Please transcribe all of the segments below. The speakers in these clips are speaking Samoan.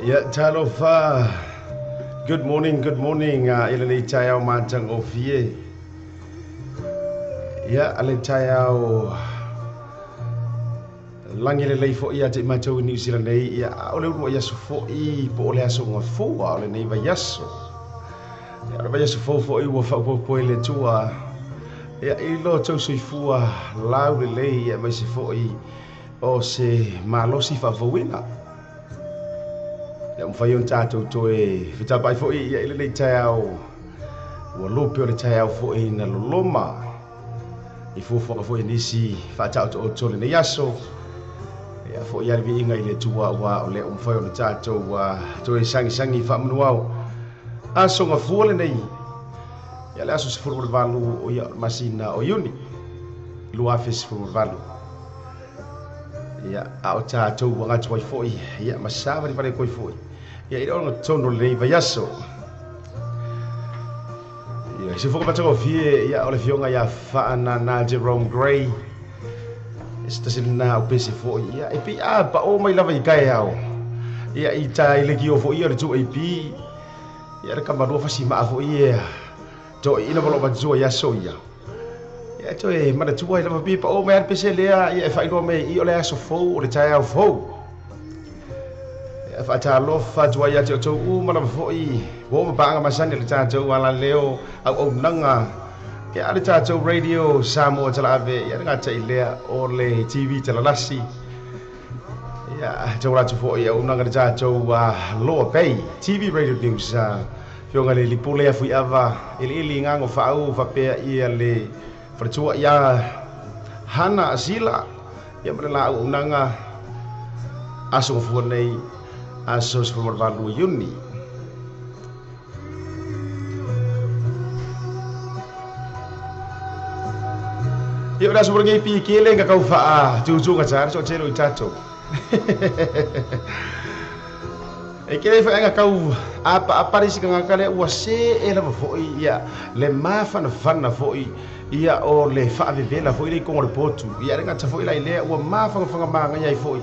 Ia talofa. Good morning, good morning. I lenei taeao matagofie. Ia ale taeao lagi lelei foʻi ia te i matou i Niu Sila nei. Ia ʻaʻole uluaʻi aso foʻi po o le aso gafua o lenei vaiaso. Ia o le vaiaso fou foʻi ua faaopoopo ai le Atua ia i lo tou soifua laulelei ia aemaise foʻi o se malosi faafouina. Ia mafai ona tatou toe fetapaʻi foʻi ia i lenei taeao ua lupe o le taeao foʻi na loloma i fuafuaga foʻi a nisi faataotooto lenei aso. Ia foʻi a le viiga i le Atua ua o lea ua mafai ona tatou toe sagisagi faamanuao aso gafua lenei. Ia le aso 18 o ia o le masina o Iuni 2018. Ia a o tatou ua gatu ai foʻi ia ma savalivali ai foʻi ia i le ogatotonu o lenei vaiaso. Ia se foka matagofie ia o le fioga ia Faanana Jerome Gray. E se tasi lena o pese foʻi ia e pei a paʻō mai lava i taeao. Ia i ta i le kio foʻi ia o le 2AP. Ia le kamalua fasima'a foʻi ia toeaiina ma loo matua i aso ia. Ia toe manatua ai lava pe paʻō mai a le pese lea ia e faailoa mai i o le aso fou o le taeao fou. Ia faatalofa atu ai ia te outou uma lava foʻi ua oo ma paaga masani a le tatou alaleo auaunaga ia le tatou radio Samoa Talaave ia le gataʻi lea o le TV Talalasi. Ia taula atu foʻi auaunaga le tatou Loa Bay TV Radio News fioga le lipule afuiava iliili gago faaū faapea ia le faletua ia Hana Asila ia ma le la auaunaga aso gafua nei aso 18 Iuni. Ia o le aso mo lenei pikele ga kau faa tutu ga tara so telo i tatou. E kele fa kau apa apa ri sika ngakale ua se e lava foʻi ia le mafanafana foʻi ia o le faavevela foʻi le ikoga o le potu. Ia le gata foʻi la i lea ua mafangafaga magaia ai foʻi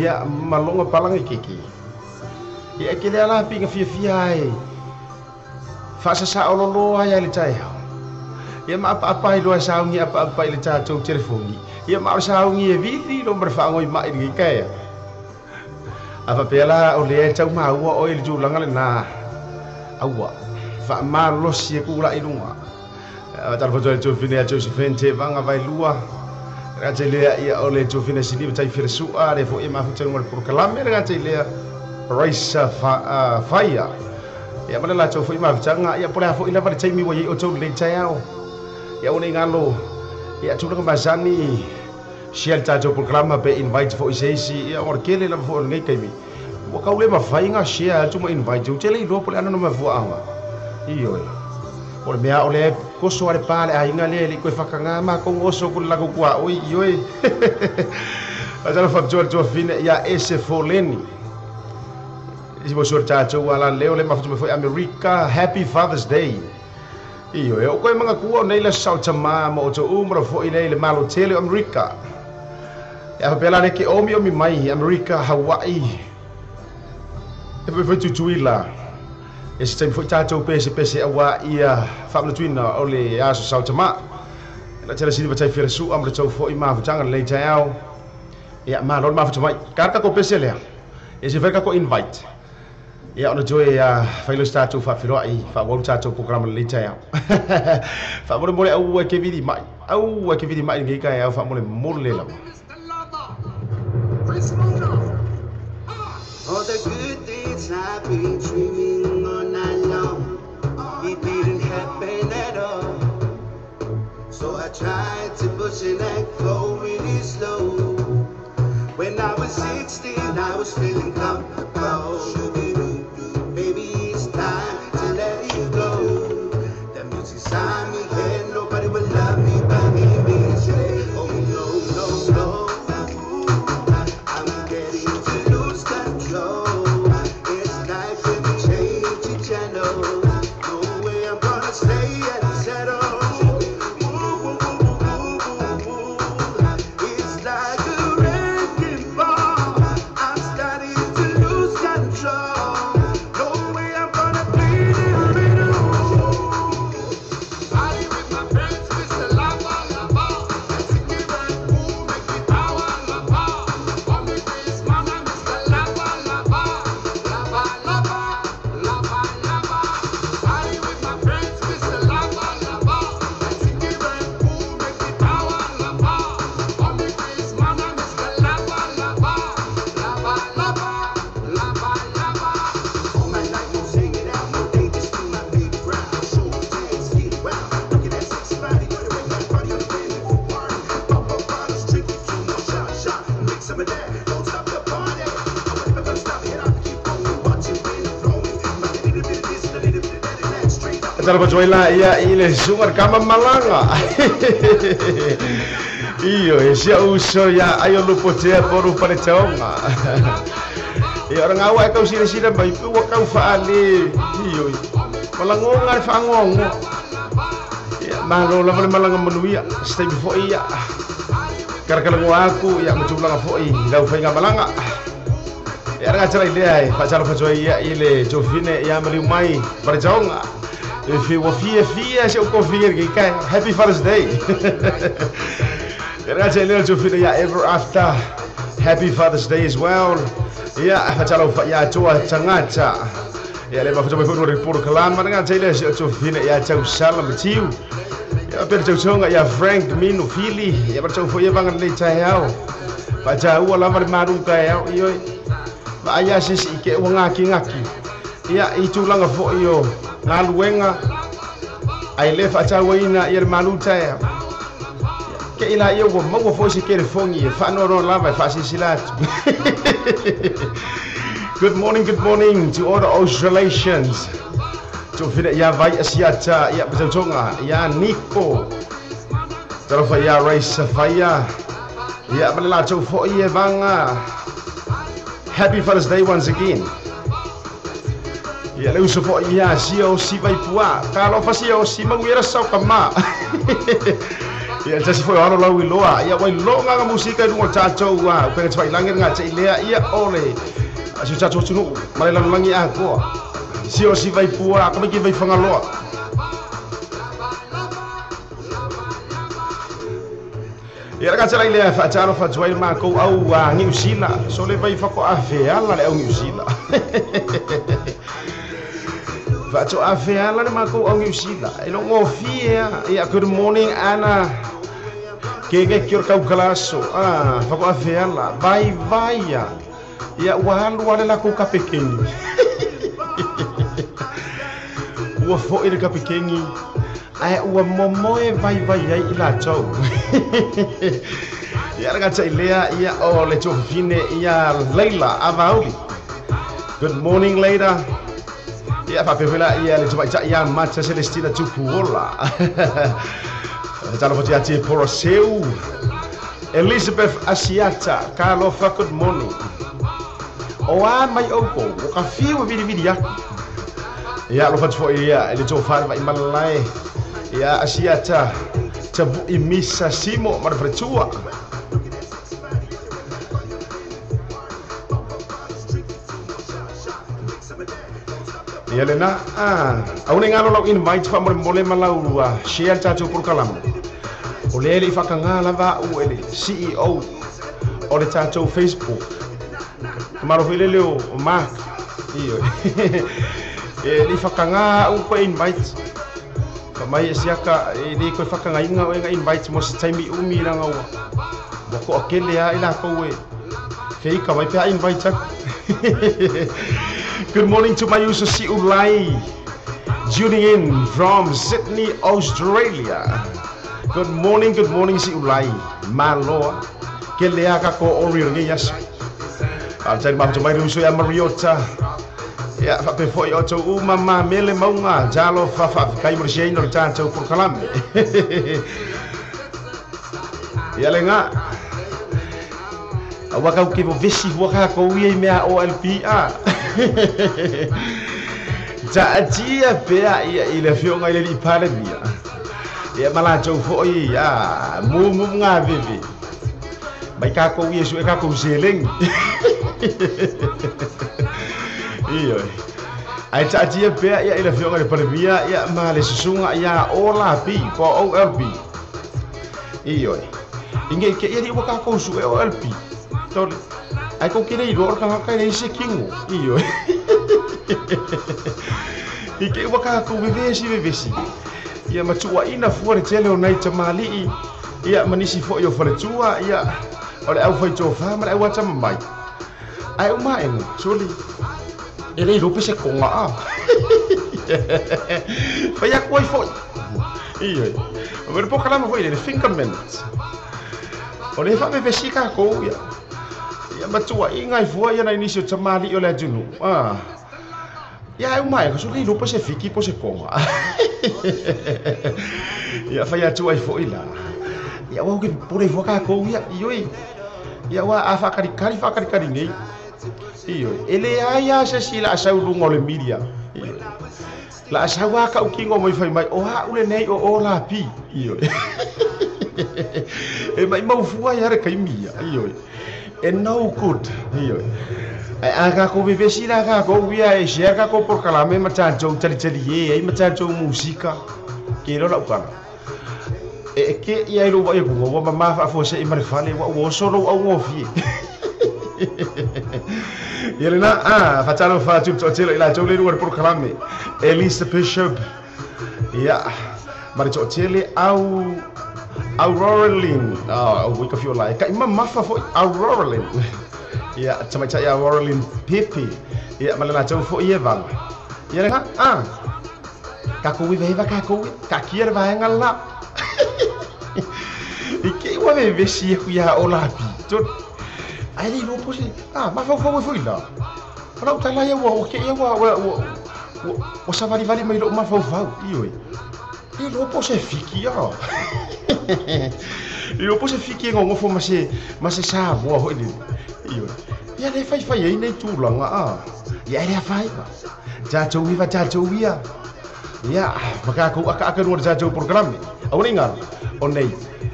ia maloga palagi keke. Ia e kele ala piga fiafia ai faasasaʻololoa ai ai le taeao. Ia ma apaapa ai loa saugi apaapa i le tatou telefoni. Ia ma o le saugi e vili lo ma le faagoi maʻi lenei taea. A faapea la o lea e taumaua oe i le tulaga lenā aua faamalosi e kulaʻi luga. Faatalofa atu ai le tuafine ia Josephine Tevaga Vailua. Le gata i lea ia o le tuafine Sini ma Taifele Su'a lea foʻi e mafuta luga o le polokalame le gata i lea Raisa Faia. Ia ma le latou foʻi mafutaga ia po o le a foʻi lava le taimi ua iai outou lenei taeao. Ia ua nei galo ia tulaga masani share le tatou polokalama pe invite foʻi se isi ia ona o le tele lava foʻi o lenei taimi. Ua kau le mafai ga share atu ma invite ou te le iloa po o le ana na mafuaaga. Ioe. O le mea o le koso a le pa le aiga lea e leʻi toe fakagā makou oso ku le lakou kuaʻoi ioe. Faatalofa faapitoa le tuafine ia Ese Foleni. Isi mo le tatou alaleo le mafuta mai foʻi Amerika. Happy Father's Day. Ioe, o koe magatua o nei le aso saotamā ma outou uma lava foʻi nei i le malo tele o Amerika. Ia faapea la le ke omiomi mai Amerika, Hawaii. E foi foi Tutuila. E se taimi foʻi tatou pesepese auā ia faamanatuina o le aso saotamā. La tele sili matai fele sua ma le tou foʻi mafutaga lenei taeao. Ia malo le mafuta mai. Ka takou pese lea. E se fai kako invite. Ia ona toe failo se tatou faafiloaʻi faaauau le tatou polokalama lenei taeao. Faamolemole aua e kevili mai. Aua e kevili mai lenei taeao faamolemole lava. All the good things I've been dreaming all night long, it didn't happen at all. So I tried to push it and go really slow. When I was 16, I was feeling comfortable. Baby, it's time to let it go. That music's on me head, nobody will love me but me. Say, oh no, no, no. I'm getting to lose control. It's like when we change the channel. No way I'm gonna stay and settle. Ooh, ooh, ooh, ooh, ooh, ooh. It's like a wrecking ball. I'm starting to lose control. Tala pa la ia i le suga kama malanga. Iyo e sia uso ia ayo lupo tea poru pale taonga. Ia ora ngawa e kau sila sila mai pu wa kau faale. Iyo. Malangonga le faangongo. Ia malo lava le malanga manuia. Stay before ia. Karakala aku ia matulanga foi lau fainga malanga. Ia ra tsala ile ai fa tsala fa ia ile Jovine ia maliu mai barjaonga. If you were fia fia se ko fia ke kai Happy Father's Day. Ia ra tsala Jovine ia ever after. Happy Father's Day as well. Ia fa tsala fa ia toa tangata. Ia le ma fa mai foi report kalama nga tsala se Jovine ia tau sala matiu. Ia per tau tonga ia Frank Mino Fili ia per tau foi vanga le tai au. Pa tau lava le maru kai au io. Ma ia sisi ke ua ngaki ngaki. Ia i tūlanga foi o ngā luenga ai le whaatauaina ia le malu taea. Ke ila ia ua maua foi se kere fongi e whaanono lava e whaasisila atu. Good morning to all the Australasians. Tō ia vai asiata ia patautonga ia Nico. Talofa ia Ray Safaya. Ia malala tau foi e vanga. Happy Father's Day once again. Ia le uso foi ia sia o si vai pua. Ka alofa sia o si manguera sau ka ma. Ia tasi foi alo lau iloa. Ia wai longa nga musika i runga tātou a. Upenga te whailangi ngā te ilea ia ole. Asio tātou tunu mare lanulangi a koa. Sia o si vai pua ka mai ki vai whangaloa. Ia raka tala ilea whaataro whatuai mākou au a Niu Sila. So le vai whako a feala le au Niu Sila. Whaato a feala le mākou au Niu Sila. E longo fia. Ia good morning Anna. Kenge ki ora kau kalaso. Ah, whako a feala. Vai vai ia. Ia wahalu ale la kou kapekengi. Ua foi le kapekengi. Ai ua momoe vai vai ai i la tau. Ia raka tsailea ia o le tofine ia Leila Avauli. Good morning Leila. Ia whapewhela ia le tumaita ia Mata Celestina Tupuola. Talo foti ati Poroseu. Elizabeth Asiata. Kalofa, good morning. O a mai oko, o ka fiu viri viri aku. Ia alofa atu foi ia le tofale vai malalae. Ia Asiata tabu imisa simo marfretua. Ia lena ah au le ngalo lau invite fa mo mole malau share tātou porokalama. O le ele i whakangā lava au ele CEO o le tātou Facebook. Kamaro foi lele o Mark. Iyo. E le whakangā au koe invite. Ka mai e siaka e le koe whakangainga o e ngā invite mo se taimi umi ranga ua. Mo ko akele a ila koe. Whika mai pea invite aku. Good morning to my user Siulai, tuning in from Sydney, Australia. Good morning Siulai. Maloa. Ke lea ka ko ori ngi yas. Al tai ma mai ruso ya Mariota. Ya fa pe foi o to u mama mele maunga jalo fa fa kai mo sei no tātou por kalame. Ya lenga. Awa kau ke vo vesi hua ka ko ia mea OLP a. Ta'atia pea ia i le fionga i le li palemia. Ia malatou foi ia mumu ngā veve. Mai kākou ia sue kākou seleng. Iyo. Ai ta'atia pea ia i le fionga i le palemia ia ma le susunga ia OLP po OLP. Iyo. Inge ke ia li ua kākou sue OLP. Tole. Ai ko kere i roa ka kai se kingo. Iyo. I ke ua kākou vevesi vevesi. Ia matua ina fua le tele o nai tamali'i. Ia manisi foi o faletua. Ia o le au whai tōwha ma le au atama mai. Ai o maenga, soli. E le rope se konga a. Whai aku ai foi. Iyo. O mere pokalama foi le fingerment. O le wha vevesi kākou ia. Ia matua i ngai fua ia nai nisi o tamali'i o le atunu. Ah. Ia e uma e ka so le iloa po o se fiki po o se koga. Ia fai atu ai foʻi la. Ia ua ke pule fua kākou ia, ioe. Ia ua a whakakarikari, whakakarikari nei. Ioe. E le ai a se si la asau lunga o le miria. Ioe. La asau a ka ukingo mai whai mai, o ha ule nei o o la pi. Ioe. E mai mau fua ia re kai mia. Ioe. E no good. Ioe. A ka ko vevesi la ka ko ia e share ka ko por kalame ma chancho chali chali ye ai ma chancho musika. Ke lo la ukana. E ke ia i lo wa ku wa ma fa fo se i mare fale wa wo solo au ngofi. Ia lena a fa talo fa tu to tele ila tole lu por kalame. Elisa Bishop. Ia mare to tele au Aurora Lynn. Ah, o ka fio lai. Ka ima mafa fo Aurora Lynn. Ia tamaita ia Aurora Lynn Pepe. Ia malena tau fo ia vanga. Ia lena a ka ko wi veva ka ko ka kia va ngala. I ke ua vevesi e kuia o lapi. Ai le iloa po se, ah, mafaufau ai foi la. O lau tala ia ua, o ke ia ua, ua, ua, ua savalivali mai lou mafaufau, ioe. E iloa po se fiki ia. Iloa po se fiki e gogofo ma se, ma se Samoa foi lele. Ioe. Ia le faifai ai nei tulaga a. Ia e le afaina. Tatou iva tatou ia. Ia, ma kākou akaaka lua le tatou programe. Aua nei ngalo, o nei,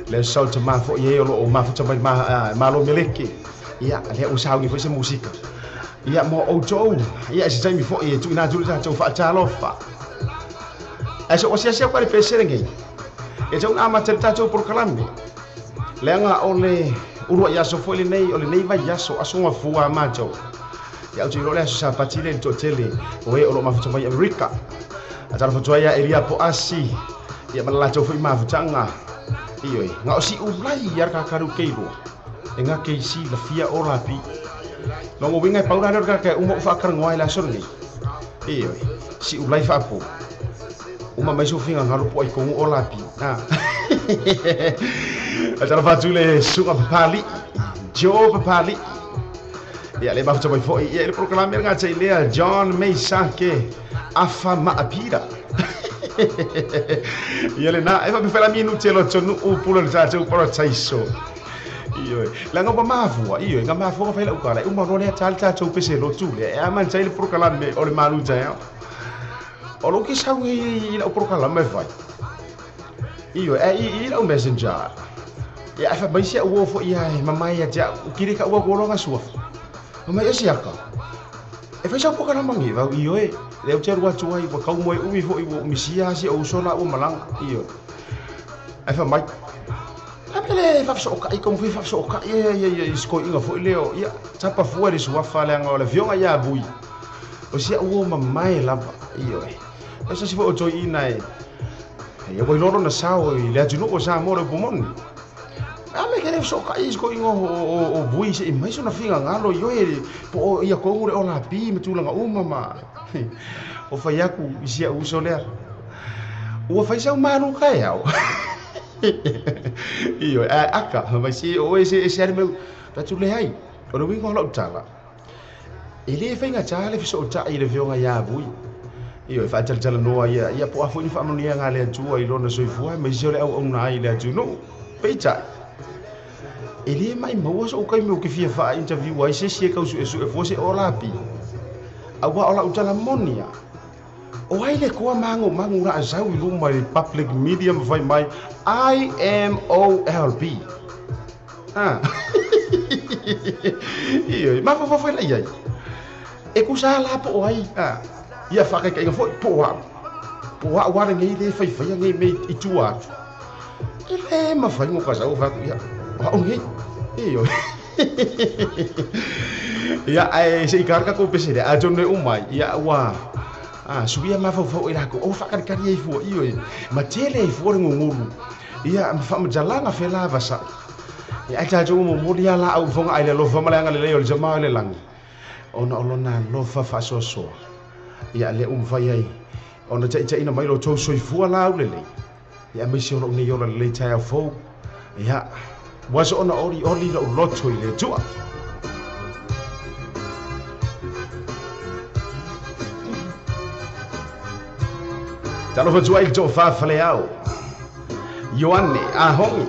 le sau te mafo i e o loo mafuta mai malo meleke. Ia, lea ua sauni foi se musika. Ia, mo outou, ia, se taimi foi e tuuina atu le tatou faatalofa. Ae so o siasia kwa le pesere ngei. E tau na amata le tatou programe. Leaga o le ulua i aso foi lenei, o lenei vai aso, aso gafua a matou. Ia, ou te iloa le aso Sapati le toatele, o e o loo mafuta mai Amerika. Atalofa atu ai ia Elia Poasi, ia ma le latou foi mafutaga. Ioe, ga o siʻulai ia le kakalu keiloa. E nga keisi lafia o lapi. Longo winga e paula leo le kaka e uma u whaakarangoa i le aso lenei. Ioe, siʻulai faapo. Uma mai sofinga ngalo po ai kongu o lapi. Atalofa atu le suga papali. Joe papali. Ia le mafuta mai foi. Ia le programe ngā te lea John Meisake Afa Maapira. Ia le na, e whapewhela minu te loto nu upula le tātou parataiso. Ioe, la ngā mafua, ioe, ngā mafua ngā whaila ukala, uma roa lea tāle tātou pese lotu lea, e aman tai le prokalame o le malu tae. O lo ke sau i lau prokalame whai. Ioe, e i lau messenger. Ia, e whamai sia ua fo ia, mamai a tia, ukire ka ua kuolonga sua. Mamai e siaka. E whai sau prokalama ngi, vau, ioe, leo te rua tuai, wa kau moe umi fo i wa umisia si o usola ua malanga, ioe. E whamai. Pele whawhasoka i kongu whawhasoka ia ia ia isko inga fo leo ia tapa fua le suafa le anga o le fionga ia bui o sia ua mamae lava ioe e sa si fo o toi ina e ia wai loro na sao i le atunu o sa mo le pumoni a me kere whasoka i isko inga o bui se i mai sona finga ngalo ioe po o ia kongu le o la pi me tūlanga uma ma o whai aku i sia uso lea ua whai sau malu kai au. Ioe, aka, mai si o e se ari meu, tatu le ai, o le wingo lau tala. E le whainga tā le fiso o tai le fionga ia bui. Ioe, whaatala noa ia, ia po afu ni whaamanuia ngā le atua i lona soifua, mai si o le au au nā i le atu, no, peitai. E le mai maua so ukai meu ke fia whaa interview ai se si e kausu e su e fua se o lapi. Aua o lau tala monia. O ai le koa mango mango ra azau i luma i public media ma whai mai I M O L B. Ah. Ioe, mafafafai lai ai. E kusa la po o ai. Ah. Ia whakai ka inga foi po a. Po a wara ngei le whai whai ngei me i tua atu. E le mawhai ngo ka zau whaku ia. O au ngei. Ioe. Ia ai se i karaka ko pese le a tone umai. Ia ua. Ah, suia mafaufau i lako, o whakarikari ai fua, ioe, ma tele ai fua le ngunguru. Ia, ma whaamajalanga whela vasa. Ia, ai tātou momoli a la au whonga ai le alofa ma le anga le leo le jamaa le langi. Ona o lona alofa whaasoasoa. Ia, le umwhai ai. Ona taitaina mai lo tau soifua la au lelei. Ia, maisi o lau nei ola lelei tai au fou. Ia, waso ona ori ori lau loto i le tua. Talofa atu ai le tofa faleao Ioane Ahongi.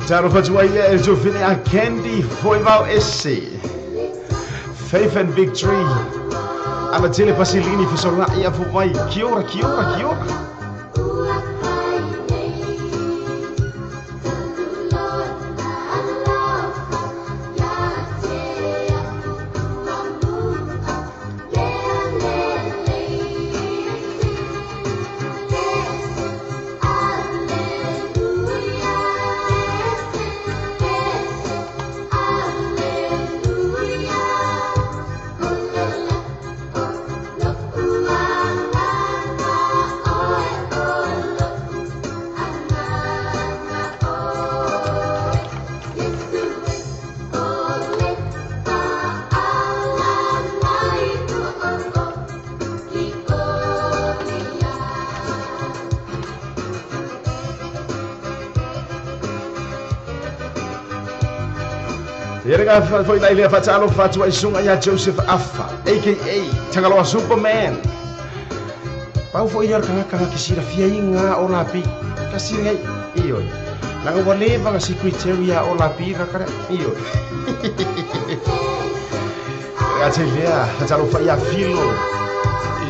Talofa atu ai e Jovine a Candy Foivau Ese. Faith and Victory. Ana tele pasilini fasolai afu mai. Kia ora, kia ora, kia ora. Ia foi lai lea faatalo fatu ai suga ia Joseph Afa, a.k.a. Tagaloa Superman. Pau foi lea o le kagakaga ke silafia iga o lapi. Kasi ngai, ioe. Laga ua leva ga secretary ia o lapi kakalea, ioe. Ia te lea, faatalofa ia Filo.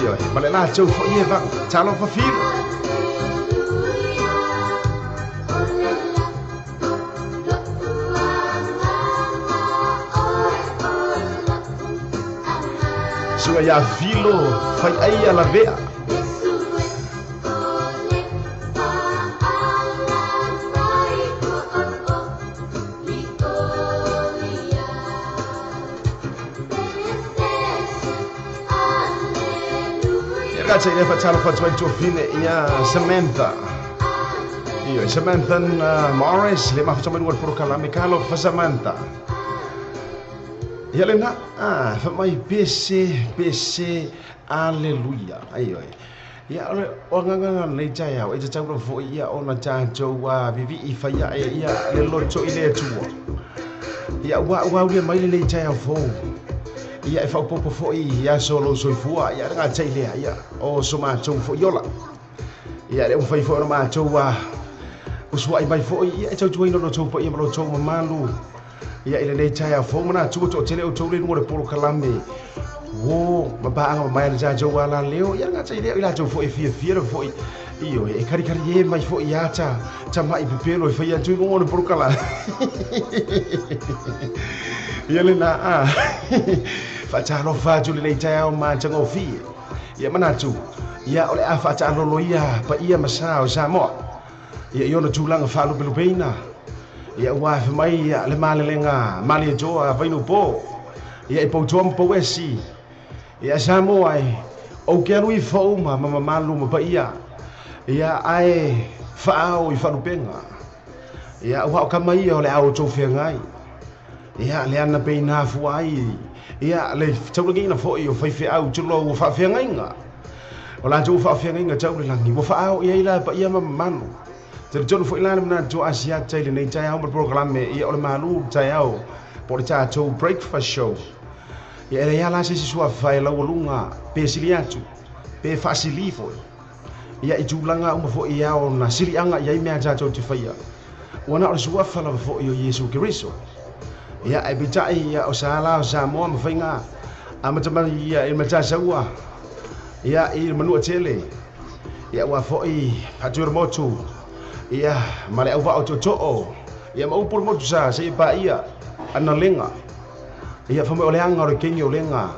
Ioe, ma le latou foi e vaga, talofa Filo. Suga ia Filo, fai ai a lavea. Ia te lea faatalofa atu ai Jovine ia Samantha. Ioe, Samantha Morris, le mafuta mai luga le polokalame kalo fa Samantha. Ia lena, fa mai pese, pese, aleluia. Ai oi. Ia ole o nganga nei tai au, e te taura foi ia ona tātou vivi i whaia e ia le loto i le atua. Ia ua ua ule mai le nei tai au fou. Ia e whaupopo foi ia solo soifua, ia ngā tei lea, ia o so mātou foi ola. Ia le umwhai foi ona mātou usuai mai foi, ia e tautuaina lo tau pa ia ma lo tau mamalu. Ia ile nei tai au fou mana tua to tele o tau le nunga le polokalame. Wo, mapaanga mamai le tātou ala leo, ia ngā tei lea i lātou foi fia fia le foi. Io, e karikari e mai foi ia ta, ta mai pepelo e whai atu nunga le polokalame. Ia le na a, whaatalofa atu le nei tai au mātangofie. Ia manatu, ia ole a whaatalolo ia pa ia masa o Samoa. Ia iona tūlanga whaalupelupeina. Ia ua mai ia le malelenga, male toa vainu po. Ia i poutoa ma pouesi. Ia Samoa e, o ke alu i whauma ma mamalu ma pa ia. Ia ae whaao i whalupenga. Ia ua o kama ia o le ao tau whengai. Ia le ana pe nā fua ai. Ia le taulagina foi o whaiwheau tulo o whaawhengainga. O la tau whaawhengainga tau le langi. Ua whaao ia ila pa ia ma mamalu. Te tonu foi lana mana to asia tai le nei tai au ma programe ia o le malu tai au po le tātou breakfast show. Ia ele ia la se si sua whai lau lunga pe sili atu pe whaasili foi. Ia i tūlanga uma foi ia o na sili anga ia i mea tātou te whaia. Ua na o le sua whala foi o Yesu Keriso. Ia e pitai ia o Sahala o Samoa ma whainga a matamari ia i matasaua. Ia i manua tele. Ia ua foi patura motu. Ia ma le auvaa o tootoo. Ia ma upu le motu sa seia paia analega. Ia fai mai o le aga o le kegi o lega.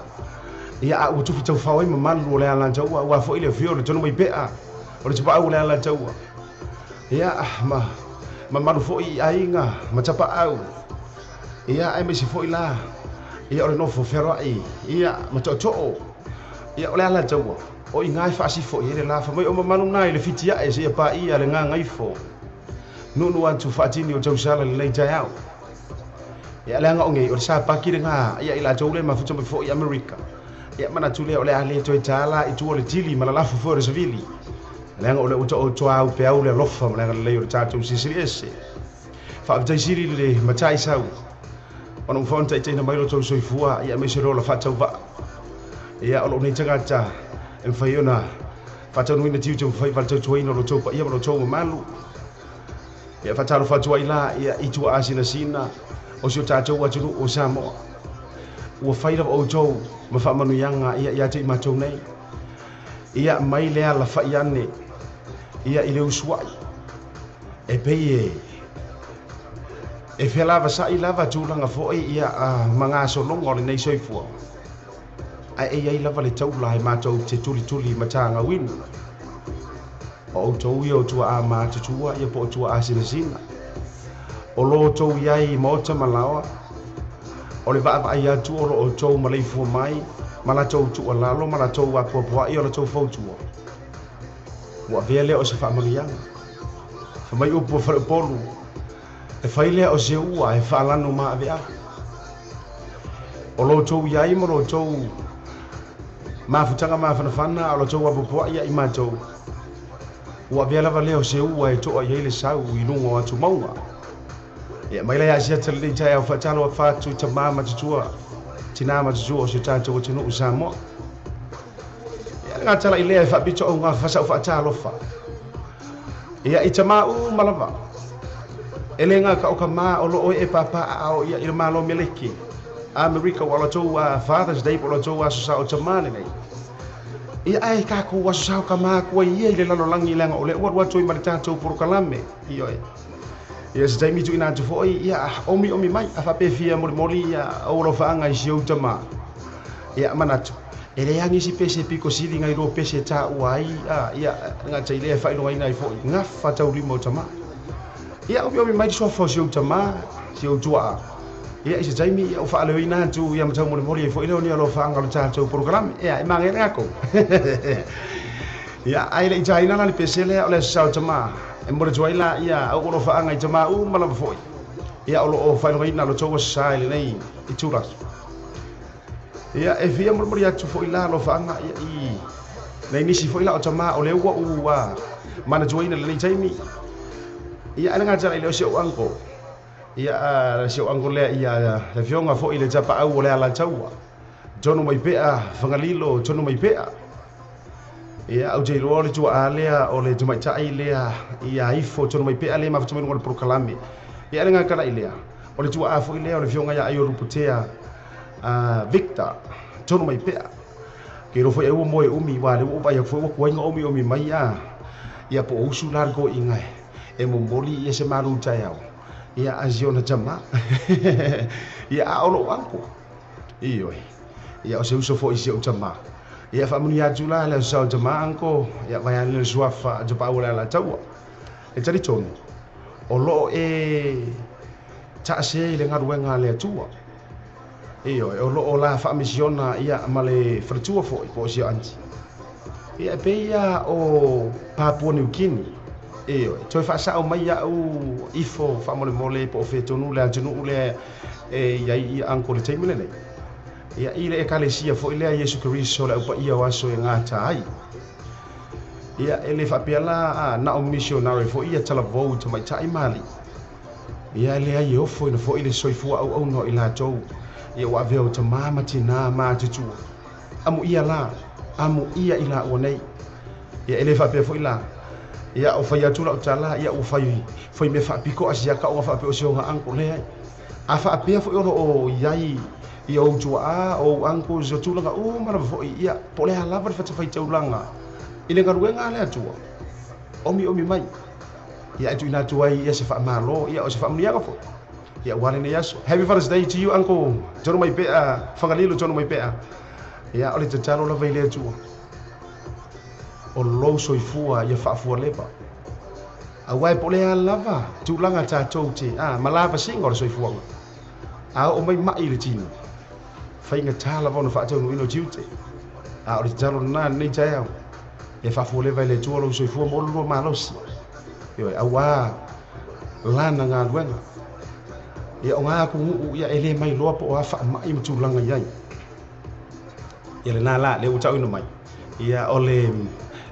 Ia a ua tufi taufao ai mamalu o le Alataua ua fo'i le afio o le tonu mai pea o le tapaau o le Alataua. Ia ma mamalu fo'i i aiga ma tapaau. Ia ae maise fo'i la ia o le nofo fealoa'i ia ma tootoo. Ia o le Alataua o iga e faasifo i ai le la fai mai o mamalu na i le fitiae seia paia le gagaifo. Nuunu atu faatini o tausala lenei taeao. Ia leaga o nei o le sapaki lena ia i latou le mafuta mai fo'i Amerika. Ia manatu lea o le a le toe tāla i tua o le tili ma lalafo foi o le savili. Leaga o le ua taoto peau le alofa ma le agalelei o le tatou Silisili Ese. Faafetai sili le matai sau. Ona ua faaona mai lo tou soifua ia aemaise loa la faatauvaa. Ia o lou nei tagata e mafai ona faataunuina tiute ma faiva le tautuaina o lo tou paia ma lo tou mamalu. Ia faatalofa atu ai la ia i tuaa sinasina o si o tatou atunuu o Samoa. Ua fai lava outou ma faamanuiaga ia ia te i matou nei. Ia mai le alafa'i ane ia i le usua'i. E pei e felavasa'i lava tulaga fo'i ia magasologa o lenei soifua. Ae e iai lava le taula e matou te tulituli ma tagauina. O outou ia o tuaa matutua ia po o tuaa sinasina. O lo outou iai i maota ma laoa. O le vaavaai atu o lo outou maleifua mai ma latou tuualalo ma latou apoapoa'i o latou fautua. Ua avea lea o se faamanuiaga. Fai mai upu o faleupolu. E fai lea o se ua e faalano maaveave. O lo outou iai ma lo outou mafutaga mafanafana o lo outou apoapoa'i ia i matou. Ua avea lava lea o se ua e to'a i ai le sau i luga o atumauga. Ia mai lai asiata lenei taeao faatalofa atu i tamā matutua tinā matutua o si o tatou atunuu Samoa. Ia le gatala'i lea e faapitoauga fasa'u faatalofa. Ia i tamā uma lava. E le gata o kamā o loo ee papaaao ia i le Malo Meleki. Amerika ua latou Father's Day po o latou aso sa o tamā lenei. Ia ae takou aso sa o kamā kua ia i le lalolagi leaga o lea ua alu atu ai ma le tatou polokalame. Ioe. Ia se taimi tuuina atu fo'i ia omiomi mai a faapea fia molimoli ia ou alofaaga i si ou tamā. Ia manatu e leai nisi pese piko sili nai lo pese taua ai ia gata i lea e faailogaina ai fo'i gafa taulima o tamā. Ia omiomi mai le suafa o si ou tamā si ou tuaa. Ia i se taimi ia o faaleoina atu ia ma taumolimoli ai fo'i lea o ni alofaaga o le tatou polokalame. Ia e magia le akou. Ia ae le'i taina la le pese lea o le aso sa o tamā. E momoli atu ai la ia ou alofaaga i tamā uma lava fo'i. Ia o loo faailogaina lo tou aso sa i lenei i tulaga. Ia e fia molimoli atu fo'i la alofaaga ia i nai nisi fo'i la o tamā o le ua ou manatuaina lenei taimi. Ia ae le gatala'i lea o si ou uncle. Ia si ou uncle lea ia le afioga fo'i le tapaau o le Alataua. Tonu mai pea Fagalilo tonu mai pea. Ia ou te iloa o le tuaa lea o le tamaitai lea ia ifo tonu mai pea lea mafuta mai luga o le polokalame. Ia le gakala'i lea o le tuaa fo'i lea o le afioga ia ai o Luputea Victor tonu mai pea. Ke iloa foi ai ua moe umi ua le ua ou vaai atu foi ua kuai na omiomi mai ia po o usu la le toeaiga e momoli ia se malu taeao. Ia a si ona tamā. Ia a o lou uncle. Ioe. Ia o se uso fo'i si ou tamā. Ia faamanuia atu la le aso sa o tamā uncle. Ia vaeane le suafa tapaau o le Alataua. E talitonu o loo e taasē i le galuega a le Atua. Ioe o loo la faamisiona ia ma le faletua fo'i po o si aunty. Ia e pei ia o Papua New Guinea. Ioe toe faasa'o mai a'u ifo faamolemole po o fetonu le atunuu lea e iai ia uncle le taimi lenei. Ia i le ekalesia fo'i lea Iesu Keriso le aupaia o aso e gata ai. Ia e le faapea la na o missionary fo'i ia talavou i tamaitai ma alii. Ia e leai e ofo ina fo'i le soifua auauna o i latou. Ia ua avea o tamā ma tinā matutua. Amuia la, amuia i laua nei. Ia e le faapea fo'i la. Ia o fai atu lau tala ia ua fai fai mea faapiko asiaka o faapea o si ona uncle leai. A faapea fo'i o loo iai ia ou tuaa o ou uncles o tulaga uma lava fo'i ia po o le a lava le fatafaitaulaga i le galuega a le Atua. Omiomi mai. Ia e tuuina atu ai ia se faamālō ia o se faamanuiaga foʻi ia ua lenei aso. Happy Father's Day to you, Uncle Jono Maipea, Fagalilo Jono Maipea. Ia o le tatalo lava i le Atua o lou soifua ia faafualeva auā e po o le a lava tulaga tatou te ma lavasiga o le soifuaga a oo mai maʻi i le tino faigatā lava ona faataunuuina o tiute a o le tatalo lenā lenei taeao e faafualeva i le Atua lou soifua ma o lua malosi ioe auā lana galuega ia o gā atunuu ia e lē mailoa po o a faamaʻi ma tulaga i ai ia lenā la lea ua taʻuina mai ia o le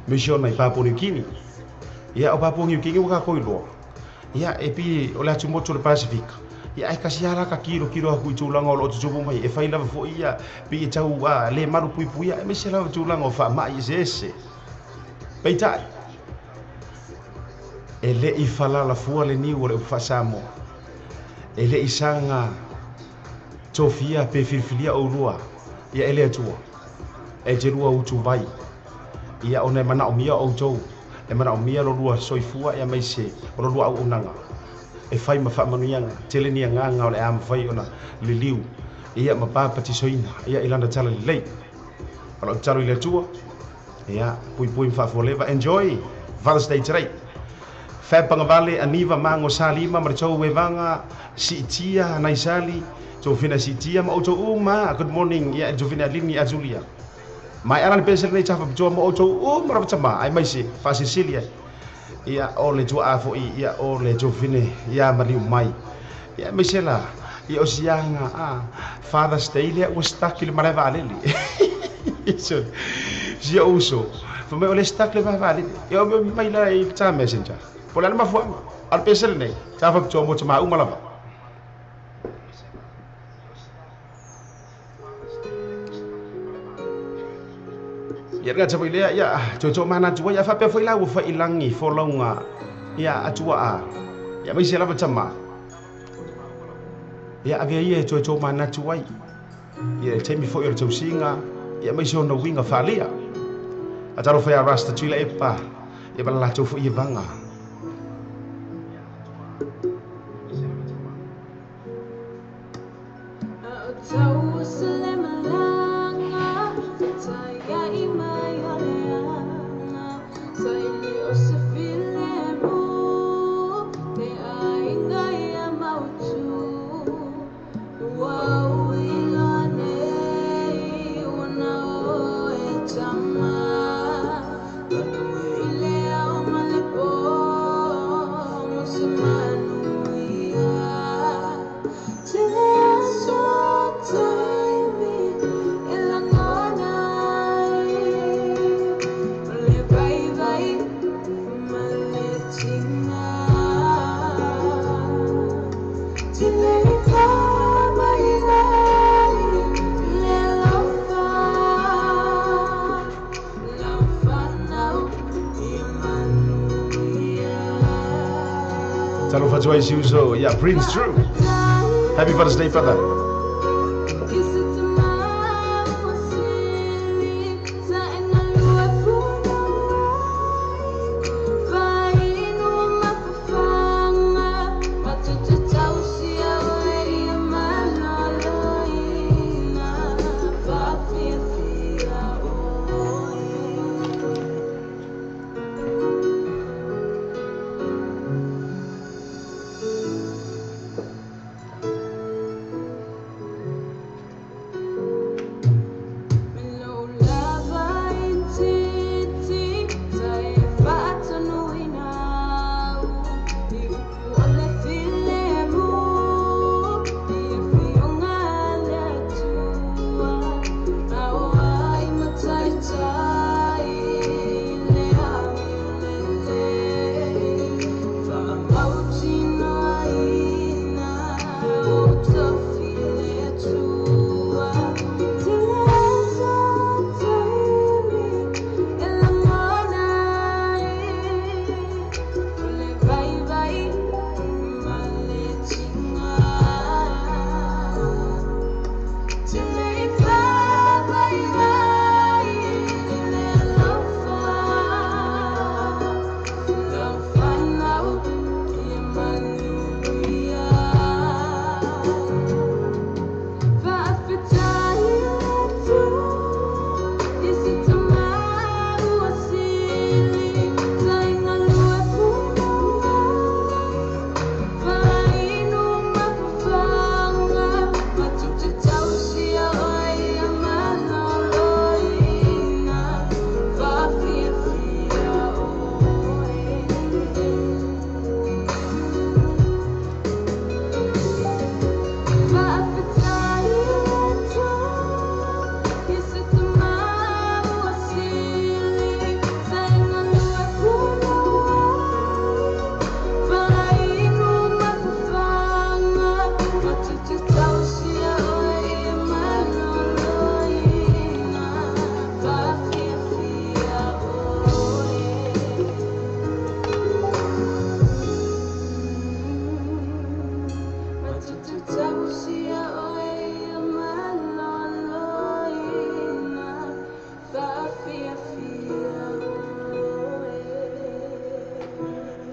mission mai Papua New Guinea. Ia o Papua New Guinea ua kākou iloa ia e pi o le atumotu o le Pasifika ia ae kasi lava la ka kilokilo atu i tulaga o loo tutupu mai e fai lava foʻi ia pei e tau lē malu puipuia aemaise lava tulaga o faamaʻi eseese. Peitai e leʻi falalafua le niu o le upu faasamoa e leʻi saga tofia pe filifilia oulua ia e le Atua e te lua utuvai ia ona e manaomia outou e manaomia lo lua soifua ia maise o lo lua auaunaga e fai ma faamanuiaga tele ni agaga o le a mafai ona liliu ia ma papatisoina ia i lana tala lelei. O lau tatalo i le Atua ia puipui ma faafualeva. Enjoy Father's Day today. Fab Pagavale, Aniva Mago Salima ma le tou evaga siitia Naisali Jovina siitia ma outou uma. Good morning ia Jovina Alini Azulia mai ala le pese lenei tafa pitoa ma outou uma lava tamā aemaise faasilisili ai ia o le tuaa foʻi ia o le Jovine ia maliu mai ia aemaise la ia o siaga Father's Day lea ua stuck i le malae vaalele. So sia uso fa mai o le stuck le malae vaalele ia o mai la i le tā messenger po o le a le mafuaaga a o le pese lenei tafa pitoa mo tamā uma lava. Ia le gata foi lea ia toe manatu ai a faapea foi la ua failagi folauga ia atuaa ia maise lava tamā ia avea ia e toe manatu ai ia le taimi foi o le tausiga ia maise ona uiga faalia a talofa ia Rasta Tuila Epa ia ma le latou foi evaga. Talofa atu ai si uso ia Prince True. Happy Father's Day, brother.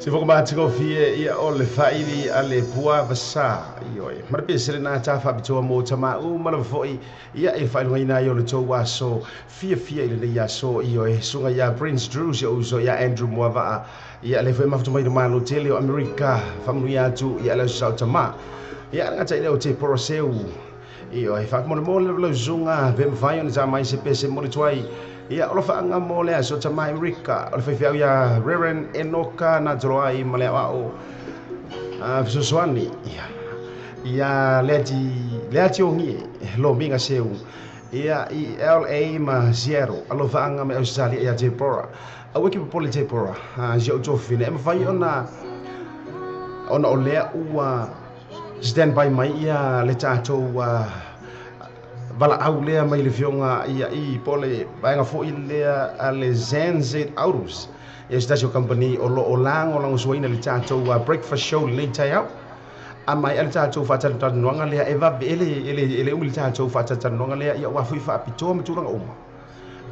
Se foko matigofie ia o le faili a le pua vasa ioi. Marape se na ta faapitoa mo tamau ma lava foi ia e faailogaina ai o le tou aso fiafia i lenei aso ioi. Suga ia Prince Drew si ou uso ia Andrew Moavaa ia le foi mafuta mai le malo tele o Amerika faamanuia atu ia le aso tama. Ia gata i lea o te poroseu ioi. Faamolemole lava lau susuga pe mafai ona ta mai se pese mo le tuai. Ia o lo faaaga mo le aso tama Amerika o le faifeau ia Reverend Enoka na toloai ma le aoao fesoasoani ia le ati ogie lo miga seu ia i LA ma Seattle alo faaaga me Australia ia Deborah aua ki popole Deborah si ou tofine e mafai ona o lea ua stand by mai ia le tatou valaau lea mai le fioga ia i po le vaega foi lea a le Zanzit Autos ia se tasi o company o loo lagolagosuaina le tatou breakfast show lenei taeao a mai a le tatou faatalatalanoaga lea e vave e le umi le tatou faatalatalanoaga lea ia ua foi faapitoa ma tulaga uma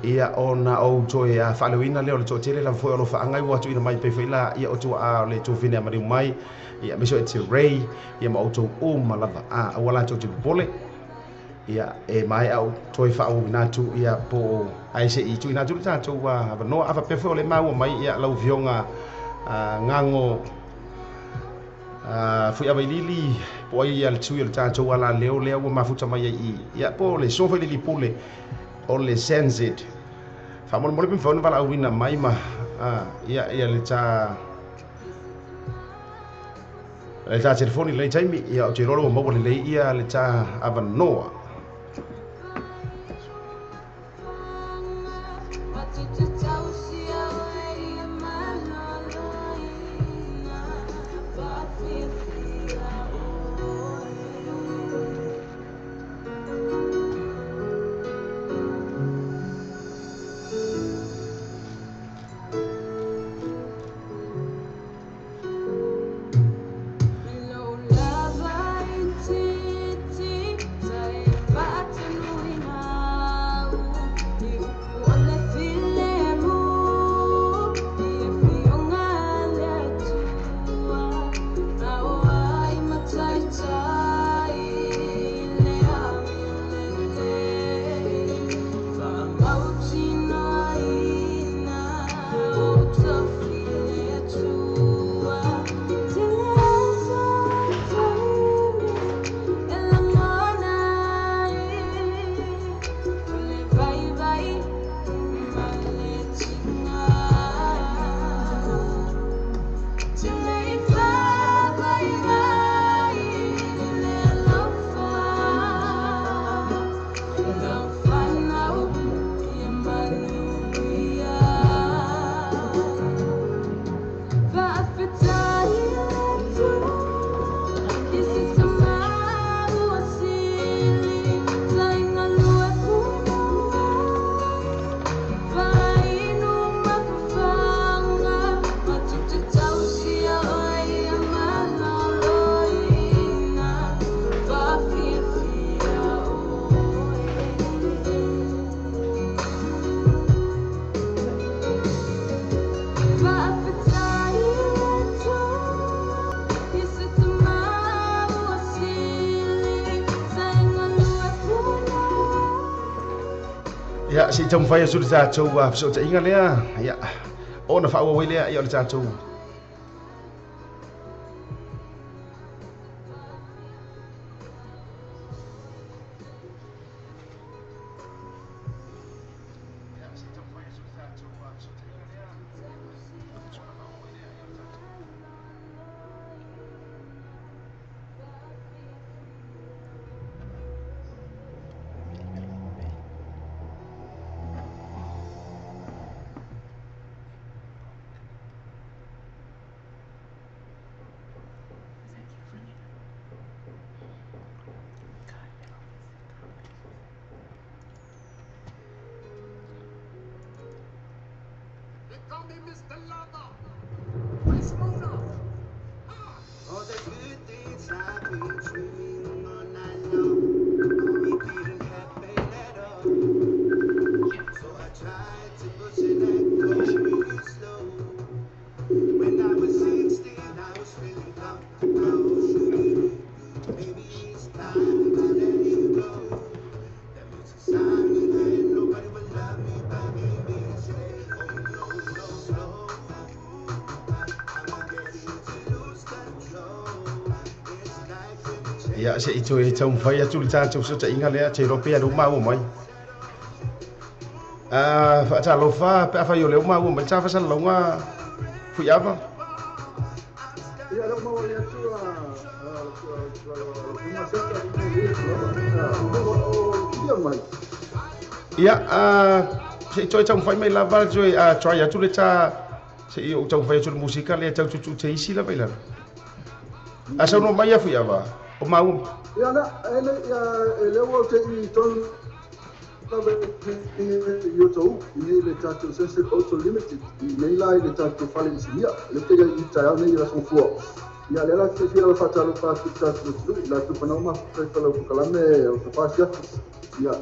ia ona ou toe faaleoina lea o le toatele lava foi o lo faaagai ua tuuina mai pei foi la ia o tuaa o le tofine a maliu mai ia aemaise o e te Ray ia ma outou uma lava aua latou te popole ia e mai au toe faauuina atu ia po ai se i tuuina atu le tatou avanoa a faapea foi o le maua mai ia lau afioga Gago Fuiavailili po ai ia le tui o le tatou alaleo lea ua mafuta mai ai i ia po le suaga foi le lipule o le Zanzit. Faamolemole pe mafai ona valaauina mai ma ia ia le ta telefoni lenei taimi ia ou te iloa ua maua lelei ia le ta avanoa. Ia se i taumafai asu le tatou fesootaiga lea ia ona faaauau ai lea ia o le tatou All the good things I've been dreaming all night long, it didn't happen at all. So I tried to push it and go really slow. When I was 16. Ia se i toe taumafai atu le tatou fesootaiga lea te iloa pea lea ua maua mai. Faatalofa pe afai o lea ua maua mai le ta faasalalauga Fuiava. Ia lea ua maua atu Ia, se i toe taumafai mai lava toe try atu le ta se i ou taumafai atu le musika lea tau tuutuu teisi lava i lalo. A saunoa mai ia Fuiava, o maua. Ia na, ele ia ele ua te i tonu lava i o tau i le tatou Sunset Auto Limited i nei la i le tatou fale inisinia le te i taeao nei i le aso Gafua. Ia lea la fiafia lava faatalofa atu i le tatou atunuu i latou panao mafuta i falau polokalame o tafasi atu. Ia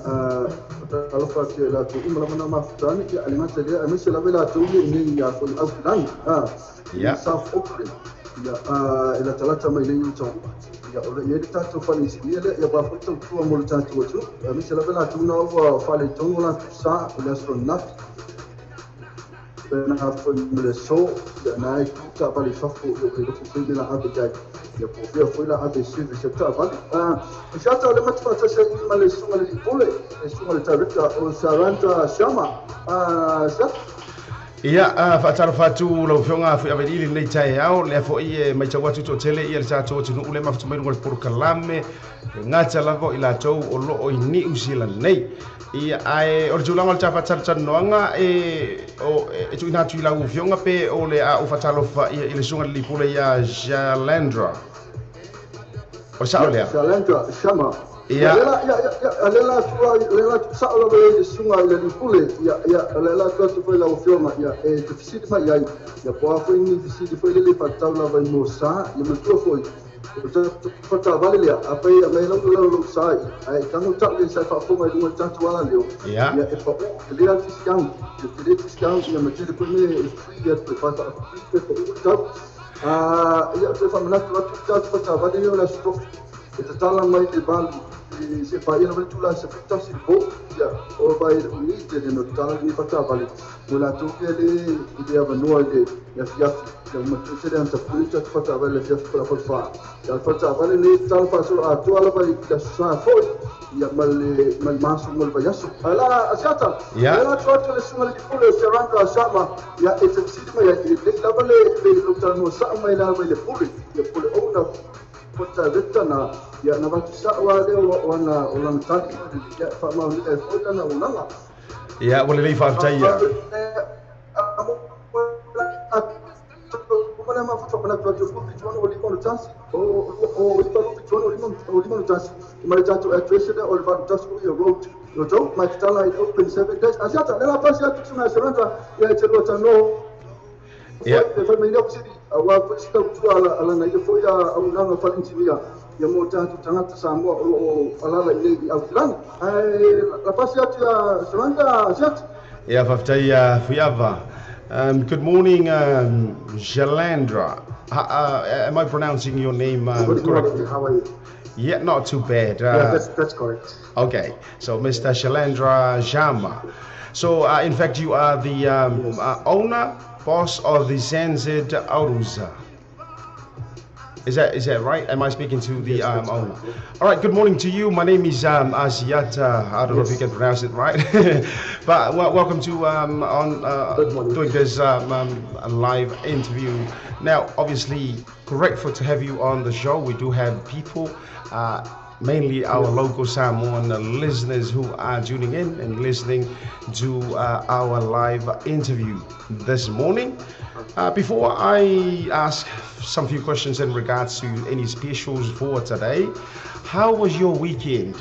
faatalofa atu i latou uma lava na mafuta ane ia ale gata lea aemaise lava i latou ia i nei ia foi Auckland i South Auckland ia e latalata mai nei o tau. Ia o le i ai le tatou fale inisinia lea ia ua foi tautua mo le tatou atunuu aemaise lava i latou na ua faaletonu o latou sa o le aso ananafi. Pena foi ma le aso ia na ai tu taavale i fafo ia o le lofo foi me la ave i ai. Ia po o fea foi la ave service ya taavale. O se ata o le mate faatasi ai ma le susuga i le Pule, le susuga i le Director o Saranda Sharma. Siata. Ia, faatalofa atu lau Afioga Fuiavailiili i lenei taeao, lea foi e matau atu toatele ia le tatou atunuu lea e mafuta mai luga o le polokalame, e gata lava o i latou o lo o i Niu Sila nei. Ia, ae o le tulaga o le ta faatalatalanoaga e, o, e tuuina atu i lau Afioga pe o le a ou faatalofa ia i le susuga i le Lipule ia Jalandra. O le sao lea? Jalandra Sharma. Ia, ia, ia, ia, le la tua, le la sao lava i le susuga i le Lipule, ia, ia, le la tua atu foi lau Afioga, ia, e te fesili mai ai, ia, po a foi ni fesili foi lele faatatau lava i mo sa, ia matua foi, o le faatavale lea, a pai a mai lau lau lau sa i, ae tago tau le sa faafofoga i luga o le tatou alaleo, ia, e pao, e le a discount, e tele discount, ia ma tele foi me e free atu e free pe pao le tau. Ia, toe faamanatu atu le tatou faatavale lea o le Aso Tofi, e tatala mai le 8 i se paia lava le tulaga se 11 le po, ia, o vai le umi te le no tatala lenei faatavale, mo latou ia le i le avanoa i le afiafi, ia ua matua tele ana tapui le tatou faatavale i le afiafi po o le falefa. Ia, o le faatavale lenei e tatala faasolo atoa lava i le aso Sa foi, ia, ma le maso mo le vaiaso. Ae la Asiata, Ia. le la atu atu le susuga i le Lipule o Saranda Sharma, ia, e te fesili mai ai, e lelei lava le lou talanoa sao mai lava i le Pule, ia Pule owner po director na, ia, na vatu sao a lea o ana o lana tali foi lele, ia, faamaonia ai foi lana auaunaga. Ia, ua lelei faafetai ia. Ma le tatou address lea o le 81 Uia Road, Roto, mai tatala i open 7 days. Asiata, le la pasi atu susuga Saranda, ia e te lua talanoa Ia. foi, e fai mai lea fesili, aua foi se tautua alana ia foi a auaunaga fale-inisinia, ia mo tatou tagata Samoa o lo o alala i nei i Aukilani. Ae la pasi atu ia Saranda, Asiata. Ia, faafetai ia Fuiava. Good morning, Jalandra. Am I pronouncing your name Good correctly? morning. How are you? Yeah, not too bad. Yeah, that's correct. Okay, so Mr. Shalandra Jama. So, in fact, you are the Yes. owner, boss of the Zenset Autos. Is that right? Am I speaking to the Yes, that's owner? correct. All right, good morning to you. My name is Asiata. I don't know if you Yes. can pronounce it right. But welcome to on Good morning. doing this live interview. Now, obviously, grateful to have you on the show. We do have people, mainly our Yeah. local Samoan listeners who are tuning in and listening to our live interview this morning. Before I ask some few questions in regards to any specials for today, how was your weekend?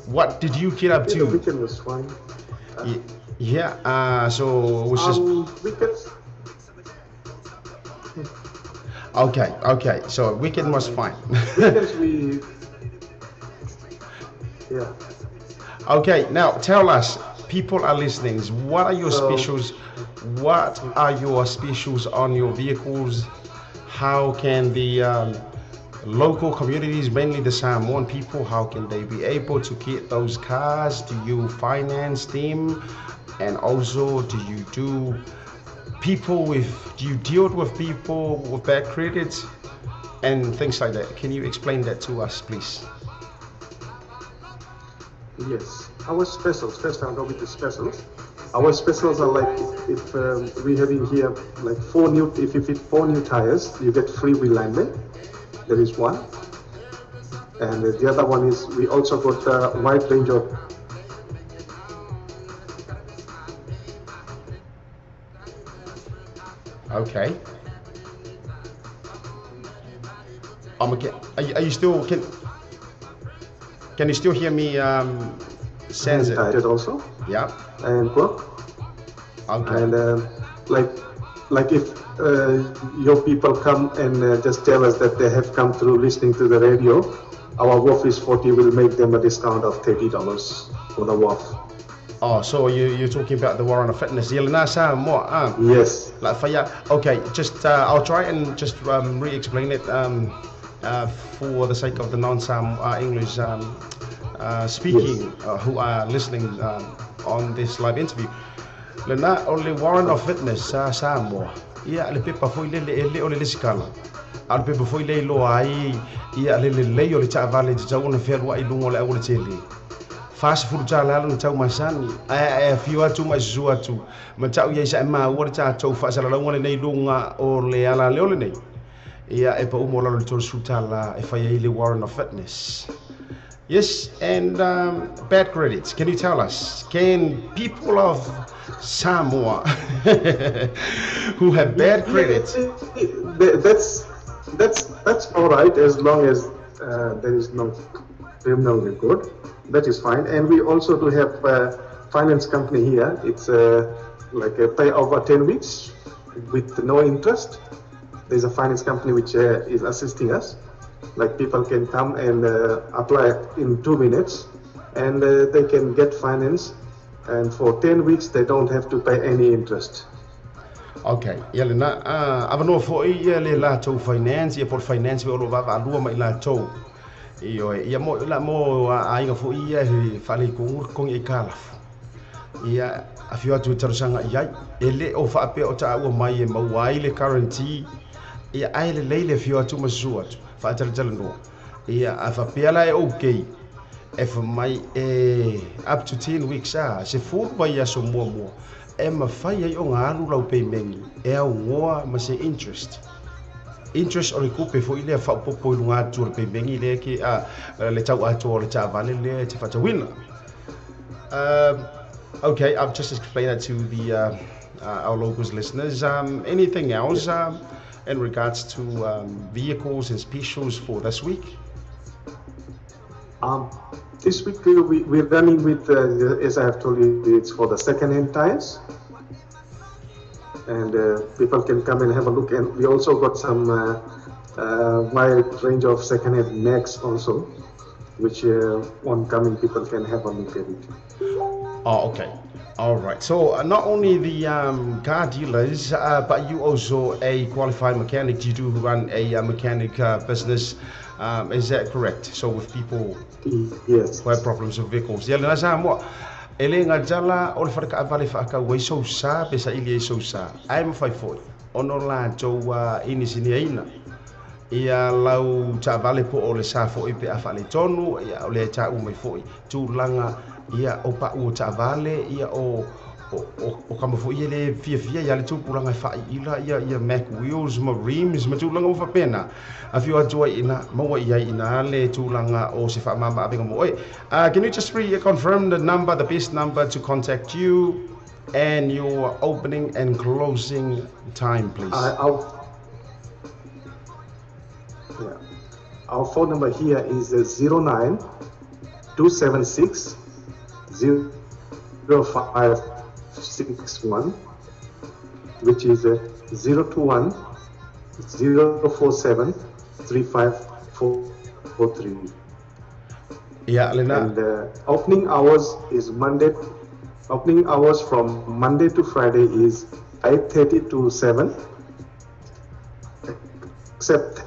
What did you get up Yeah, the to? weekend was fine. Yeah, so it was just... Weekends. Okay, so weekend was fine. Weekends we... Yeah. Okay, now tell us, people are listening, what are your specials? What are your specials on your vehicles? How can the local communities, mainly the Samoan people, how can they be able to get those cars? Do you finance them? And also, do you do people with, do you deal with people with bad credits? and things like that. Can you explain that to us, please? Yes, our specials. First, I'll go with the specials. Our specials are like if we're having here like four new. If you fit 4 new tires, you get free realignment. There is one, and the other one is we also got a wide range of. Okay. Are you still can you still hear me? Sense it. Also. Yeah. And work. Okay. And like if your people come and just tell us that they have come through listening to the radio, our WAF is 40 will make them a discount of $30 for the WAF. Oh, so you're talking about the warrant of fitness. Yes. Okay, just I'll try and just re-explain it for the sake of the non-Sam English speaking, yes, who are listening on this live interview. Lena o le warrant of fitness sa Samoa. Ia le pepa foi le le o le lesikala. A le pepa foi le iloa ai ia le lelei o le taavale e tatau ona fealuai i luga o le aualatele. $40 na tau masani. Ae afio atu ma e susu atu. Ma tau ia i sa e maua le tatou faasalalauga lenei i luga o le alaleo lenei. Ia e pau mo lalo le $30 e fai ai le warrant of fitness. Yes, and bad credits. Can you tell us, can people of Samoa who have bad credits? That's all right as long as there is no criminal record. That is fine. And we also do have a finance company here. It's like a pay over 10 weeks with no interest. There's a finance company which is assisting us. Like people can come and apply in 2 minutes, and they can get finance, and for 10 weeks they don't have to pay any interest. Okay, ia lena avanoa foi ia le latou finance, ia po o le finance o lo o vaavaalua ma i latou. Ioe, ia mo la mo aiga foi ia e faaleikogu le totogi aitalafu. Ia afio atu e talosaga i ai. E le o faapea o taua mai e maua ai le guarantee. Ia ae lelei le afio atu ma susu atu faatalatalanoa. Ia a faapea la e okay e fai mai e up to 10 weeks a 10 vaiaso muamua e mafai ai ona alu lau peimengi e augoa ma se interest. Interest o le tupe foi lea faaopoopo i luga atu o le peimengi lea ke le tau atoa o le taavale lea e te faatauina. Okay, I've just explained that to the our locals listeners. Anything else in regards to vehicles and specials for this week? This week we're running with, as I have told you, it's for the second-hand tires. And people can come and have a look. And we also got some wide range of second-hand Macs also, which oncoming people can have a look at it. Oh, okay. All right. So not only the car dealers, but you also a qualified mechanic. You do run a mechanic business. Is that correct? So with people, yes, who have problems with vehicles. Ia lena Samoa. E le gatala o le faletaavale faakau ai sousa pe saili ai sousa. Ae mafai foi ona o latou inisiniaina ia lau taavale po o le sa foi pe a faaletonu, ia o lea taua mai foi tulaga ia o pau o taavale, ia o kama foi ia le fiafia ia le tupulaga e faaiila ia Mac wheels ma rims ma tulaga ua faapena. Afio atu ai ina maua i ai ina le tulaga o se faamama avega mo oe. Can you just reconfirm the number, the best number to contact you and your opening and closing time, please? Our phone number here is 09 276 0561, which is 021 047 3543. Yeah, Lena. And opening hours is Monday. Opening hours from Monday to Friday is 8:30 to 7, except,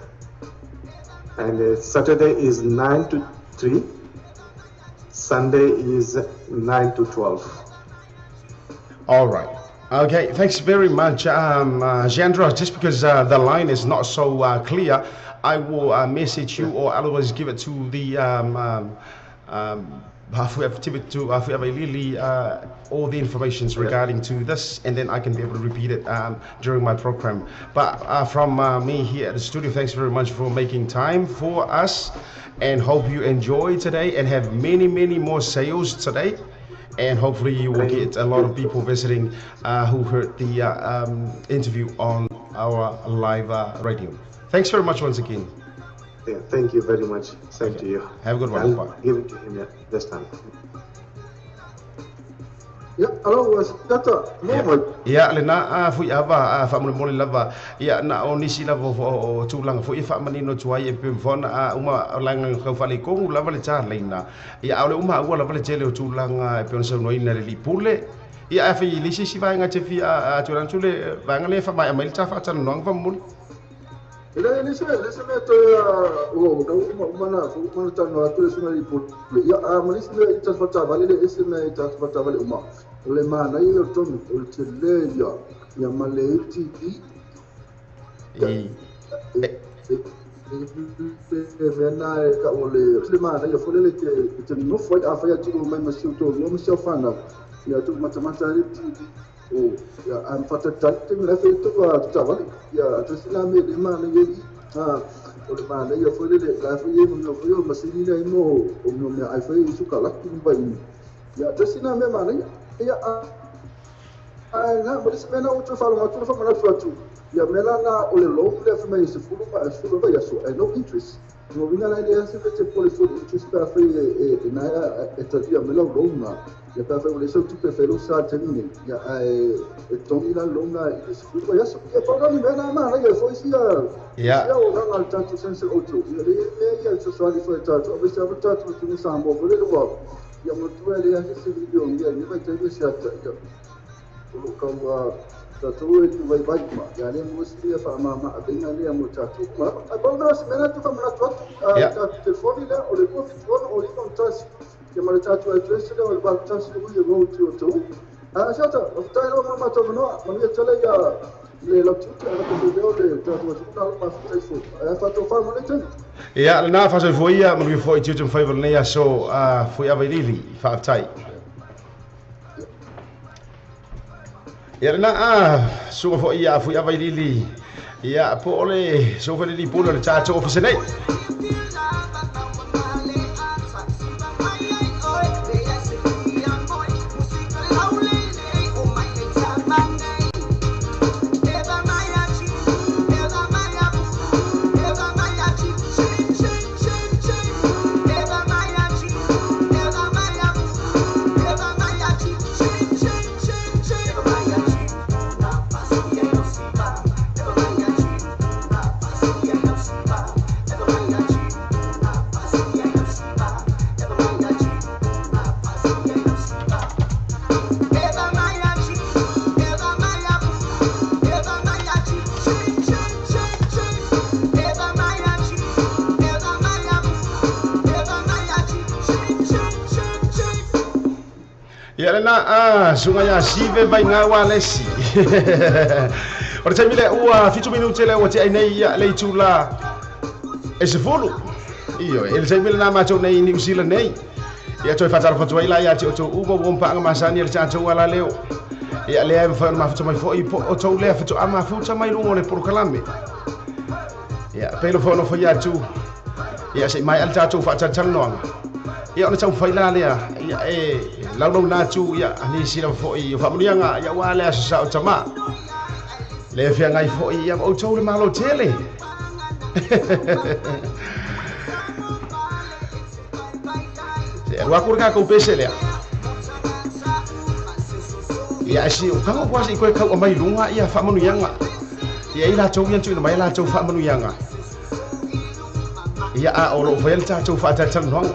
and Saturday is 9 to 3. Sunday is 9 to 12. All right. Okay, thanks very much, Zhandra. Just because the line is not so clear, I will message you or otherwise give it to the Lili all the informations regarding to this, and then I can be able to repeat it during my program. But from me here at the studio, thanks very much for making time for us, and hope you enjoy today and have many, many more sales today. And hopefully you will get a lot of people visiting who heard the interview on our live radio. Thanks very much once again. Yeah, thank you very much. Same to you. Have a good one. I'll Bye. Give it to him this time. Yeah, hello, Tata. Yeah, lena fui ava fa mo mo lava. Ya na o nisi lava o tulanga foi fa manino tuai e pe fona uma langa ka fa le kongu lava le cha leina. Ya ole uma ua lava le tele o tulanga e pe ona no ina le lipule. Ya fa le sisi va nga te fi a tulang tule va nga le fa mai mai cha fa cha no fa mo. Le le se le se me to o no uma na uma ta no atu le suna lipule. Ya a mo le se me ta fa ta vale le se me ta fa ta vale uma. O le mana i o tonu, o le tele ia, ia ma le ATV. E mea e ka o le le mana ia fole le te nofo ai a whai atu o mai masi o tō, ma si au whanau. Ia tu matamata le TV. O, ia am whatatari te mea whai tō a tawali. Ia atasina me le mana ia i. O le mana ia fole le la whai e mea whai o masini nei mo o mea ai whai i suka laki mba i. Ia atasina me mana ia. Ia a na mas mena o te falo ma tu fa mana tu ia mela na o le loan le fa mai se fulu ma fulu ba ia so no interest no vinga na ile se te pole full interest pa fa e na e ta ia mela loan na ia pa fa o le so tu pe fa lo sa te ni ia e to ila loan na ile se fulu ba ia so ia pa ni mena ma na ia foi sia ia ia o na ta tu sense o tu ia le me ia so so ali foi ta tu o se ta tu tu ni sa mo le lo ia mo tu ele ia se video ia ni vai ter esse ata ia o ka tatu e tu vai vai ma ia le mo se fa ma ma bem ali mo tatu ma a bom na semana tu fa ma tu a telefone lá o le ko fi tu o le contas que ma tatu address le o ba tatu o le go tu tu a chata o ta ro ma ma to no ma ia tele ia le la tu a ko video le tatu tu na ma fi tu a fa to fa mo le tu. Ia, lena whasau fo ia, manu fo i tiutum whaiwa nei aso fo i awailili, whaaftai. Ia, lena sunga fo ia, fo i awailili, ia, po ole, so fo lili pule o le tātou ofisa nei. Ia lena sunga ia sive vai ngā wā lesi. O le taimi le ua 7 minute le ua te ai nei ia le itula e se fulu. Iyo, e le taimi le nā mātou nei New Zealand nei. Ia toi whatara whatua ila ia te o tō uma wompa anga masani le tātou ala leo. Ia lea e mwhai ona mafuta mai fo i po o tau lea whatu ama futa mai lungo le porokalame. Ia pelo whaono whai atu. Ia se mai ale tātou whaatantanoanga. Ia ona tau whai la lea. Ia e laulau nā tū ia nisi lava fo'i o faamuniaga ia ua le aso sa o tamā le feagai fo'i ia ma outou le malo tele. Se alu aku le kakou pese lea ia e si o kago kuasi i koe kau amai luga ia faamanuiaga ia i latou ia tuuina mai latou faamanuiaga ia a o loo faia le tatou faatalatalanoaga.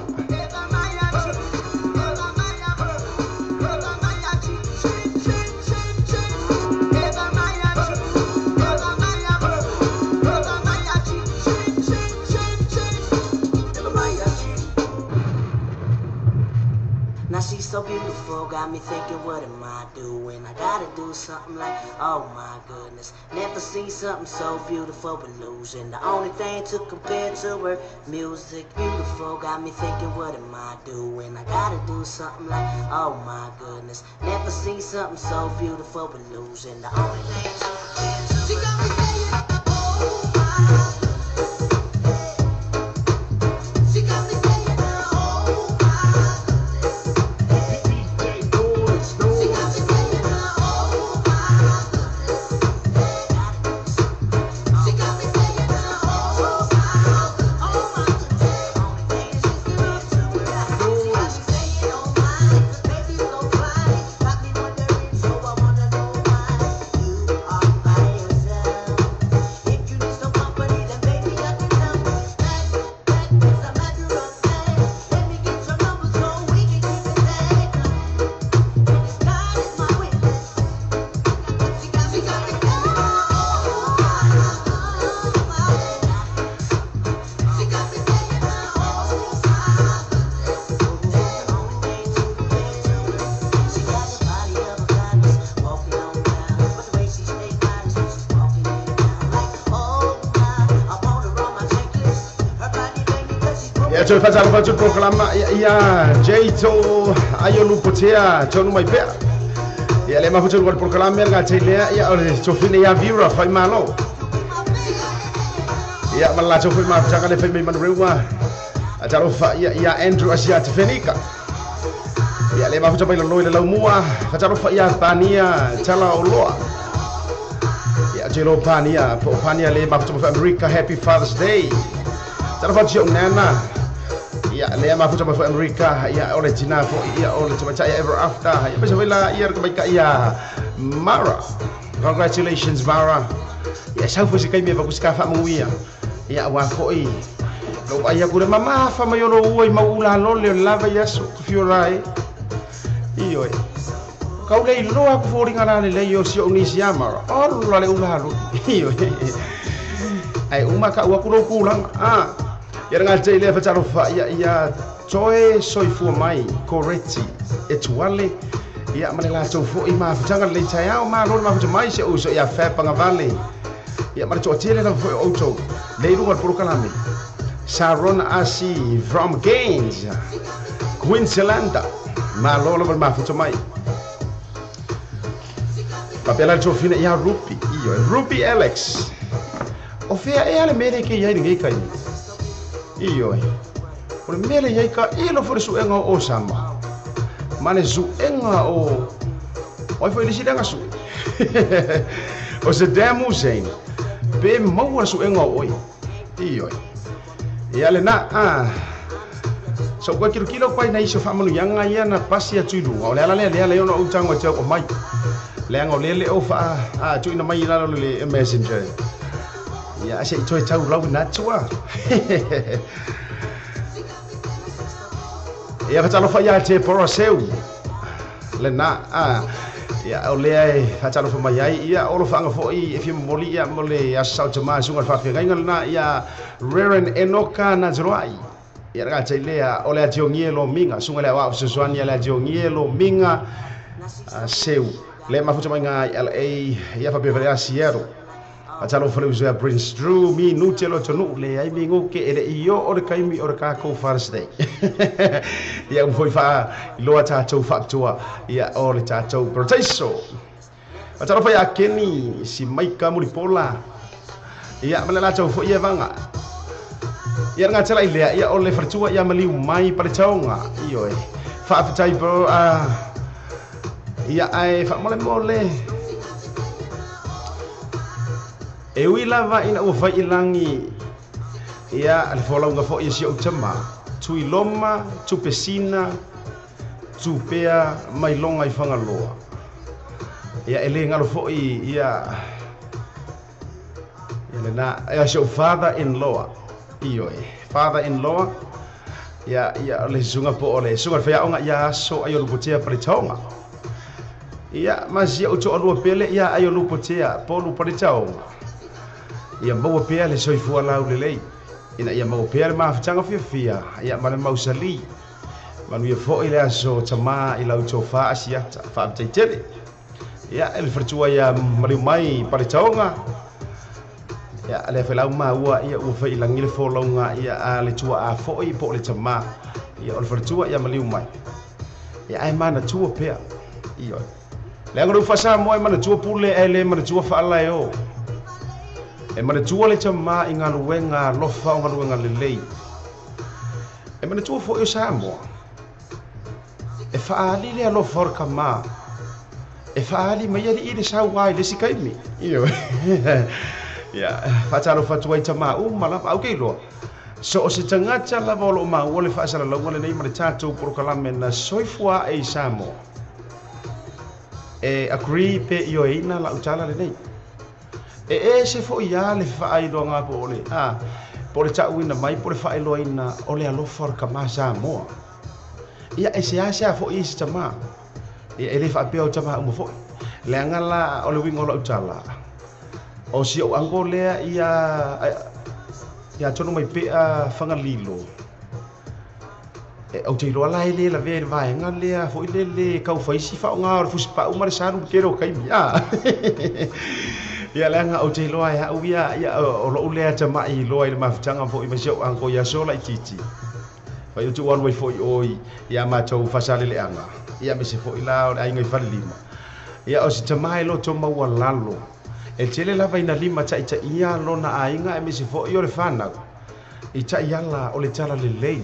So beautiful. Beautiful, got me thinking, what am I doing? I gotta do something like, oh my goodness. Never seen something so beautiful, illusion. The only thing to compare to her music. Beautiful, got me thinking, what am I doing? I gotta do something like, oh my goodness. Never seen something so beautiful, illusion. The only thing to compare to her. She got me saying, oh my goodness. She got me saying, oh my goodness. She got me saying, oh my goodness. She got me saying, oh my goodness. She got me saying, oh my, baby so fine. Got me wondering, so I wanna know why you are by yourself. If you need some company, then baby I can help. That is a matter of fact. Let me get your number so we can keep it back. And God is my witness. She got me saying, oh my goodness. She got me saying, oh my goodness. She got the body of a goddess, walking on down. But the way she stay modest when she's walking in town. Like, oh my, I want her on my checklist. Her body banging 'cause she's broken. Ia toe faatalofa atu polokalama ia ia Jato aio lupotea tonu mai pea. Ia le mafuta le polokalame le gatailea ia o le tofine ia Vira Faimalo. Ia ma le latou foi mafutaga le fai mai manureua. Atalofa ia ia Andrew Asia Tefenika. Ia le mafuta mai loloi le laumua. Fatalofa ia Pania Tala Oloa. Ia Jelo Pania po Pania le mafuta mai America. Happy Father's Day. Talofa atu ia nana. Ia le mafuta mai America ia o le tina fo ia o le tamatai ever after. Ia pesa vela ia ka mai ka ia Mara. Congratulations Mara. Ia sau fo se kai me va kuska fa muia. Ia wa foi. Lo ai aku le mama fa mai lo ua i mau ula lo le lava ia so fiorai. Io e. Kau le iloa ku fo ringa la le yo si o ni si Mara. O la le ula lo. Io e. Ai uma ka ua ku lo ku langa. Ah. Ia nga te le fatalofa ia ia toe soifua mai Koreti e tuale ia ma le latou foi mafutaga le taeao malo le mafuta mai se uso ia fepagavale ia ma le toatele lava foi o outou le iluga le polokalame Saron Asi from Gaines Queensland malo lava le mafuta mai papela le tofina ia Rupi io Rupi Alex o fea e ale mele ke ia i lenei kaimi. Io e. O le mele iai ka ilo fo le suega o Osama. Ma le suega o oi foi le silaga sue. O Saddam Hussein. Pe maua le suega o oi. Io e. Ia le na a. So kwa kilo kilo kwa ina iso faamanu ianga ia na pasi atu i luga. O le ala lea lea lea ona ou tago e te au o mai. Leaga o lea le o faa a tuuina mai i lalo le messenger. Ia se i toe tau lau ina atu a. Ia fatalofa ia te Poroseu. Le na a. Ia o lea e fatalofa mai ai ia o lo faanga foi e fia momoli ia mo le aso sao tama suga le faafeagaiga lena ia Reverend Enoka Nazaroai. Ia le lea o le ationgie lo minga suga le aoao fesoasoani ia le ationgie lo minga seu. Le mafuta mai ngā LA ia faapea fale Seattle. Atalofa le uso ia Prince Drew mi nute lo tonu le ai mi ngoke e le io o le kaimi o le kākou Father's Day. Ia umfoi faa iloa tātou faapitoa ia o le tātou Paradiso. Atalofa ia Kenny si Maika Mulipola. Ia ma le latou foi ia vanga. Ia ngā tala i lea ia o le wharatua ia maliu mai pale taonga. Io e. Faafetai bro ia ai faamole mole. E ui lava ina ua fai ilangi ia le folauga foi ia si ou tama Tuiloma, Tupesina, Tupea mai loga i Fagaloa. Ia e lē galo foi ia ia lena ia si ou father in law. Io e father in law ia ia le susuga po o le susuga le faiaoga ia aso ai o lupotea paletaoga. Ia ma si ou toalua pele ia ai o lupotea polu paletaoga. Ia maua pea le soifua laulelei ina ia maua pea le mafutaga fiafia ia ma le mausali Manuia fo'i le aso tamā i lau tofā asiata faafetaitele. Ia e le faletua ia maliu mai paletaoga. Ia lea foi lau maua ia ua failagi le folauga ia a le tuaa fo'i po o le tamā. Ia o le faletua ia maliu mai. Ia ae manatua pea. Ioe. Leaga o le ufasamoa e manatua pule ae le manatua faalaeo. E manatua le tamā i galuega alofa o galuega lelei. E manatua fo'i o Samoa. E fa'aali le alofa o le kamā. E fa'aali mai ali'i le sauā i le isi kaimi. Ioe. Ia, fa'atalofa atu ai tamā uma lava, au ke iloa. So o se tagata lava o lo'o maua le fa'asalalauga lenei ma le tatou polokalame na soifua a'e i Samoa. E agree pe ioeina la'u tala lenei. E ese fo'i a le fa'ailoaga po o le a po o le ta'uina mai po o le fa'ailoaina o le alofa o le kamā Samoa. Ia e seasea fo'i i se tamā. Ia e lē fa'apea o tamā uma fo'i. Leaga la o le uiga o la'u tala. O si ou ango lea ia ia tonu mai pea Fagalilo. E ou te iloa la e lē lavea i le vaega lea fo'i lele kaufaisi fa'aoga o le fusipa'u ma le salu i le tele o kaimi. A ia leaga ou te iloa e a'u ia ia o lo'u lea tama'i iloa i le mafutaga fo'i ma si ou ango i aso laitiiti. Fai o tuu alu ai fo'i oi ia matou fasaleleaga. Ia me se fo'i la o le aiga i Falelima. Ia o se tamā e loto maualalo. E tele lava ina lima ta'itaʻia lona aiga aemaise fo'i o le fanau. I ta'iala o le tala lelei.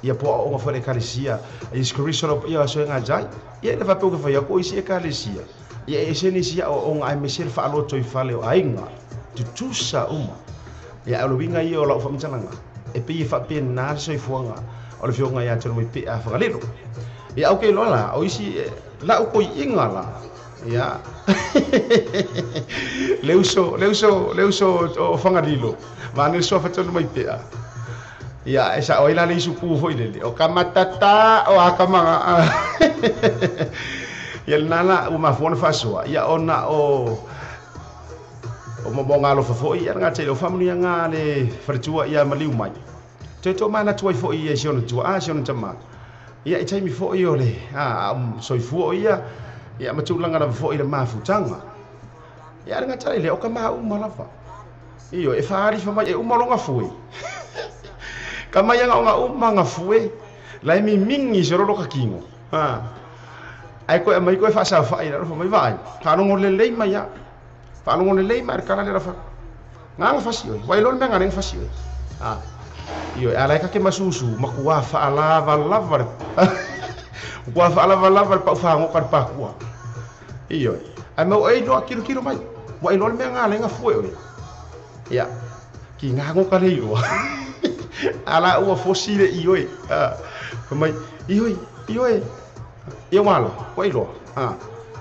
Ia po a'o'oga fo'i le ekalesia. Iesu Keriso lau paia o aso e gajai. Ia e le faapea ua fai atu o isi ekalesia. Ia e ese nisi a'oa'oga aemaise le fa'aloto i fale o aiga. Tutusa uma. Ia ae o le uiga ia o la'u fa'amatalaga. E pei e fa'apena le soifuaga o le afioga ia Tonumaipea Fagalilo. Ia au ke iloa la o isi la'u koi'iga la. Ia le uso le uso le uso o Fagalilo vaeane le suafa Tonumaipea. Ia e sa'o ai la le isupu fo'i lele o kamatata o akamaga. Ia lena la ua mafua ona fa'asoa ia ona o o momoga alofa fo'i ia le gata i lau fa'amanuiaga le faletua ia maliu mai. Toe to'amanatu ai fo'i ia i si ona tua'a si ona tamā. Ia i taimi fo'i o le a soifua o ia ia ma tulaga lava fo'i le mafutaga. Ia le gata i lea o kamā uma lava. Ioe e fa'aalifa mai e uma loga fue. Ka mai aga oga uma gafue la e mimigi se lolo kakigo. Ha. Ae koe mai koe fa'asafa'i le alofa mai va'ai. Fa'alogo lelei mai a. Fa'alogo lelei mai le kala le rafa. Gaga fasi oe. Ua iloa le mea gale fasi oe. Ha. Ioe ala e kake masusu makuā fa'alavalava le makuā fa'alavalava le pa'ufagoka le pakua. Ioe. Ae mau e iloa kilokilo mai. Ua iloa le mea gale gafue oe. Ia. Ki gagoka le iloa. Ala ua fosi le ioe. Ha. Fai mai ioe ioe. Ia ua ala ua iloa. Ha.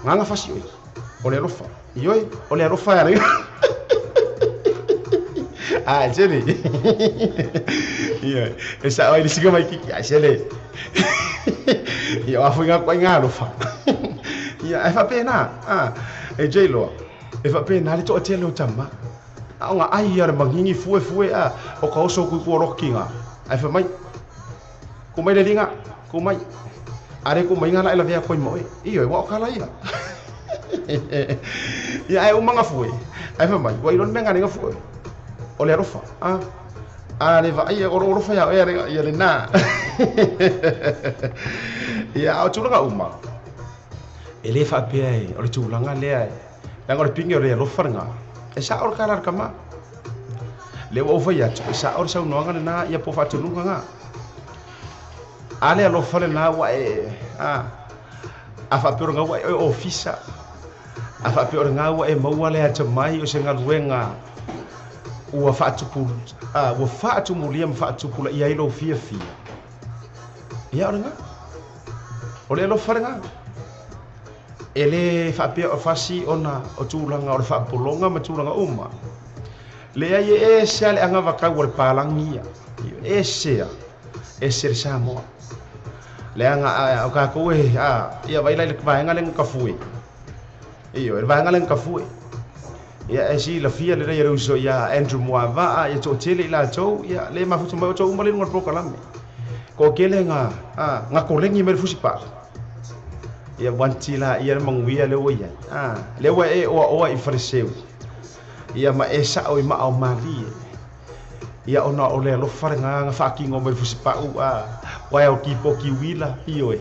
Gaga fasi oe. O le alofa. Ioe o le alofa e ala. A sele. Ia e sa'o ai le sika mai kiki a sele. Ia o afoiga koai ngā alofa. Ia e fa'apena. A e jailoa. E fa'apena le to'atele o tama. A'oga ai ia le magigi fue fue a o ka oso kui kua lokiga. Ae fai mai. Ku mai le liga. Ku mai. Are ku mai ngala e lavea koe mo e. Ioe ua o kala ia. Ia ae uma gafue. Ae fai mai ua iloa le mea gale gafue. O le alofa. A. A le va'ai o lo alofa ia oe ia lena. Ia a o tulaga uma. E lē fa'apea e o le tulaga lea e. Leaga o le pigi o le alofa lagā. E sa'o le kala a le kamā. Le ua ou fai atu e sa'o le saunoaga lenā ia po fa'atonuga gā. A le alofa lenā ua e a a fa'apea o le gau ua e oe ofisa. A fa'apea o le gau ua e maua le atamai o se galuega ua fa'atupu a ua fa'atumulia ma fa'atupulaʻia ai lou fiafia. Ia o lagā. O le alofa lagā. E lē fa'apea o fasi ona o tulaga o le fa'apologa ma tulaga uma. Leai e ese a le agavakau o le palagi ia. Ese a. Ese le Samoa. Leaga o kakou e a ia vaila i le vaega le gakafue. Ioe le vaega le gakafue. Ia e silafia lelei e le uso ia Andrew Muava'a ia to'atele i latou ia le mafuta mai o tou uma le luga o le polokalame. Ko kele nga nga kolengi me fusi pa. Ia wanti la ia manguia le oia. Le wa e oa oa i fariseu. Ia ma e sa o i ma au mali. Ia ona o le alofa nga nga whaakingo me fusi pa u wai au ki po ki wila ioe.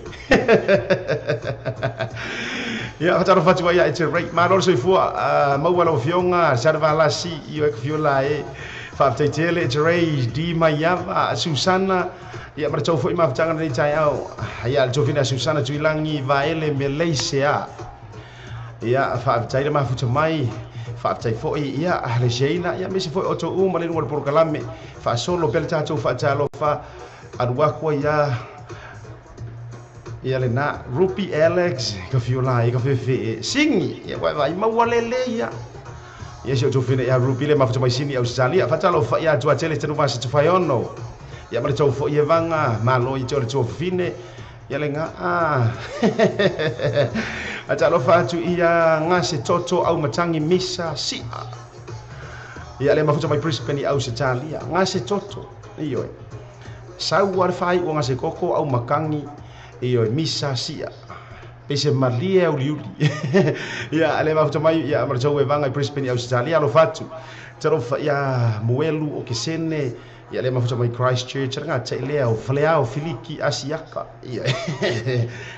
Ia whataro whatua ia e te rei. Malo le soifua maua lau fionga sarvalasi ioe ka fiola e. Whaapteitele e te rei di maiava Susana. Ia mara tau foi mafutanga nei tai au. Ia le tofina Susana Tuilangi vaele Meleisea. Ia whaapteile mafuta mai. Whaaptei foi ia le seina. Ia mese foi o tō uma le nunga le porokalame. Whaasolo pele tātou whaatalo wha aruakua ia. Ia le nā Rupi Alex ka fiola e ka fefe singi. Ia wai vai maua lele ia. Ia se o tofina ia Rupi le mafuta mai sini au salia. Whaatalo wha ia tua tele tenu masa te whaiono. Ia mara tau fo ia vanga malo i te ore tofine. Ia le ngā a. Atalo whaatu ia ngā se toto au matangi misa sia. Ia le mafuta mai Brisbane i au se talia. Ngā se toto. Ioe. Sau ar whai o ngā se koko au makangi. Ioe misa sia. Pese malie au liuli. Ia le mafuta mai ia mara tau e vanga i Brisbane i au se talia. Alo whaatu. Taro ia muelu o kesene. Ia le mafuta mai Christchurch nga te lea o falea o Filiki Asiaka. Ia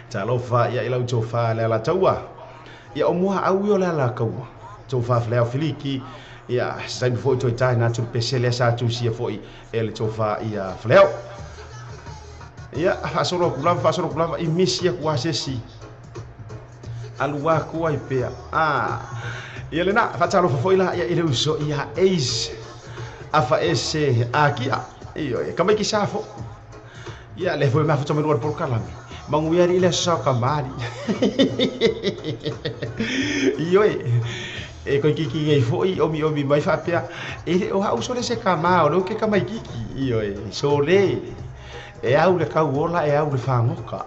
talofa ia ilau tofa le ala taua. Ia o mua au i o le ala kaua. Tofa falea o Filiki. Ia saimi foi toi tai nā tulu pesele sa tu sia foi e le tofa ia falea. Ia fasoro kulava i misia kua sesi. Alua kua i pea. Ia le nā fatalofa foi la ia ile uso ia eis. Afa ese akia iyo e kamai ki safo ia le foi mafuta mai no porokalame manguia ile sa kamari iyo e koi kiki ngai foi omi omi mai fa pea e o hau sole se kama o lo ke kamai kiki iyo e sole e au le kau ola e au le whangoka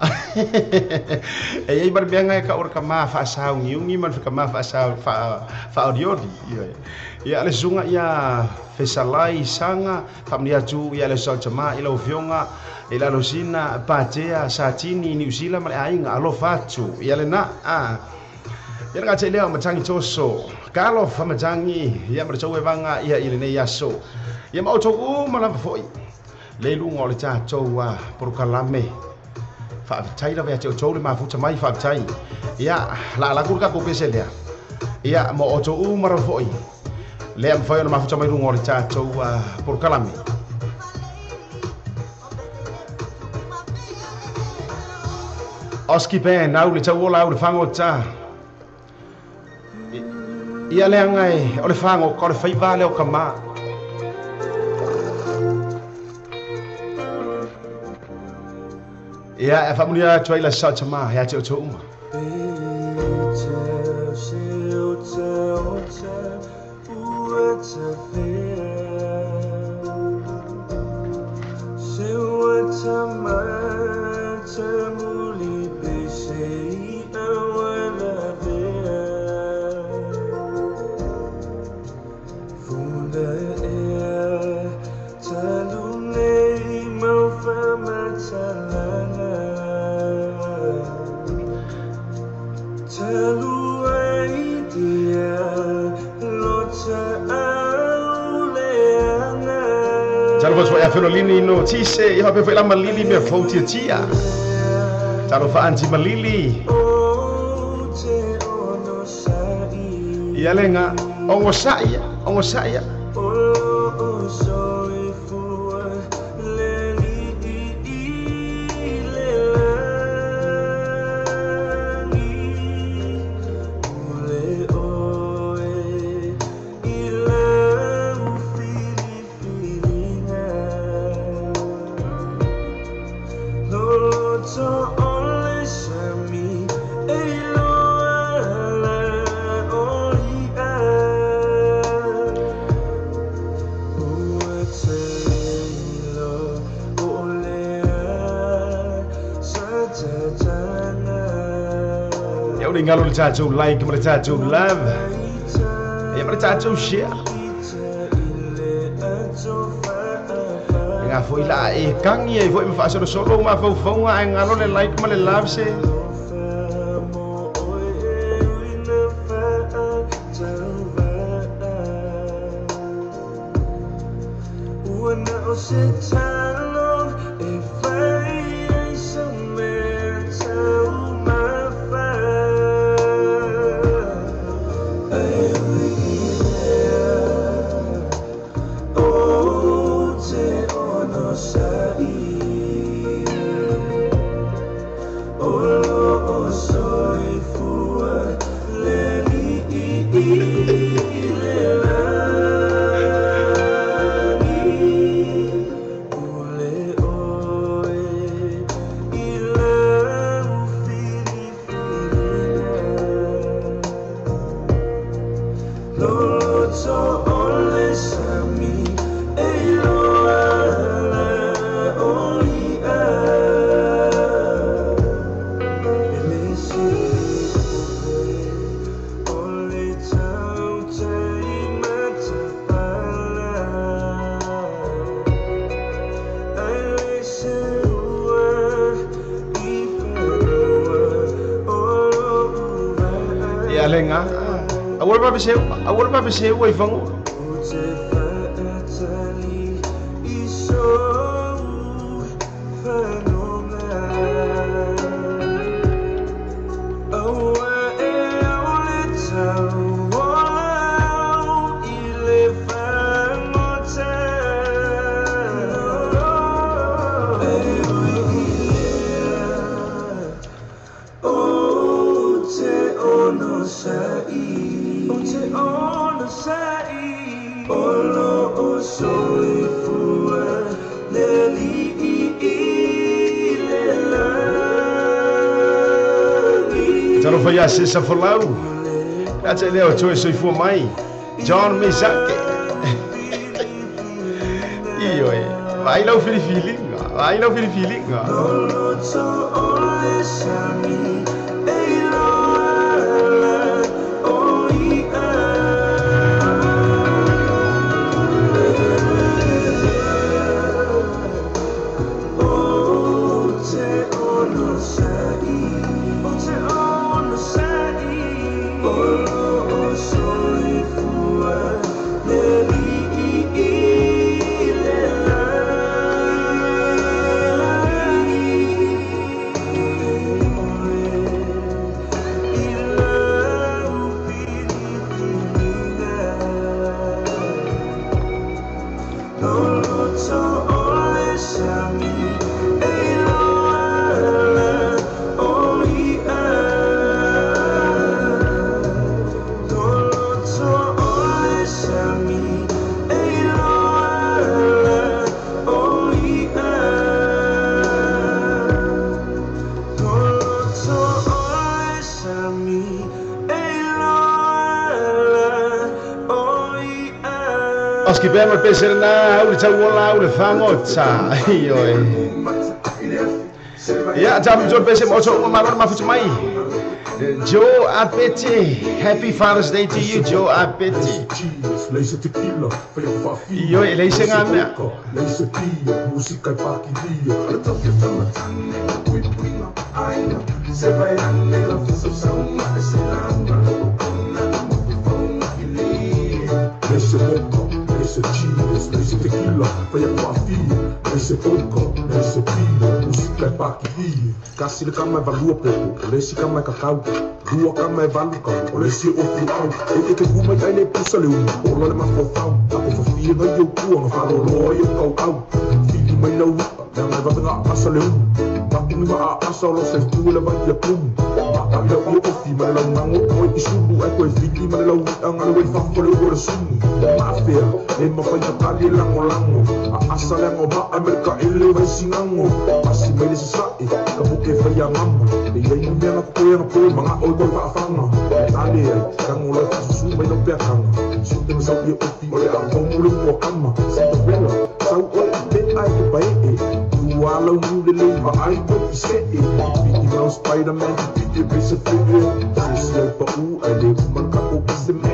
e ei mar mea ngai ka ora ka maa whaasau ngiungi man ka maa whaasau whaoriori iyo e ia le sunga ia fesalai sanga whamnia tu ia le sautama i lau fionga i lalo sina patea satini New Zealand ma le ainga alo fatu ia le na ia nga te leo matangi toso kalo whamatangi ia mara tau e vanga ia i le nei aso ia ma o uma lava foi le lunga o le tātou porokalame whaafetai lava ia te o tau le mafuta mai whaafetai ia la la kuru kako pese lea ia ma o tau uma lava foi lea mwhai ona mafuta mai runga o le tātou porokalame. Oski Band, au le tau ola au le whangota. Ia lea ngai o le whango ka o le whaiva leo ka mā. Ia e whamunia atu ai la sa te mā, hea te o tō uma. Felolini no tise ia pe foi malili me fautia tia talo fa anti malili ia lenga ongo saia Ngalo le tātou like, ma le tātou love, ia ma le tātou share. Nga foi la e kangi e foi ma faasolosolo ma faufauga ae galo le like ma le love se. Awal pa bese oi fangu. Sesa folau. Ia lea o toe soifua mai. John Mesake. Ioe. Vai lau filifiliga. Vai lau filifiliga. Oski pema pesena uri tauola uri fangota. Ioe. Ya jam jo pese moto maro mafutu mai. Joe Apeti, happy Father's Day to you, Joe Apeti. Ioe, leise ngamea. Kasi le kama e valua popo, o le isi kama e kakau, lua kama e valu kau, o le isi e ofu au. E te kuma i aile pusa le umu, o la le mafofau, ako fafia ngai au pua, nga whaloloa i au kau au. Fili mai lau uta, mea ngai vavega a asa le umu, taku ni maa asa o lo se tu le vai ia kumu. Mata i lau ia ofi ma le lau ngango, oe i sulu ai koe fili ma le lau ia nga le wei fafo le ua le sumu. Maafea, e mawhai tatali e lango lango, a asa le ango maa e mereka ele vai singango. Pasi mai le sasae, ka puke whai a ngama, e iai ni mea nga koe anga koe manga oi koe waafanga. E ale ai, kango lai fasusu mai lau peakanga, sute masau ia ofi o le a komu le mua kama. Cinderella, sau oe a pe ai ke pae e, ua lau nu le lei ma ai koe i se e. Mickey Mouse, Spider-Man, pite pese fee, sesi ai pa u, ai le umar ka o pese me.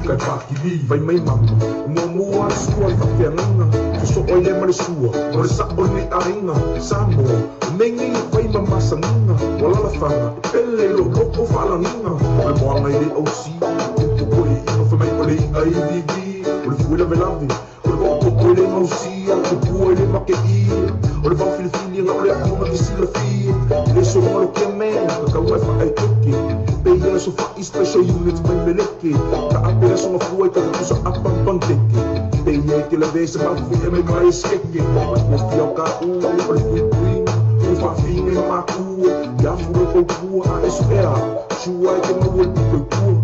musika e pakili. Vai mai mama, mua mua sua i whawheangaina. Fuso oile ma le sua, o le sa o le ainga. Samoa, o mengi i whai mamasanina. Walala whanga, e pele lo loko whalanginga. O le moanga i le ausi, o koe i ma whamai o le i vivi. O le fuela velave, o le o le mausia, o pua i le make i. O le vau filifili nga o le akunga ki silafia. Le soronga lo kia mea, ka kaua e whae toke. Peia le sofa i special units mai meleke. Ka ape le songa fua i tatakusa apang pangkeke. Peia e te la vesa mafu e mai mai skeke. O fia o ka u, o le pui pui. O whawhinga i makua, ia fura i paupua a eso ea. Chua e te maua le pui pua.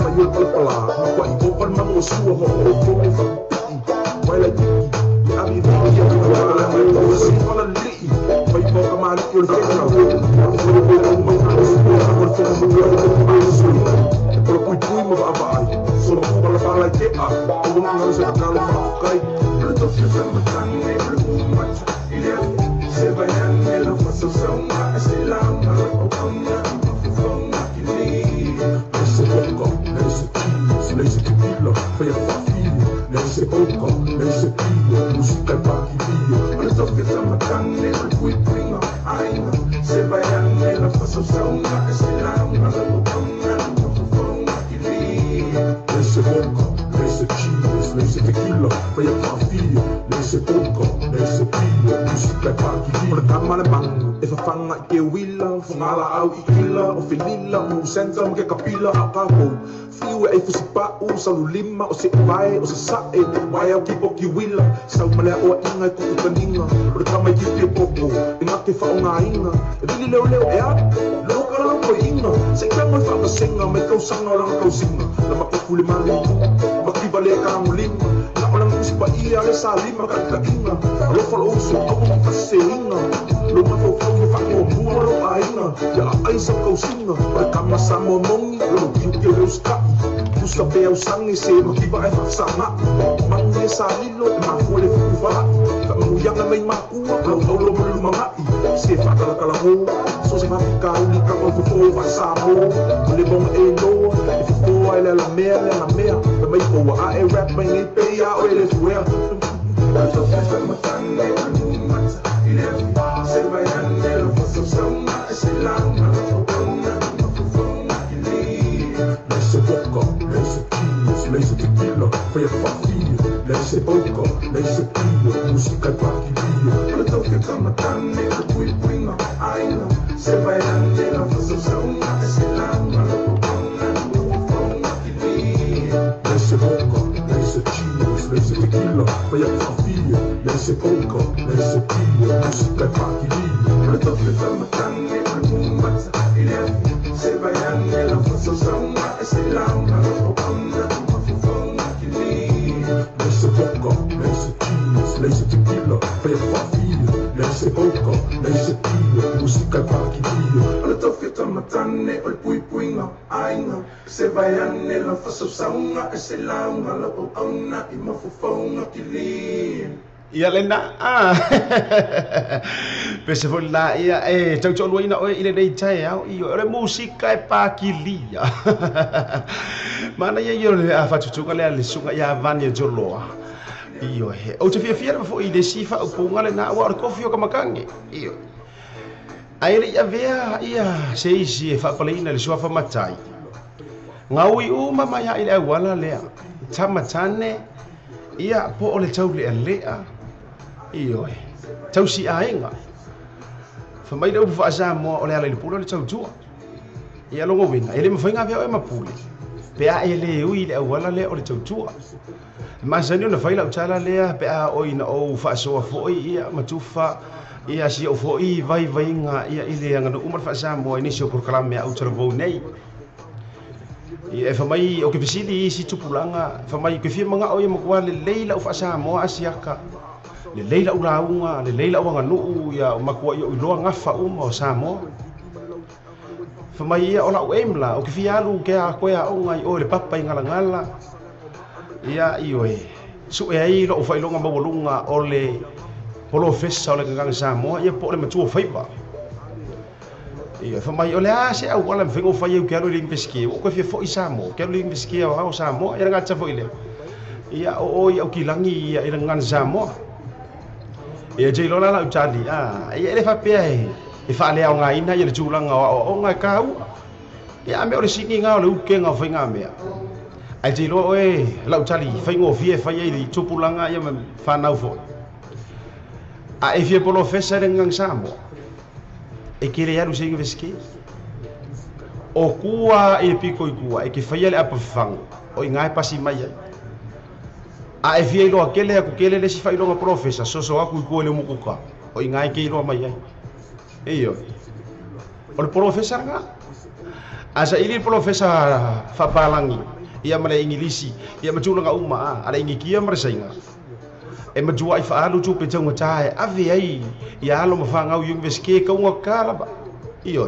Whai o le palapala, ma kwa i opa le mango sua. Mo o fongo whakapii, wai lai tiki. Ia abi whai ia ka wala mai o se wala lii. Wai pau ka mali o le whenga. O le whenga o mai o sua. O le whenga o mai o sua. E pora pui pui ma vaavaai. Sola pua la whala i te a. O wanga ngaro se kakalo whaafukai. O le tofi whamatange o le umata i le afi. Se vaiane la whasausauga e se lauga la auauna i mafaufauga i li. Le se vodka, le se cheese, le se tequila, whaia whawhia. Le se vodka, le se pia, musika e pakilia. O le tofi whamatange o le puipuiga aiga. Se vaiane la whasausauga e se lauga la auauna i mafaufauga i li. Le se vodka, le se cheese, le se tequila, whaia whawhia. Le se vodka, le se pia, musika e pakilia. O le kama le mangu, e whawhanga i te wila, whangala au i ila, o whilila, o senta ma ke kapila a kākou. Fiu e fusipa'u, salu lima, o se uae, o se sa'e, wae au ki poki wila, sau malea o a inga e ku'ukaninga, o le kama i ki poko, e ngake whaonga inga, e vili leo leo e a, loka lau koe inga, se kango e whaakasenga, mai kausanga o langa kausinga, la makofu le malimu, makiva le karango lima, na o langa usipa ia le sa lima ka inga, alofa lo uso, au mo kase inga, lo mafaufau le whakoa mua lo ainga, ia a ai sa kausinga, o le kama sa moa mongi, lo kiu ke leo skai, pusa pe au sange se makiva e whafsanga, mangi e sa lilo, e mafua le fukuwhaai, whamanguyanga mai makua, lau au lo mo lumangai, se whakalakala ho, so se whafikauli ka mau fofo whasamo, o le monga e loa, e fofoa e le alamea, le alamea, me mai oa a e rap mai ngei pe ia o e le fuea. O le tofi whamatange o le umata i le afi. Se vaiane la whasausauga e se lauga la auauna i mafaufauga i li. Le se vodka, le se cheese, le se tequila, whaia whawhia. Le se vodka, le se pia, musika e pakilia. O le tofi whamatange o le puipuiga aiga. Se vaiane la whasausauga e se lauga la auauna i mafaufauga i li. Le se vodka, le se cheese, le se tequila, whaia whawhia. Le se vodka, le se pia, musika e pakilia. O le tofi whamatange o le umata i le afi. Se vaiane la whasausauga e se lauga la auauna i mafaufauga i li. Le se vodka, le se cheese, le se tequila, whaia whawhia. Le se vodka, le se pia, musika e pakilia. O le tofi whamatane o le puipuiga aiga. Se vaiane la whasausauga e se lauga la auauna i mafaufauga i li. Ia lena a pese foi la ia e tau tolu ina oe i le nei tae au i o le musika e pakilia. Mana ia ia le a fatutuga le le sunga ia vani e joloa. Io he. O te fia fia le fo i le sifa o punga le na ua o le kofi o ka makange. Io. Ai le ia vea ia se isi e whaapaleina le suafa matai. Ngaui u mama ia i le awala lea. Tamatane ia po o le tau le lea. Io e. Tau si aenga. Whamai le upu whaasa moa o le ala i le pule o le tau tua. Ia longo winga. E le mawhainga vea o e mapule. Pea e le ui le awala lea o le tau tua. Masani ona whaila utala lea pea o ina o whaasoa foi ia matufa ia si o foi vai vainga ia i le anga umar whaasa moa i nisi o porokalame au taravou nei. Ia e whamai o ke fisili i si tupulanga whamai ke fia manga o ia makua le leila o whaasa moa asiaka. Le leila o launga, le leila o wanganuu ia o makua ia o iloa ngafa uma o Samoa. Whamai ia o lau emla o ke fia alu ke a koe a onga i o le papa i ngalangala. Ia io e su e ai lo whailonga mawalunga o le polofesa o le kanganga Samoa ia po le matua whaipa. Ia fa mai o le a se au wala mfengo fa iu ke alu le university o ko fia fo i Samoa ke alu le university o au Samoa ia ngata fo ile ia o o ia o kilangi ia ila ngan Samoa ia je lola la utali a ia le fa pea e fa le au ngaina ia le tulanga o o ngai kau ia me o le singi ngao le uke ngao fai ngā mea ai te loa oe lau tali fai ngō fie fai ai li tupulanga ia ma whanau fo a e fie polo fesa le ngang Samoa e kere alu se university o kua e piko i kua e ke fai ale apa fango o i ngai pasi mai ai a e fie iloa kele aku kele le si fai longa profesa soso aku i kua le mukuka o i ngai ke iloa mai ai e o le profesa nga asa ili profesa fapalangi ia ma le ingilisi ia matulanga uma ala ingikia ma le sainga e matua i faalu tupe taunga tae ave ai ia alo ma fangau university kaunga kala ba io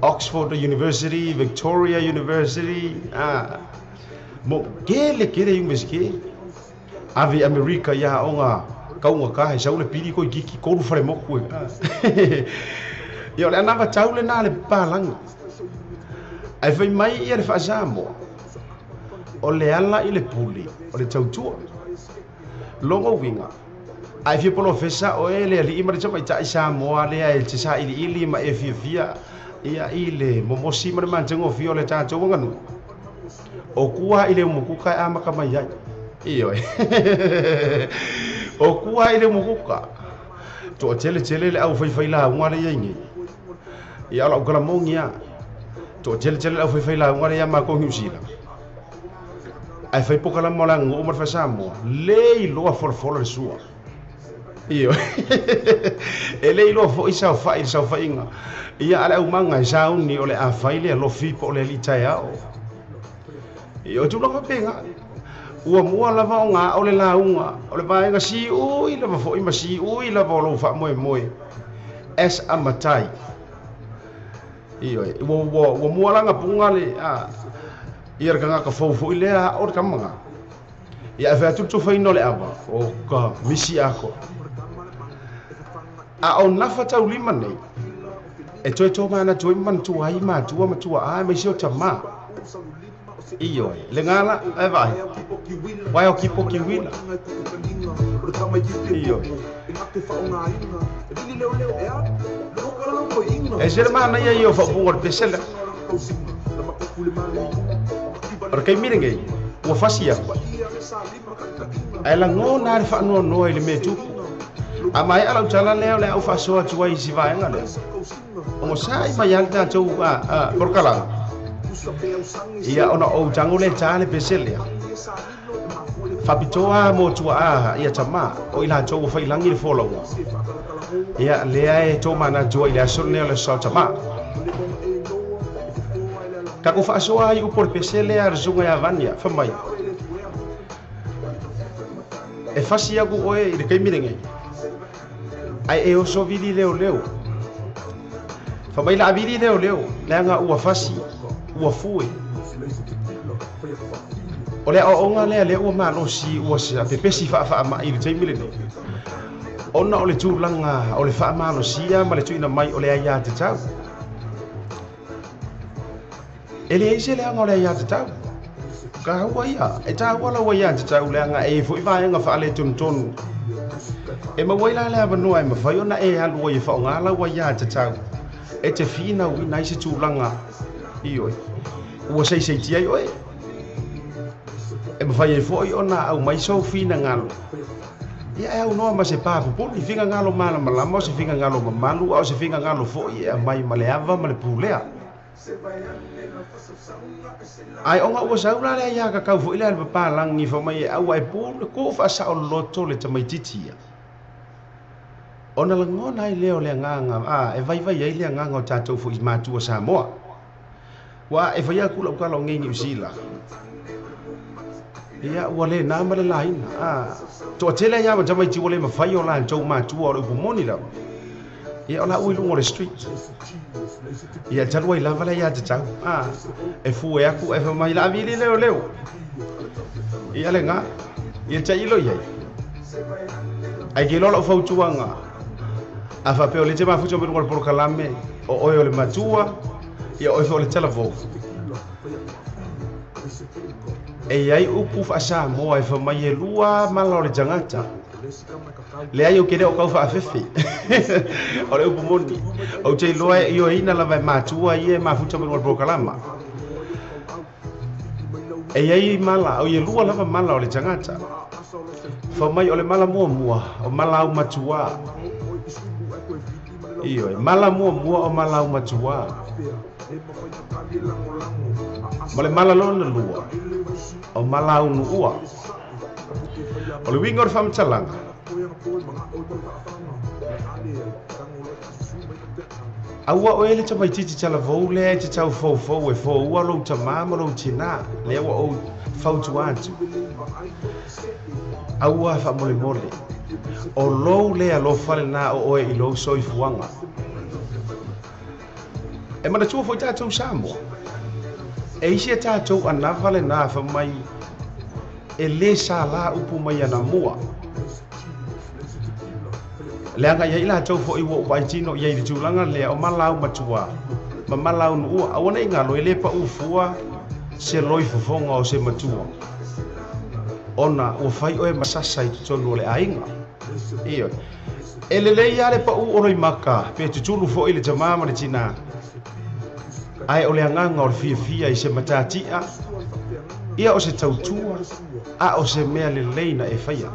Oxford University, Victoria University a mo kele kele university ave America ia onga kaunga ka he saule pili ko kiki kolu fale moku ia le anava taule na le palangi ai fai mai ia le faasamoa o le ala i le pule o le tautua longo winga ai fia polofesa o e le alii ma le tamaitai Samoa lea e te sailiili ma e fiafia ia i le momosi ma le matagofia o le tatou aganuu o kua i le umukuka e amaka mai ai ioe o kua i le umukuka toateletele le aufaifai lauga le iai nei ia o lau kalamogi a toateletele le aufaifai lauga le ia makou Niusila ai fai pokalama o le aganuu ma le faasamoa le iloa folafola le sua io e le iloa foʻi saofaʻi le saofaʻiga ia a le aumaga e sauni o le afai le alofi po o le alii taeao ia o tulaga faapega ua mua lava o gā o le lauga o le vaega siui lava foʻi ma siui lava o lou faamoemoe as a matai io ua mua laga puga le a ia le kagaka fou foʻi lea o le kamaga ia e featu le tufaina o le ava o ka misi ako a o nafa taulima nei e toe tō mana toe manatua ai matua matua ai mai se o tamā ioe le ngala e vai vai o kipo ki wila ioe e se le mana ia i o whaapunga o le pesela o le kaimire ngei ua fasi aku ai lagona le faanoanoa i le mea tupu a mai ala utala lea o le au faasoa atu ai i si vaega lea o sai mai ale tatou a porokalaga ia ona ou tago le tā le pese lea faapitoa mo tuaa ia tamā o i latou ua failagi le folauga ia lea e tō manatua i le aso lea o le aso tamā kako faasoa ai upu o le pese lea le susuga ia Vania famai e fasi aku oe i le kaimi lenei ai e oso vili leo leo famai la vili leo leo leaga ua fasi ua fue o le aoaoga lea lea ua malosi ua pepesi faafaamaʻi i le taimi lenei ona o le tulaga o le faamalosia ma le tuuina mai o le aiā tatau e leai se leaga o le aiā tatau ka ia e tāua lau aiā tatau leaga e foʻi vaega faaletonutonu e maua ai la le avanoa e mafai ona e alu ai e faaaogā lau aiā tatau e te finauina ai se tulaga ioe ua seiseitia ai oe e mafai ai foʻi ona au mai sou finagalo ia e aunoa ma se pā pupuni figagalo malamalama o se figagalo mamalu a o se figagalo foʻi e aumai ma le ava ma le pulea ai onga ua sau la lea ia kakau foʻi lea le papalagi famai e aua e pule ko faasaoloto le tamaititi ia ona lagona ai lea o le agaga a e vaivai ai le agaga o tatou foʻi matua Samoa ua e fai aku lau kala o ngei Niusila ia ua le nā ma le laina a toatele ia ma tamaiti ua le mafai o latou matua o le upu moni lava ia o la ui luga o le street ia talu ai lava le ia tatau a e fue aku e famai la vili leo leo ia le ngā ia tailo iai ai ke lola o fautuaga A faapea o lea e te mafuta mai luga o le polokalame, o oe o le matua, ia oe foi o le talavou. E iai upu faa-Samoa e fai mai e lua mala o le tagata. Leai ou te le o kau faafefe. O le upu moni. Ou te iloa e ioeina lava e matua ia e mafuta mai luga o le polokalama. E iai mala, o e lua lava mala o le tagata. Fai mai o le mala muamua, o mala aumatuā. Ioe, mala muamua o mala aumatuā. Ma le mala lona lua, o mala aunuua. O le uiga o le faamatalaga, aua oe le tamaitiiti talavou lea e te tau foufou e foua lou tamā ma lou tinā, lea ua ou fautua atu. Aua faamolemole, o lou lea alofa lenā o oe i lou soifuaga. E manatua foi tatou Samoa, e isi a tatou anava lenā fai mai e lē salā upu mai anamua. Leaga ia i latou foi ua ou vaai tino i ai i le tulaga lea o mala aumatuā ma mala aunuua. Aua ne i galo e lē paʻu fua se loi fofoga o se matua, ona ua fai oe ma sasa i totonu o le aiga. Ioe. E lelei lava le paʻu o loimaka pe tutulu foi le tamā ma le tinā, ae o le agaga o le fiafia i se matatia, ia o se tautua, a o se mea lelei na e faia.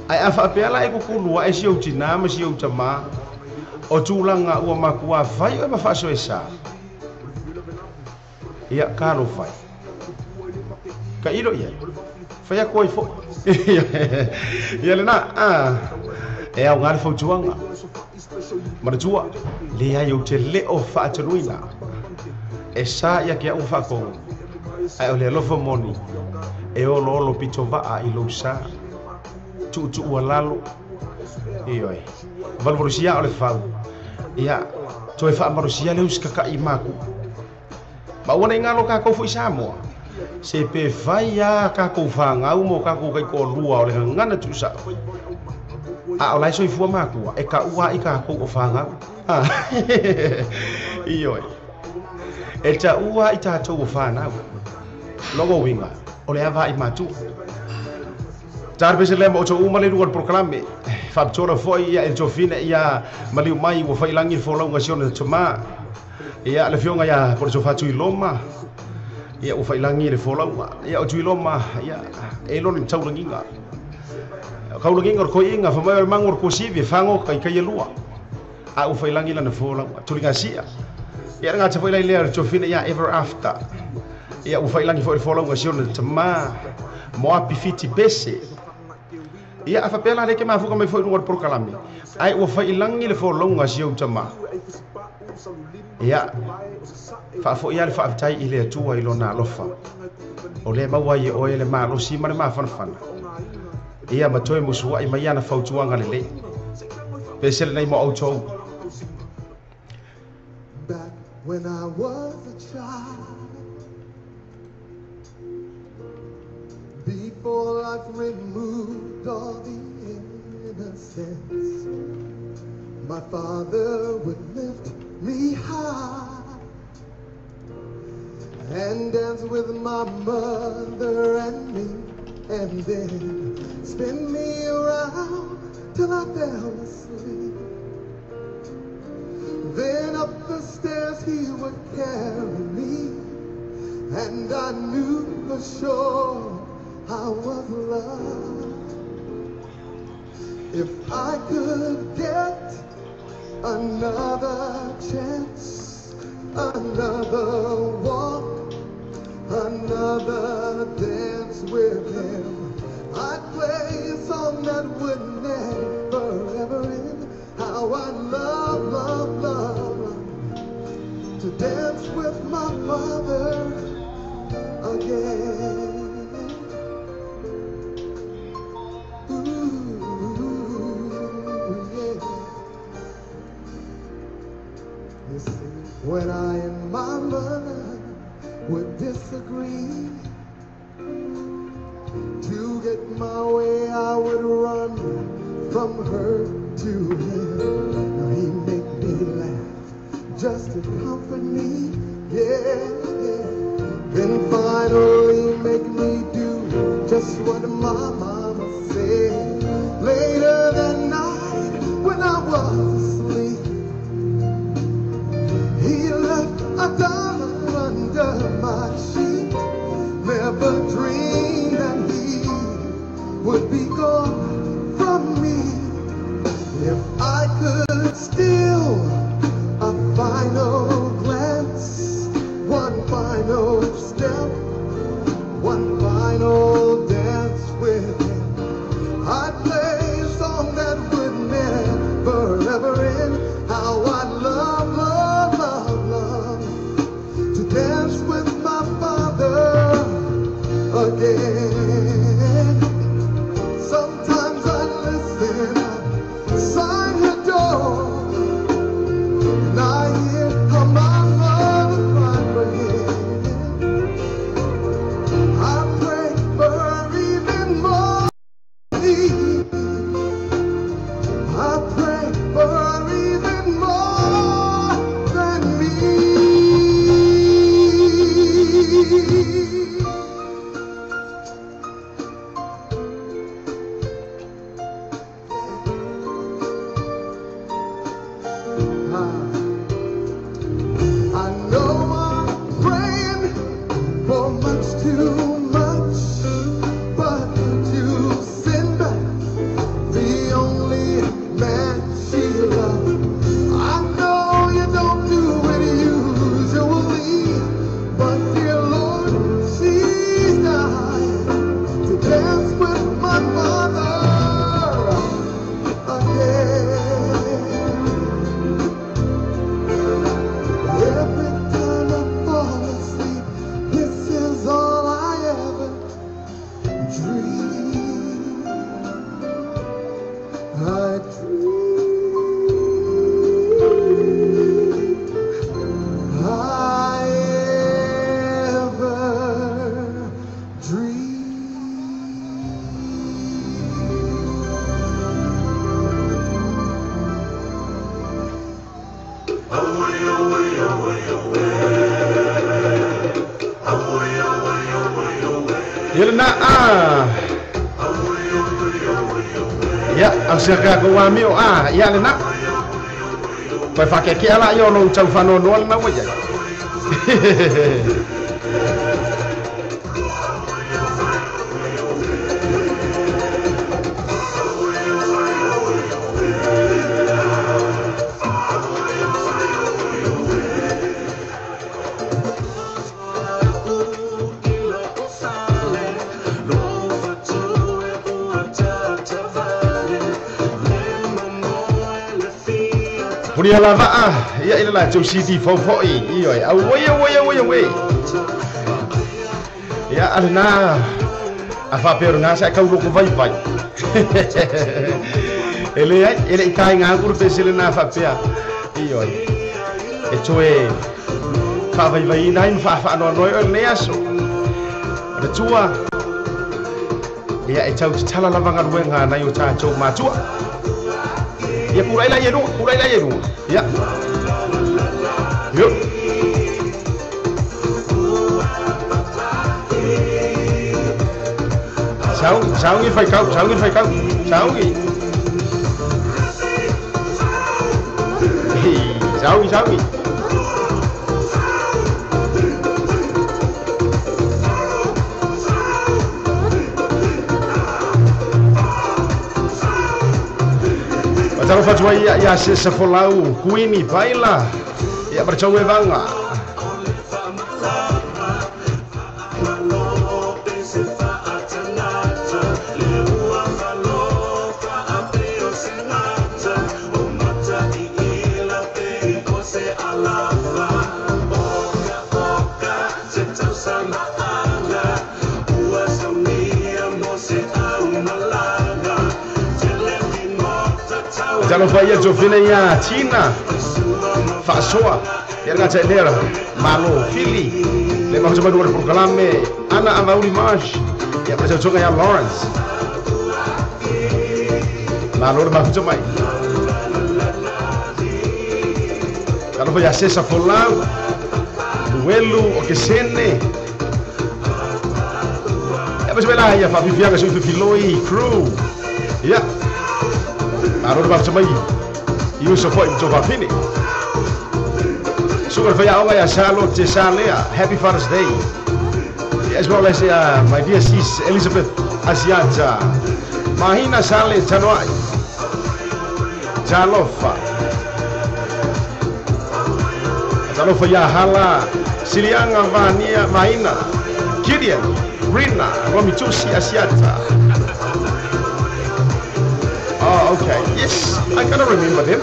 Ae a faapea la e kukulu ae si ou tinā ma si ou tamā, o tulaga ua makuā fai oe ma faasoesa, ia talofa e. Tailo i ai. Fai atu ai foi. Ia lenā, e aoga le fautuaga. Manatua, leai ou te le o faatanuina. E sa ia ke au faatogo, ae o le alofa moni, e oloolo pito vaa i lou sa. Tuutuu lalo, ioe. Valuvalusia o le fau, ia, toe faamalosia le usikaka'i maku'u. Ma aua ne i galo kākou foi Samoa, se pe fai lava kākou fagau mo kākou kaitoalua o le gagana tuusa'o, a o la e soifua matua, e taua ai kākou o fagau. Ioe. E taua ai tatou o fanau. Lona uiga, o le ava ai matua. Tara pese lea ma outou uma le luga o le polokalame. Faapitoa lava foi ia e le tofina ia maliu mai ua faiilagi le folauga a si ona tamā. Ia le afioga ia po o le tofa Tuiloma, ia ua faiilagi le folauga. Ia o Tuiloma, ia e lona ni taulagiga. O kaulagiga o le koiiga fai mai o le magu o le kuasivi e fagoka i kai e lua. A ua faiilagi lana folauga. Tuligasia. Ia le gata foi la i lea o le tofina ia Ever After. Ia ua faiilagi foi le folauga a si ona tamā Moapi Fiti Pese. Ia a faapea la lea ke mafuka mai foi i luga o le polokalame, ae ua faiilagi le folauga a si ou tamā. Ia, faafoi lava le faafetai i le Atua i Lona alofa, o lea e maua ai e oe le malosi ma le mafanafana, ia ma toe musuai mai ana fautuaga lelei. Pese lenei mo outou. Back when I was a child, before life removed all the innocence, my father would lift me high and dance with my mother and me, and then spin me around till I fell asleep. Then up the stairs he would carry me, and I knew for sure I was loved. If I could get another chance, another walk, another dance with him, I'd play a song that would never ever end. How I love, love, love to dance with my father again. Ooh, yeah. You see, when I and my mother would disagree, to get my way I would run from hurt to him. Now he make me laugh just to comfort me, yeah, yeah. Then finally make me do just what my mama said. Later that night when I was asleep, he left a dollar under my sheet. Never dreamed that he would be gone from me. If I could steal a final glance, one final step, one final dance with him, I'd play a song that would never ever end. How I'd love, love, love, love to dance with my father again. Sometimes I listen outside her door, and I hear how my mother cried for him. I pray for her even more. I pray for her even more than me. I know I'm praying for much too much, but could you send back the only man she loved? I know you don't do it usually, but dear Lord, she's dying to dance with my father again. Every time I fall asleep, this is all I ever dream. I dream. I ever dream. Ia lena a. Ia, au sia ka ko wa mio a, ia lena. Pai fa ke ke ala io no tau fa no no lena wa ia. Punia lava a, ia ila la tau siti fofoi, ioe, au oi oi oi oi. Ia alena a fa pero nga sa kau loko vai vai. Ele ai, ele kai nga kuru pesele na fa pea. Ioe. E toe fa vai vai nai fa fa no no le aso. Re tua. Ia e tau tala lava ngaruenga nai o ta tau matua. Ia kurai la yeru, kurai la yeru. Ia. Yo. Sao, sao ngi phải kau, sao ngi phải kau, sao ngi. Sao ngi, sao ngi. Talo fatua ia ia se se folau kuini baila ia bercawe banga. Talo fa ia Jovina ia Tina Fasoa ia ngata lera Malo Fili le ma jama dua programe Ana Amauri Marsh ia bercawe ya Lawrence. Malo le mafuta mai. Talofa ia Sesa Folau, Luelu, o Kesene. Ia mas ia whaafifianga sui fifiloi crew. Ia. Malo le mafuta mai. I uso foi mto whafine. Suka le whai aonga ia Salo Te Salea. Happy Father's Day. As well as my dear sis Elizabeth Asiata. Mahina Sale Tanoai. Talofa. Talofa ia Hala Silianga Vania Mahina Gideon Rina Romitusi Asiata. Oh, okay. Yes, I gotta remember them.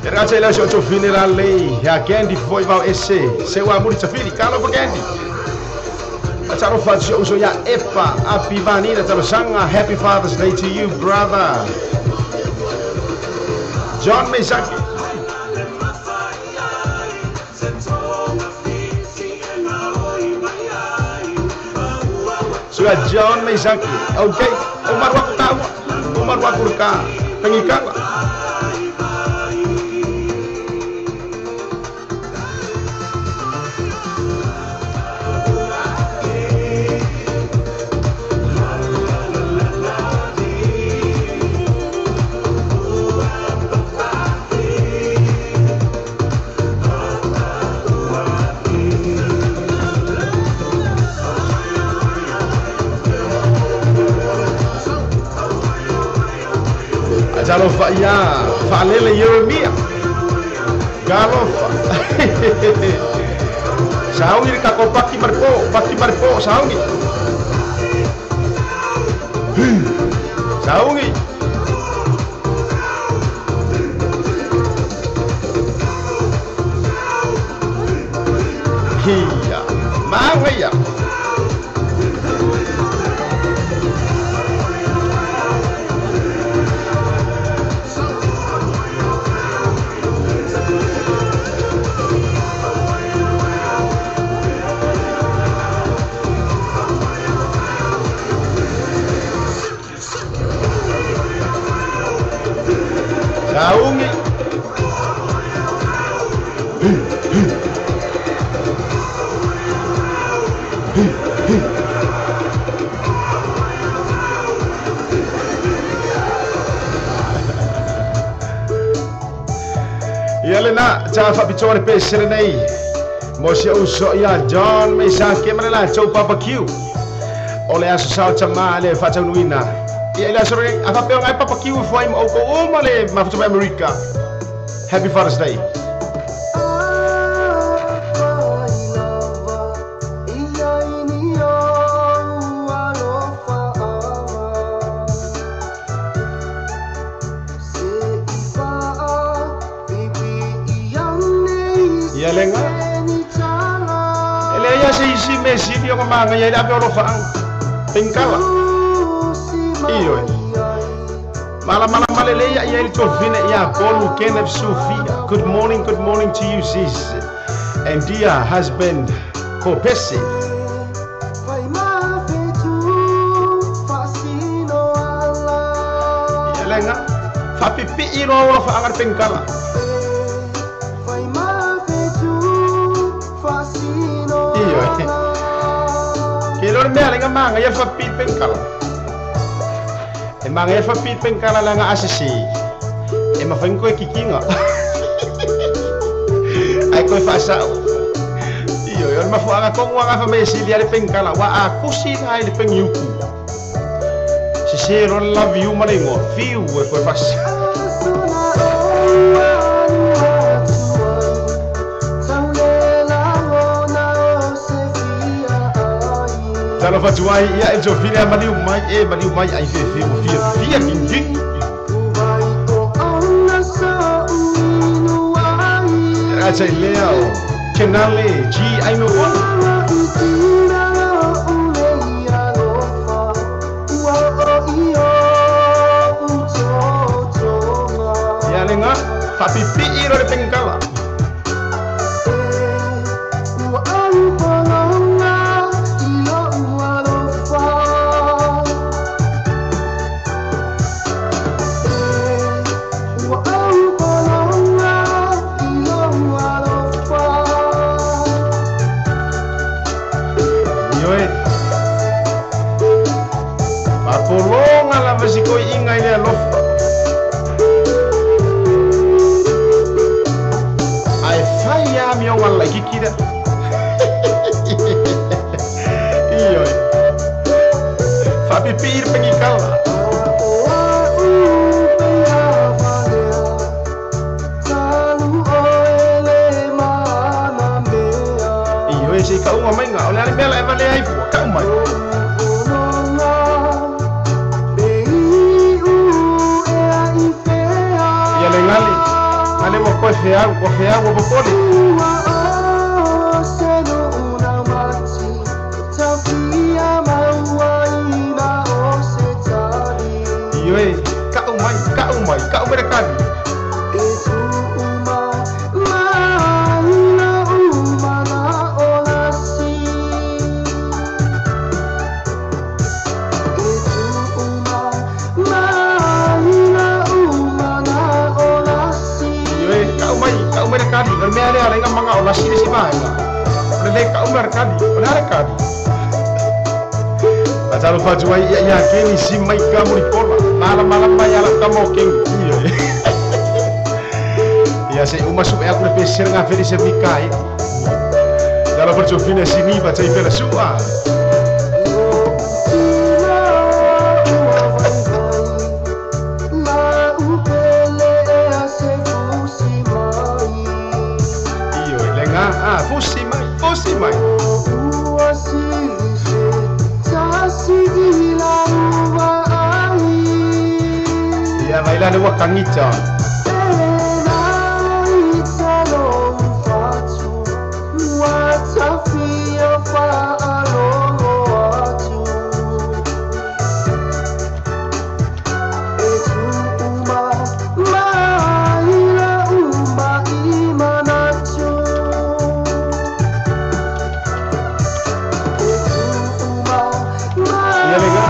Grazie alla sua funerale, a Candy foi val esse, seu amor tafili, calo for Candy. Talo fa uso ya epa api vanina talo sanga. Happy Father's Day to you, brother. John Mesaki. So John Mesaki. Okay, Umar wakutawa, Umar wakurka, pengikala. Talofa ia Falele Yeremia. Galofa. Saungi kako paki marpo saungi. Saungi. Iya, manga ya. Saungi. Ia lena, tsa whapitoa le pesere nei. Mo se uso ia John Mesake manela tau barbecue. O le aso sao tama le whataunuina. Ia ila sore a whapeo ngai barbecue fwai mo ko o male mafuta America. Happy Father's Day. Ia lenga. Ele ia se isi mesi dia manga ia ila ape orofa ang pengkala. Iyo. Mala mala malele ia ia tofine ia Polu Kenneth Sofia. Good morning to you sis. And dear husband Kopesi. Ia lenga. Fapipi iro orofa angar pengkala. Iyo. Kelor mea lenga manga ia fapipi pengkala. E manga e whapit pengkala langa asisi. E mawhain koe kikinga. Ai koe whasau. Iyo, yon mafuanga kongwanga whamesili ale pengkala. Wa akusi na ele pengyuku. Sisero love you malengo. Fiu e koe whasau. Talo fatuai ia e Jovine maliu mai e maliu mai ai fe fe fia fia kingi. Raja leo Kenale G I know one. Ia lenga fapipi iro le pengkala. le laʻikiki lea. Ioe faapipii le pegikala. Ioe se kauga maiga o le ale mea la e valea ai fua kau mai. Ia le gale gale ua koe feau ua feau ua popole. Ioe kau mai kau mai kau mai le kali. Ioe kau mai kau mai le kali. O le mea lea le manga o lasi le si vaega. O le le kau mai le kali. O le ale kali. Patalo fatu ai ia ia keni si mai ka muri pola. Mala mala mai ala ka mo kengi. Ioe. Ia se uma su e aku le pesera nga feli se mikai. Dalo per fine sini baca ifela sua. Ioe lenga ah fusi mai fusi mai. Ia vai lá le ua kangita. Ia lenga.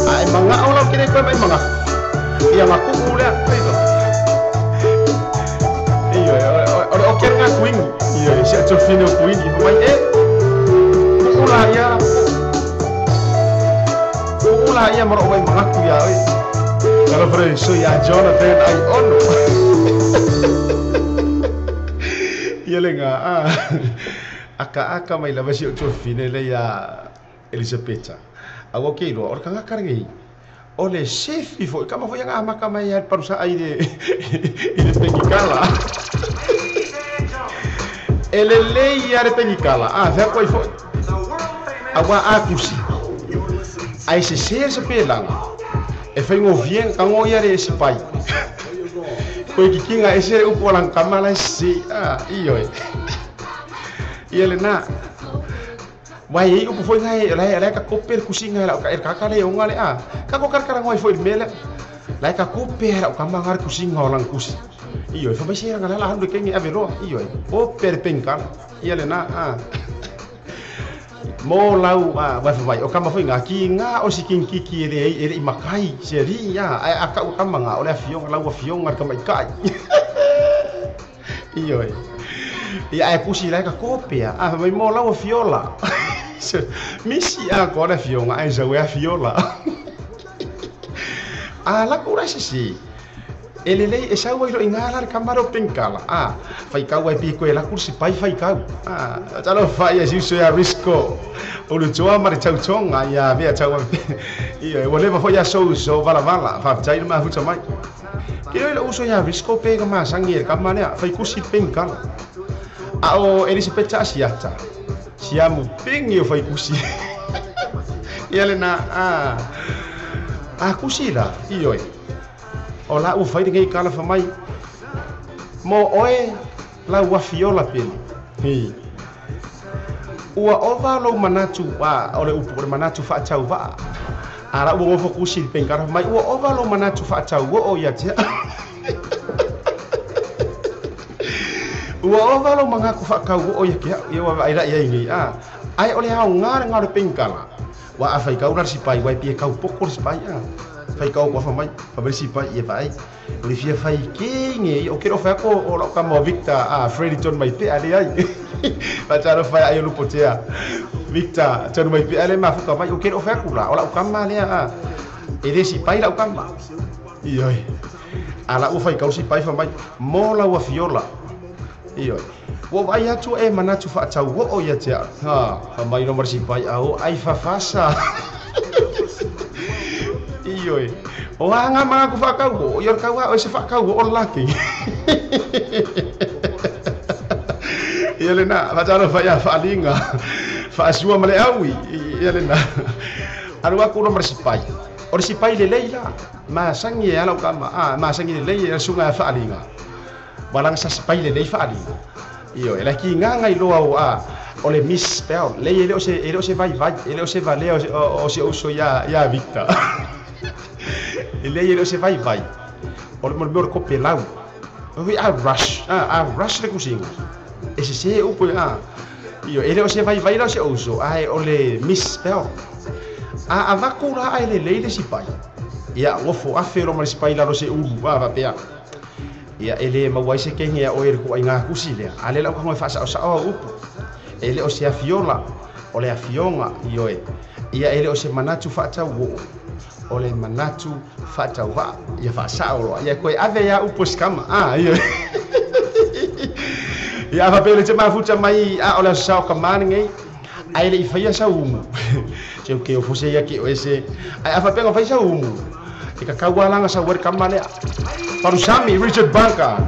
Ai manga o lau kere koe mai manga. Ia ngaku lea ito. Ioe o le o kere nga kuingi. Ioe si a fine o kuingi mai e. Ula ia. Ula ia moro mai mangaku ia oi. Kalo pre so ia Jonathan ai ono. Ia lenga ah. Aka aka mai lava si o fine le ia Elisabeta. Aua ke iloa o le kagaka lenei. O le sefi foi kama foi anga maka mai ai parusa ai le i le pengikala. Ele lei ia le pengikala. Ah, fea koe foi. Aua a kusi. Ai se se se pelanga. E whaingo ka ngo ia le sipai. Koe kikinga e se upu alang kamala si. Ah, ioe. Ia le na. Wai ei upu foi ngai lai lai ka kope kusinga la ka ka le onga le a. Ka ko karkara ngoi foi mele. Lai ka kope la ka mangar kusinga o lang kusi. Ioe fa mai se nga la handu kengi aveloa. Ioe. O per pengkala. Ia le na a. Mo lau a vai vai o kama foi nga ki nga o si king kiki ele ele i makai se ri ia ai aka o kama nga o le afionga lau afionga ka mai kai. Ioe. Ia ai kusi lai ka kopea a mai mo lau afiola. Misi a ko le afionga ai sa we afiola. A la kura se si. Ele lei e sau ai lo ingala le kamaro penkala. Ah, fai kau ai piko e la kursi pai fai kau. Ah, talo fai e siuso ya risco. O lu toa mari tau tonga ia vea tau. Ia, o leva foi a sou so vala vala, fa tai ma huta mai. Ke le uso ya risco pega ma sangi e kamane fai kursi penkala. A o Elisabeth asiata. Siamu pingi o fai kursi. Ia le na ah. Ah kursi la, ioi. O la u fai ngai kala fa mai. Mo oe la ua fiola pele. Hi. Ua ova lo manatu a o le upu le manatu fa tau va. Ara ua ngofo kusi pengkara mai ua ova lo manatu fa tau o ia te. Ua ova lo mangaku fa kau o ia ke ia wa ai la ia ngi a. Ai o le hao ngā ngā le pengkala. Wa a fai kau na sipai wai pie kau poko sipai a. Fai kau kwa mai fa mai sipai ia vai. O le fia fai ke nge o ke ro fa ko o lo ka mo Victor a Freddy John mai pe ale ai. Pa taro fai ai lu potea. Victor John mai pe ale ma fu ka mai o ke ro fa ku la o la ka ma le a. E le sipai la o ka ma. Ioi. Ala ua faikau sipai famai mo lau afiola. Ioe. Ua vaai atu e manatu faatauoo ia te a'u. Ha, famai lo ma le sipai ao ai fafasa. Ioe. O anga ma ku faakau o ia kau o se faakau o laki. Ia lena, fatalo fa ia faalinga. Faasua ma le aui. Ia lena. Alu aku lo ma le sipai. O le sipai lelei la. Ma sangi e ala o kama. Ah, ma sangi lelei e sunga faalinga. Walang sa sipai lelei faalinga. Io, e la ki nganga i loa o a o le misspell. Lei e le o se vai vai, e le o se vale o se uso ia Victor. E lei e le o se vai vai. O le mo ko pelau. O a rush, a rush le kusinga. E se se upo a. Io, e le o se vai vai la o se uso, ai o le misspell. A avaku la ai le lei le sipai. Ia ngofo afe lo ma le sipai la lo se ulu a va pea. Ia ele mauai se kenge ia oe ku ai ngā kusi lea. A le lau ka ngoi whaasao upu. Ele o se afiola, o le afionga ioe. Ia ele o se manatu whaatau o. O le manatu whaatau wa. Ia whaasao loa. Ia koe ave ia upu skama. Ah, ioe. Ia awapele te mafuta mai a o le sao ka mani. Ai le i whaia sa umu. Se uke o fuse ia ki o ese. Ai awhapenga whai sa umu. E ka kaualanga sa uere kama lea. Parusami, Richard Bunker.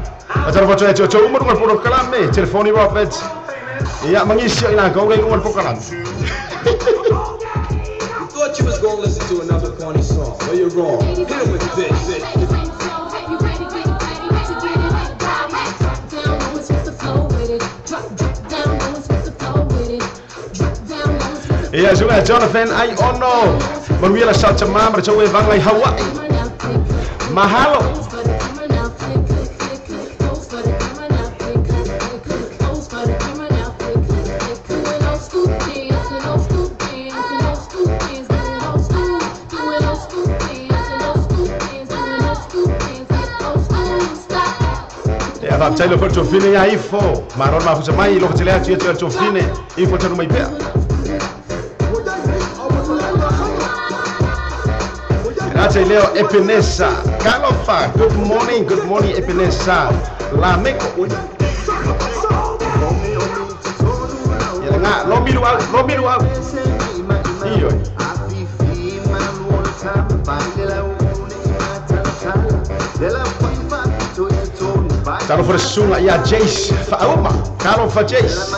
Atara watu e teo umaru ngal poro kalame. Telefoni Roberts. Ia mangisi o ina kaure ngal poro kalame. You thought you was gonna listen to another corny song. Well, you're wrong. Hit him with this. Ia sunga Jonathan ai ono. Manuia la sa tama mara tau e vanga i Hawaii. Mahalo. Ia whaptai lo fo tofine ia ifo. Maron mafusa mai lo whatilea atu ia te tofine. Ifo tanu mai pea. Ate leo Epenesa. Kalofa, good morning Epenesa. Lameko. Ia nga, lomiru au, lomiru au. Iyo. Talo for sunga ia Jace Faauma. Kalofa Jace.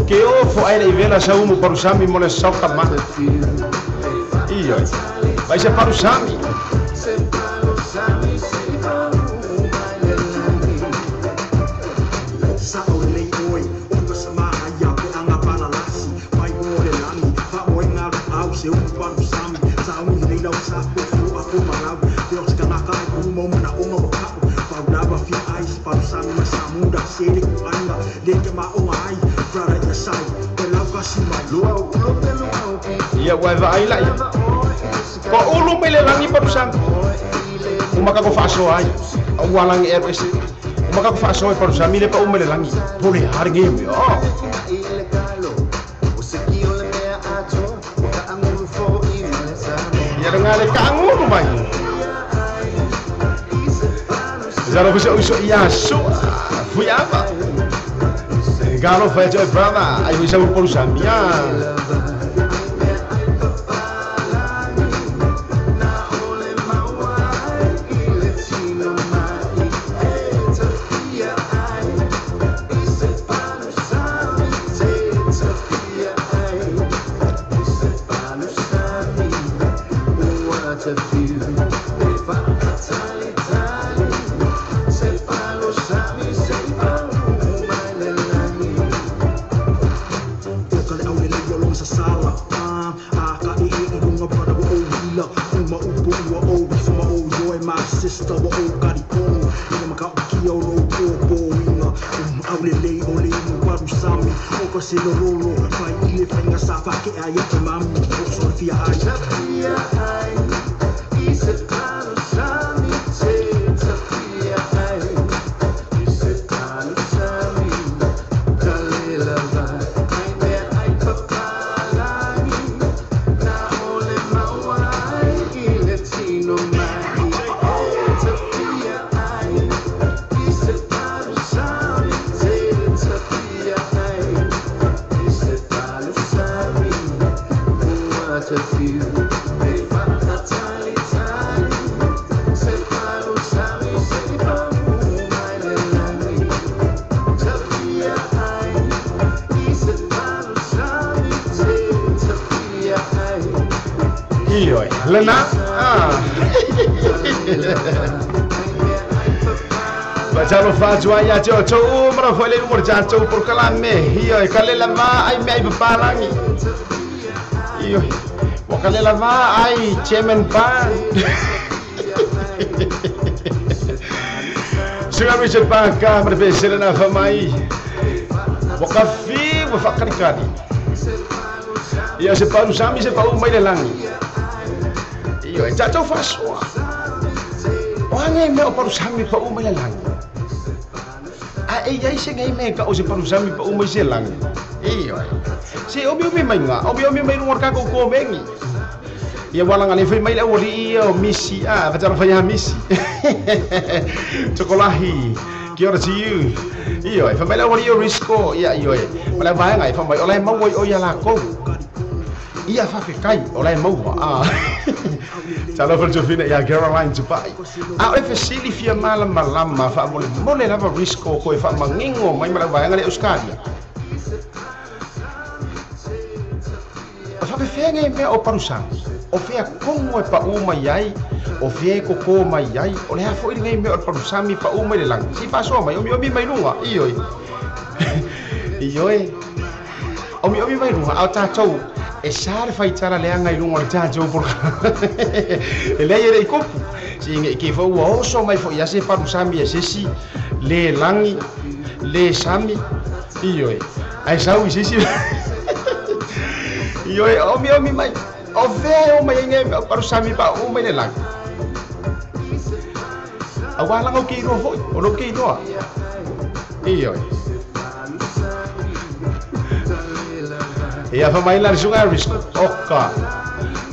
Ke o fo ai le vela sa umu parusami mo le sauka ma. Io. Vai se parusami. Ia ua vaai lai. Ko ulu mai le langi parusami. Umaka ko faasoa ai. Ua langi e ese. Umaka ko faasoa ai parusami le pa uma le langi. Pole haringe me. Oh. Ia le ngale kaanguru mai. Zaro fuso uso ia so. Fuiava. Galo fa te brother. Ai usa parusami. tawa o karikonu Ina maka o kia o rau pō inga Au le lei o le imu paru sami O ka se lorolo Whai ile whainga sa whake ai a te mamu O sorfia ai Tapia ai I se paru sami te tapia ai I se paru sami Talela vai Ai mea ai papalangi Na ole maua ai I le tino mai Tapia ai I se paru sami te tapia ai I se paru sami What a few Tali tali Se paru sami se paru mai le langi Tapia ai I se paru sami te tapia ai Ioe, lena. Bajalo fajua ia te o tau mara foi le umor jato por kalame. Ioe, kalela ma ai me ai papalangi. Ioe, wa kalela ma ai chairman pan. Sunga Richard Parker, mara pe selena famai. Wa kafi wa fakarikari. Ia se paru sami se pau mai le langi. Ioe, jato fasua. Oangai mea o parusami pa umai le langi. A e iai se ngai mea ka o se parusami pa umai se langi. Ioe. Se omi omi mai ngā, omi omi mai runga kako ko mengi. Ia walanga le whai mai le awali ia o misi, a, whatara whai a misi. Chokolahi, kia ora to you. Ioe, whai mai le awali o Risco, ia ioe. Wala vaenga, whai mai o lai maua i o ia lākou. Ia whawhekai, o lai maua, a. Talofa Jovina ia Caroline Dubai. A o e fesili fia malama lama wha mole mole lava Risco koe wha mangingo mai mala vaenga le Australia. O whawhewhea ngai mea o parusami. O whea kongo e pa umai ai, o whea e koko mai ai, o le hafo i ngai mea o parusami pa umai le langi. Si whasoa mai, omi omi mai lunga, ioi. Ioi. Omi omi mai lunga, au tātou. E sa le whaitara lea ngai lunga o le tātou porka. E lea i kopu. Si inge i ke fau ua oso mai fo ia se parusami e sesi, le langi, le sami, ioi. Ai sau i sesi. Ioi, omi omi mai. O vea o mai ngai mea o parusami pa o mai le langi. A wā langa o ke iroa foi, o lo ke iroa. Ioi. Ia whamai la sunga Risco. Oka.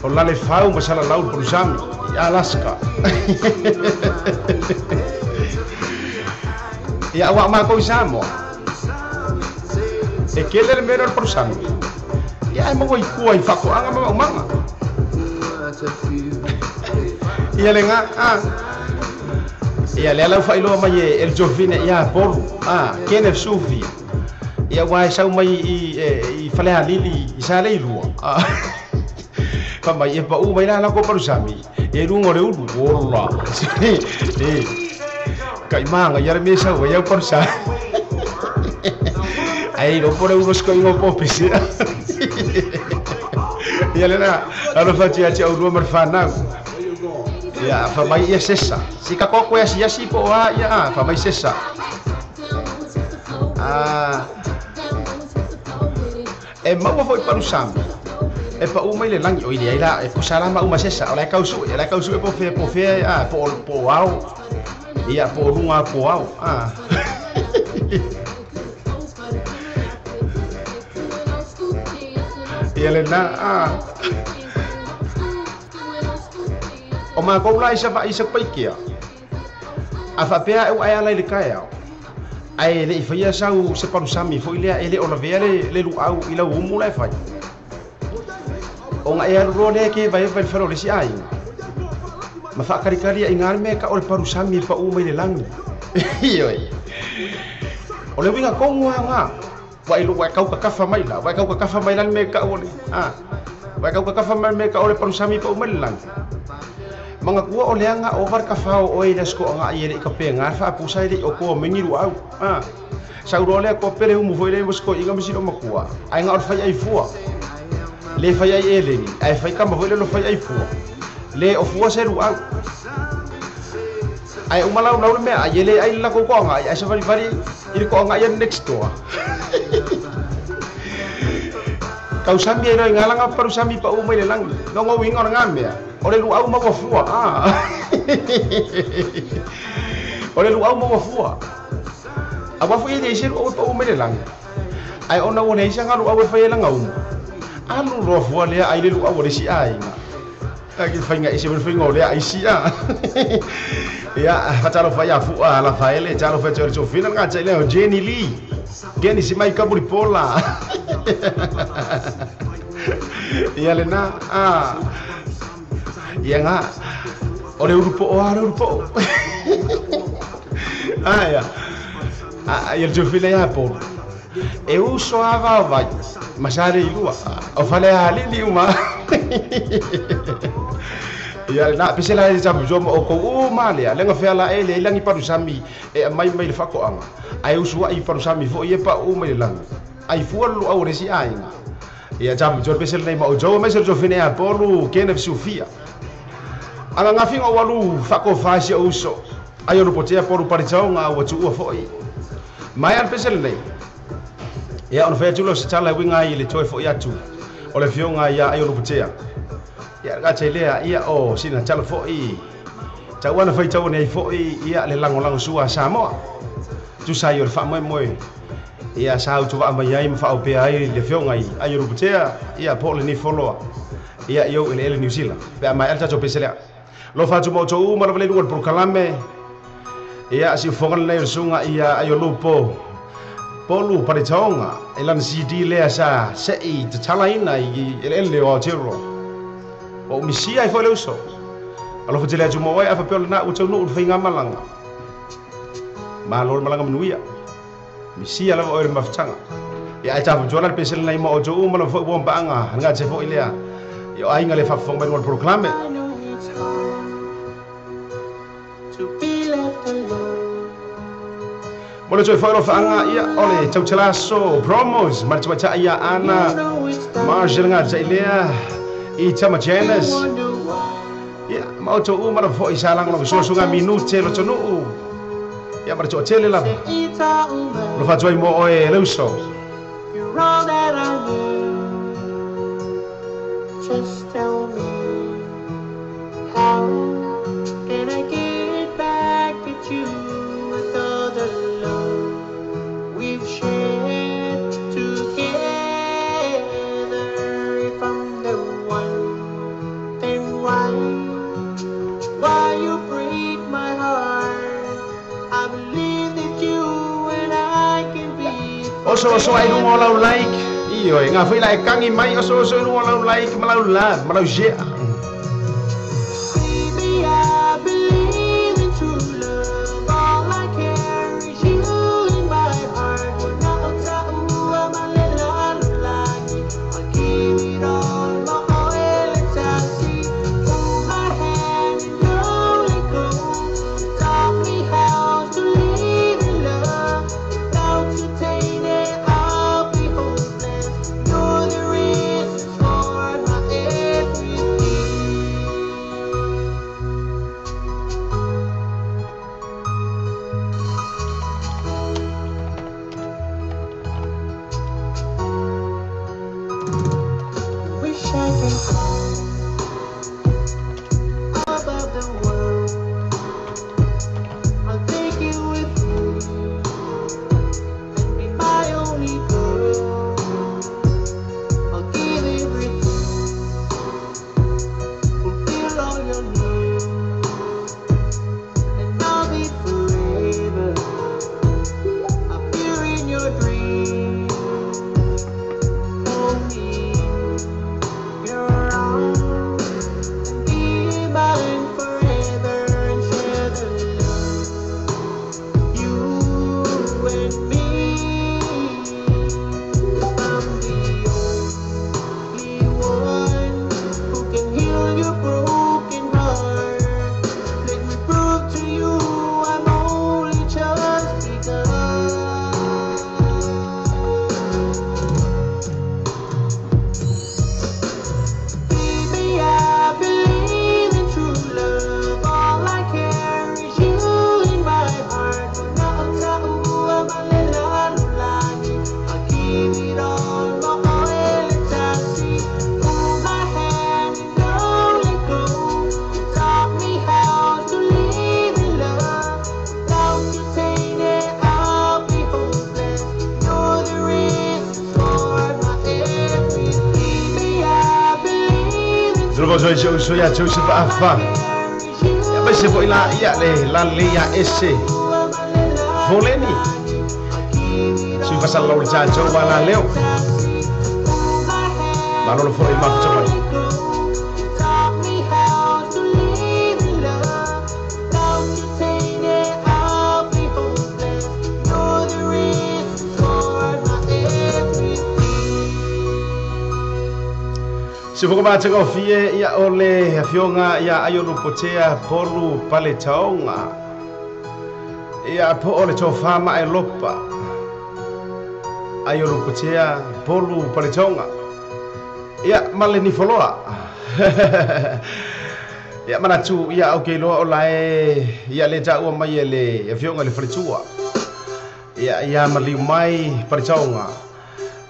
O lale whau masala lau parusami. I Alaska. Ia awa mākou i Samoa. E kele le mera o parusami. Ia e maua i kua i whakoanga ma maumanga. Ia le ngā, a. Ia le alau whailoa mai e El Jovine ia Polu. A, Kenneth Sufia. Ia wai sau mai i Whalehalili, i sa leilua. Wha mai e pau mai la lako parusami. E runga le ulu, ola. E, kai maanga, ia re me sau, ia parusami. Ai, lo pore uno sko ingo popesi. Ia le na, alo whati ati au rua marwhanau. Ia, wha mai ia sesa. Si ka koko ia si asi po a, ia a, wha mai sesa. A, e maua foi parusami. E pa umai le langi o ile ai la, e po salama uma sesa, o lai kausu, e lai kausu e po fea, a, po au. Ia, po runga po au, a. Ia le na, a. O mākou la isa wa isa paikea. A whapea e ua ala i le kai au. Ai le i whaia sau se parusami fo i lea e le o lavea le luau i lau umu lai whai. O ngā e aluroa lea ke vai vai wharo le si ai. Ma whakarikaria i ngā mea ka o le parusami pa umai le langi. Ioi. O le winga kongo ngā. Wai lu wai kau kakafa mai la, wai kau kakafa mai la me ka o le. Ah. Wai kau kakafa mai me ka o le parusami pa umai le langi. Manga kua o leanga o var ka whao o e lesko anga i ele i ka penga wha pusa ele o koa mengiru au. Ah. Sauro lea ko pere humu foi le mosko inga misiro makua. Ai ngā o whai ai fua. Le whai ai ele ni. Ai whai kama foi le lo whai ai fua. Le o fua seru au. Ai uma lau lau le mea ai le ai la ko ko ngai ai sa vari vari i le ko ngai next door. Kau sami ai roi ngalanga paru sami pa u mai le lang no ngo winga nga mea. O le lu au ma fua. Ah. O le lu au ma fua. A wa fu i le se lu au pa u mai le lang. Ai ona o nei sanga lu au e fai langa u. Alu ro fua le ai le lu au le si ai. Ta ki fai ngai se fai ngo le ai si a. Ia fatalo fai afu a la faele talo fai talo fina nga tsaile o Jenny Lee. Jenny si mai kaburi pola. Ia le na a. Ia nga o le urupo o a le urupo. Ah ia. Ah ia le fina ia po. E uso a va vai. Masare ilua. O fale a lili uma. Ia na pesela e tsabu jo mo ko u male le nga fela e le ilangi parusami e mai mai le fakoanga ai usua i parusami fo ie pa u mai lang ai fua lu au resi ai ia tsabu jo pesela nei mo jo mai se jo fine a polu kene Sofia anga ngafinga walu fako fasi uso ai lu potea polu paritaonga wa tu fo i mai al pesela nei ia on fe tulo se tala winga i le toi fo ia tu o le fionga ia ai lu potea. Ia ga tselea ia o sina tala foi tauana fai tau nei foi ia le lango lango sua Samoa tu sai o fa moe moe ia sa tu va mai ai ma fa pe ai le fionga ai ai ru putea ia po le ni follow ia io ele ele New Zealand pe mai alta to pesele lo fa tu mo to u ma le lu proklame ia si fonga le sunga ia ai lupo polu paritaonga elan CD le sa sei te talaina i ele ele o tero o misia i foi le uso. Alofa tele atu mo ai afa peo na u tau nu fai ngamalanga. Malo malanga manuia. Misia lava o le maftanga. Ia ai tafu jola pesel nei mo o jo u malo fo bo mbanga nga te fo ilea. Ia ai ngale fa fo mai no proclame. Mo le foi lo faanga ia ole tau telaso promos martua ta ia ana margel nga te ilea. I tama Janice. Ia, ma o uma fo i salang lo so so minute lo tonu. Ia ma to tele la. Lo fa toi mo o e leuso. You're all that I need. Just tell me how can I get back at you with all the love we've shared together? If I'm the one, then why you break my heart? I believe that you and I can be. Oso oso ai lungo lau like. Iyo nga foi lai kangi mai oso oso lungo lau like malau la malau je. Baby, I believe in true love. All I care is you in my heart. I'll give it all my oil and taxi. Hold my hand and don't let go. Taught me how to live in love. Without you tainted, I'll be hopeless. You're the reason for my everything. Wish I could fly above the world. I'll take you with me and be my only girl. I'll give everything, fulfill all your needs, and I'll be forever appear in your dreams. Hold me, your arms. Talo se uso ia Joseph Afa. Ia mai se foi la ia le la le ia ese. Voleni. Sui fasal lau le tsa wa la leo. Malolo foi ma futa. Se vou ba tsa fie ia ole afionga ia ayo lupotea polu pale taonga ia po ole to fama e lopa ayo lupotea polu pale taonga ia male ni foloa ia manatu ia okay loa ola e ia le ta ua mai le afionga le faletua ia ia mali mai pale taonga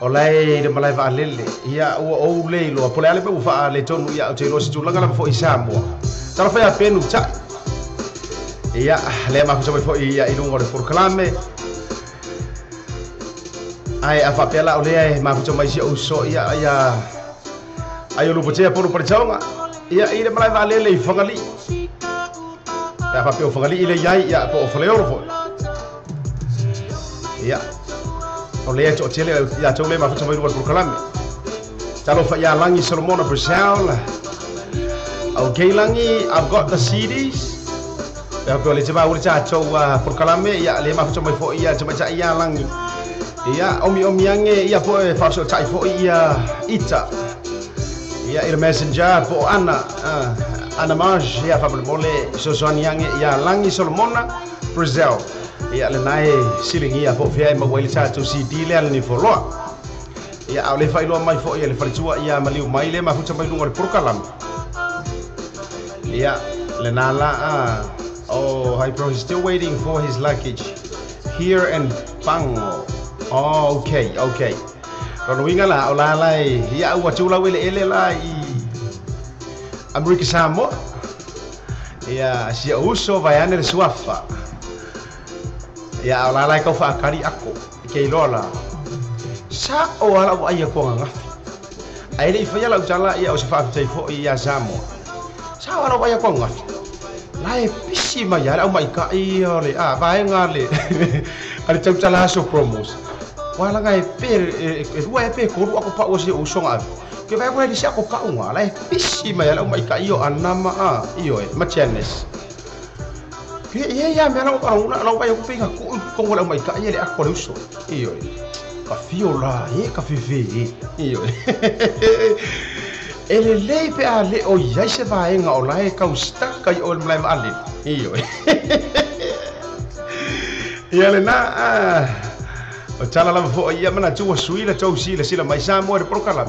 olai de malai va lele ia ua ou le lo pole ale pe ufa le tonu ia te lo situ langa la fo isa mo tala fa penu cha ia le ma fo fo ia ilungo le proclame ai afa pela ole ai ma fo mai si uso ia ia ayo lu potea polu parchaunga ia i le malai va lele i fangali ia fa pe o fangali ile ia ia po o faleoro fo ia oleh cok cele ya cok le ma fo mai lu proclame talo fa ya langi Solomon Brazil. Okay langi, I've got the CDs. Ya boleh coba uri ca coba proclame ya le ma fo mai fo ia coba ca ia langi. Ya omi omi yange ya po fa so ca fo ia ita. Ya il messenger po ana ana marge ya fa boleh so so yange ya langi Solomon Brazil. Ia le nai silingi ia po fia ma wele cha to CD le ni foloa. Ia au le fai lo mai fo ia le faletua ia maliu mai le ma futa mai lunga le prokalam. Ia le nala oh hi bro, he's still waiting for his luggage here in Pango. Oh okay okay. Rono winga la o la lai ia ua tula wele ele la i Amerika Samoa. Ia sia uso vai ane le suafa. Ia o la lai kau whaakari ako ke iloa la sa o ala o ai ko ngafi ai le whaia lau tala ia o se whaafitei fo ia Samoa sa o ala o ai ko ngafi la e pisi mai ala o mai ka i o le a vaenga le ale tau tala aso promos wala ngai pe e rua e pe koru ako pa o se o songa ke vai ko le si ako ka unga la e pisi mai ala o mai ka i o anama a i o e machenes. Ia ia me la o la o ko pinga ko ko la mai ka ia le ako le uso. Io. Ka fio la e ka fifi. Io. Ele le pe a le o ia se va enga o la e ka usta ka o le mai ale. Io. Ia le na o tala la fo ia mana tu sui la tau si la sila mai sa mo le prokala.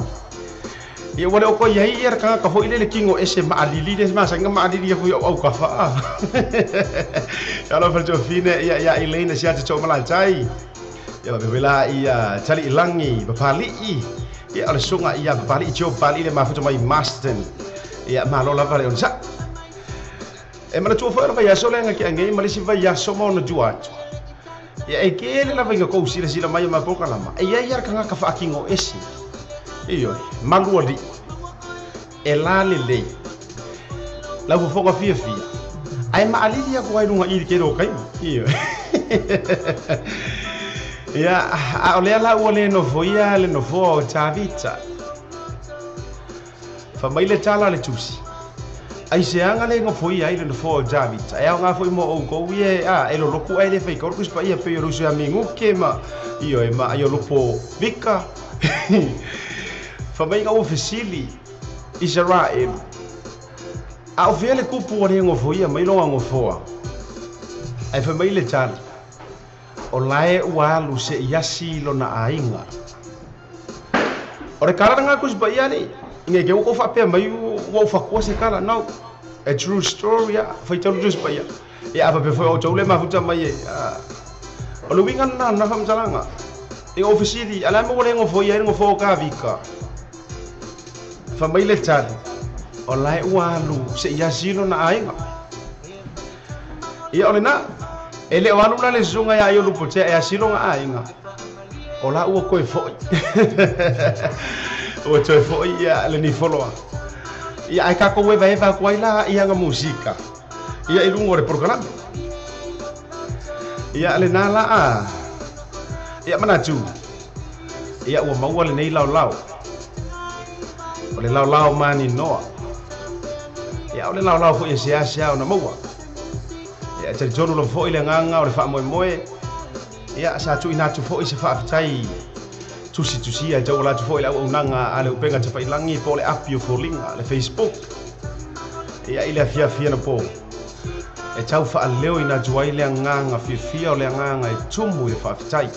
Ia wale o ko ia ia ka ka hoi le kingo ese ma alili le ma sanga ma alili ko au ka fa. Ya lo fa fine ia ia Elena sia te mala tai. Ia be wela ia tali ilangi bapali i. Ia ole sunga ia bapali jo bali le ma futa mai Marston. Ia ma lo la vale on sa. E mana tu fa ia so le nga ki ngai malisi va ia so mo no jua. Ia e ke le la va ko sila sila mai ma poka lama. Ia ia ka ka fa kingo ese. Iyo, maluali. E la le le. La fofoga fia fia. Ai ma alili ko ai lunga i ke ro kai. Iyo. Ia, a ole la o le no foia le no fo Tavita. Fa mai le tala le tusi. Ai se anga le ngo foia ai le no fo Tavita. E nga foi mo o ko ie a e lo loku ai le fai ko ku spa ia pe ro se amigo ke ma. Iyo e ma ayo lupo vika. Fa mai nga ofisili Israel. A o fiele kupu o le ngofoia mai longa ngofoa. Ai fa mai le tali. O lae ua alu se iasi lona ainga. O le kala nga kus ba ia le. Inge ke uko fa pe mai ua ufa kua se kala. No. A true story ya. Fai tau jus ba ia. Ia apa pe foi o tau le mafuta mai e. O le winga na na famtalanga. I ofisili ala mo le ngofoia le ngofoa ka vika. Fa mai le tali. O lae ua alu se iasi lona ainga. Ia ole na. Ele o alu la le sunga ia ayo lupo te ia silonga ainga. O la ua koe foi. Ua toe foi ia le ni foloa. Ia ae tatou evaeva atu ai la i aga musika ia i luga o le polokalame. Ia lena laa ia manatu ia ua maua lenei laolao. O le laolao maninoa. Ia o le laolao foi e seasea ona maua. Ia e talitonu lava foi le agaga o le faamoemoe. Ia sa tuuina atu foi se faafetai tusitusia e tauala atu foi le auaunaga a le upega tafailagi po o le api o foliga le Facebook. Ia i le afiafi anapo e tau faaleoina atu ai le agaga fiafia o le agaga e tumu i le faafetai.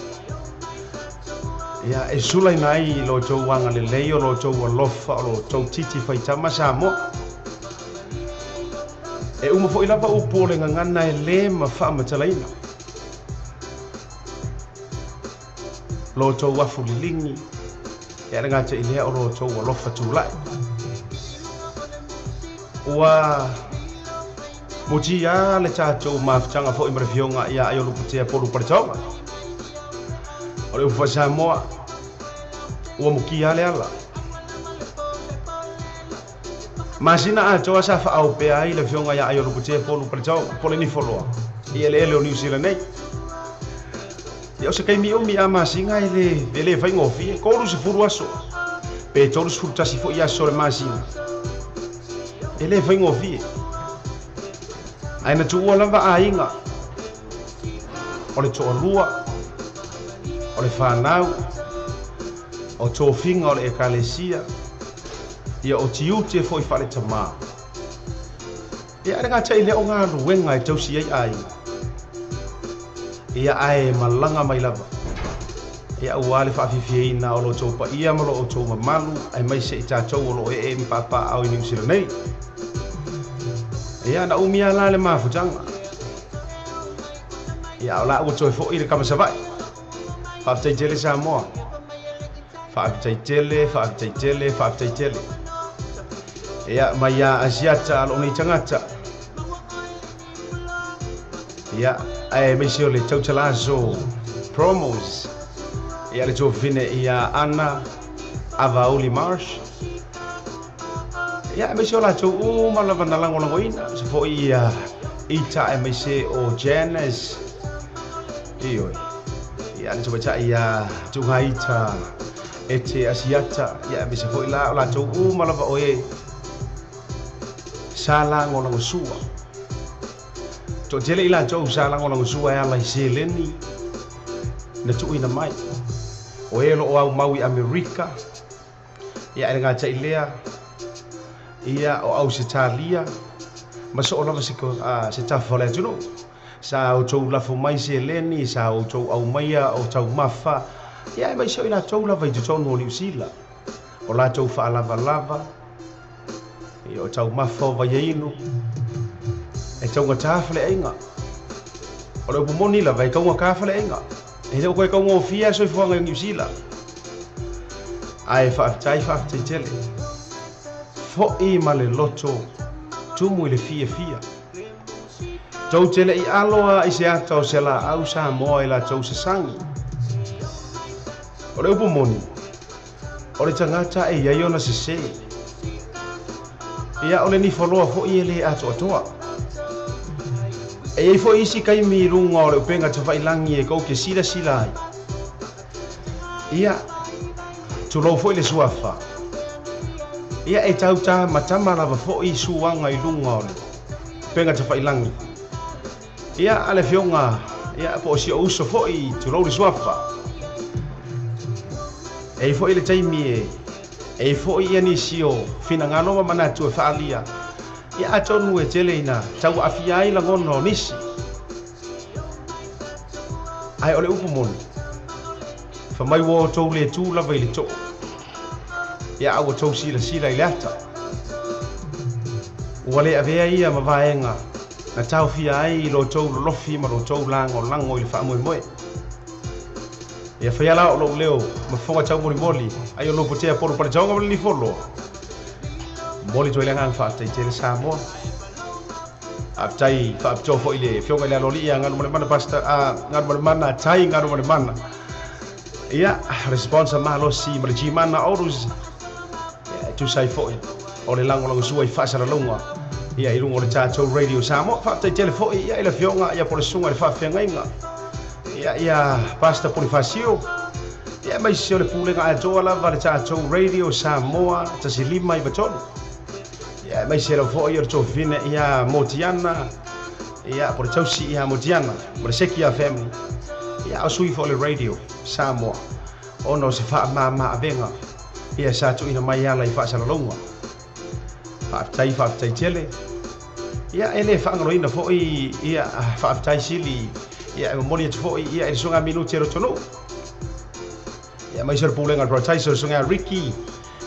Ia e sulaina ai lo outou agalelei o lo outou alofa o lo outou titi faitama Samoa. E uma foi lava upu o le gagana e lē ma faamatalaina. Lo outou afu liligi ia le gata i lea o lo outou alofa tulai. Ua mutia le tatou mafutaga foi ma le fioga ia ai o Luputea Polu Paletoga. O le upu Samoa ua mukia le ala. Masina atoa sa faaopea ai le fioga ia ai o Luputea Polu Paletoga po le nifoloa i eleele o Niu Sila nei. Ia o se kaimi umi a masina e le faigofie, 30 aso pe 31 foi aso le masina. E le faigofie. Ae na tuua lava aiga o le toalua, o le whanau, o tofinga o le ekalesia, ia o tiute foi whale tamā. Ia ale ngā tai leo ngā luenga e tausi ai aiga. Ia ae malanga mai lava. Ia ua le whaafifiaina o lo tau paia ma lo o tau mamalu, ai mai se i tātou o lo e e mpapa au i Niu Sila nei. Ia na umia la le mafutanga. Ia o la ua toi foi le kamasavai. Faafetai tele Samoa. Faafetai tele, faafetai tele, faafetai tele. Ia mai ia Asiata alo nei tagata. Ia ae maise o le Tautalaso promos. Ia le tofine ia Ana Avauli Marsh. Ia maise o latou uma lava na lagolagoina. Se foi ia Ita e maise o Janice. Ioi. Ia le tamatai ia Tugaita e te Asiata. Ia maise foi la o latou uma lava o e sa lagolagosua. Toatele i latou sa lagolagosua e ala i seleni na tuuina mai. O e lo o au mau i Amerika. Ia e le gata i lea. Ia o Ausitalia. Ma so o lava se tafa o le atunuu. Sa outou lafo mai seleni, sa outou aumaia o taumafa. Ia e maise o i latou lava i totonu o Niu Sila. O latou faalavalava. Ia o taumafa o vaiainu. E taugata faleaiga. O le upu moni lava e taugata faleaiga. E le o koe taugofia soifuaga i Niu Sila. Ae faafetai faafetai tele. Fo'i ma le loto tumu i le fiafia. Tou tele i aloa i se ata o se laau Samoa i latou sasagi. O le upu moni, o le tagata e iai ona sesē. Ia o le nifoloa foi e lē atoatoa. E iai foi isi kaimi i luga o le upega tafailagi e kou ke silasila ai. Ia, tulou foi le suafa. Ia e tauta matama lava foi suaga i luga o le upega tafailagi. Ia a le fioga, ia po o si o uso foi tulou le suafa. E foi le taimi e foi ia nisi o finagalo ma manatu e faalia. Ia atonu e tele ina tau aafia ai lagona o nisi. Ae o le upu moni, famai ua outou le tu lava i le too. Ia a ua tou silasila i le ata. Ua le avea ia ma vaega na taofia ai i lo outou lolofi ma lo outou lagolago i le faamoemoe. Ia faia la o lou leo ma fofoga taumolimoli ai o Luputea Polu Paletoga ma le Nifoloa. Moli toi le agaga faafetai tele Samoa. Faafetai faapitoa foi le fioga i le alolii ia Galumalemana Pastor Galumalemana Tai Galumalemana. Ia le sponsor malosi ma le Gmana Autos. Ia e tusa ai foi O le lagolagosua i faasalalauga ia i luga o le tatou Radio Samoa. Faafetai tele foi ia i le afioga ia po o le susuga i le faafeagaiga ia ia Pastor Ponifasio ia aemaise o le pulega atoa lava le tatou Radio Samoa 153. Ia aemaise lava foi o le tofine ia Motiana ia po o le tausi ia Motiana ma le Sekia family ia o sui foi o le Radio Samoa ona o se faamama-avega ia sa tuuina mai ala i faasalalauga. Faafetai, faafetai tele. Ia e le faagaloina foi ia faafetai sili ia e momoli atu foi ia i le susuga Minuti e Lotonuu. Ia aemaise o le pulega o le Parataiso le susuga Ricky.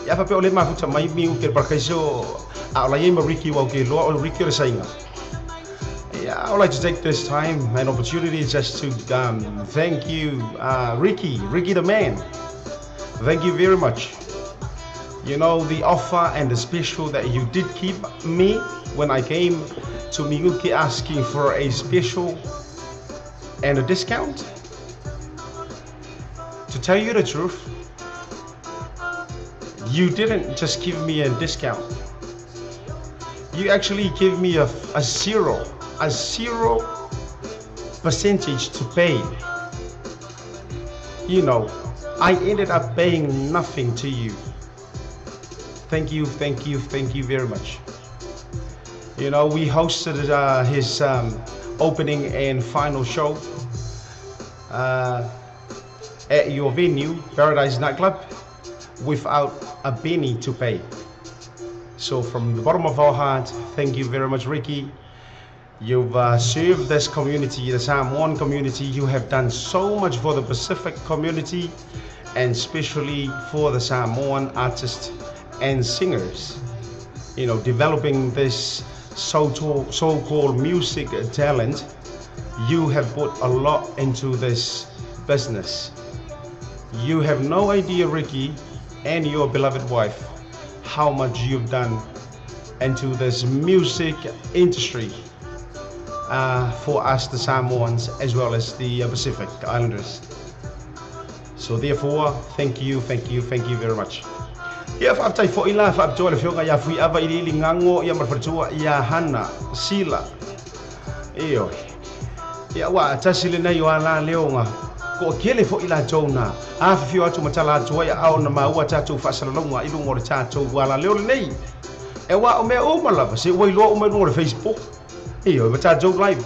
Ia faapea o le mafuta mai miu ke le Parakaiso a o la iai ma Ricky ua ou ke iloa o Ricky o le saiga. Yeah, I would like to take this time and opportunity just to thank you, Ricky, Ricky the man. Thank you very much. You know, the offer and the special that you did keep me when I came to Miyuki asking for a special and a discount. To tell you the truth, you didn't just give me a discount. You actually gave me a 0% to pay. You know, I ended up paying nothing to you. Thank you, thank you, thank you very much. You know, we hosted his opening and final show at your venue, Paradise Nightclub, without a penny to pay. So from the bottom of our heart, thank you very much, Ricky. You've served this community, the Samoan community. You have done so much for the Pacific community and especially for the Samoan artists and singers. You know, developing this so-called music talent, you have put a lot into this business. You have no idea, Ricky, and your beloved wife, how much you've done into this music industry for us, the Samoans, as well as the Pacific Islanders. So therefore, thank you, thank you, thank you very much. Ia faafetai foi la faapitoa le afioga ia Fuiava Iliili Gago ia ma le faletua ia Hana Sila. Ioe. Ia ua tasi lenei o ala leoga toatele foi latou na afifio atu ma tala atu ai aao na maua tatou faasalalauga i luga o le tatou ala leo lenei. E aua o mea uma lava se ua iloa uma i luga o le Facebook. Ioe ma tatou live.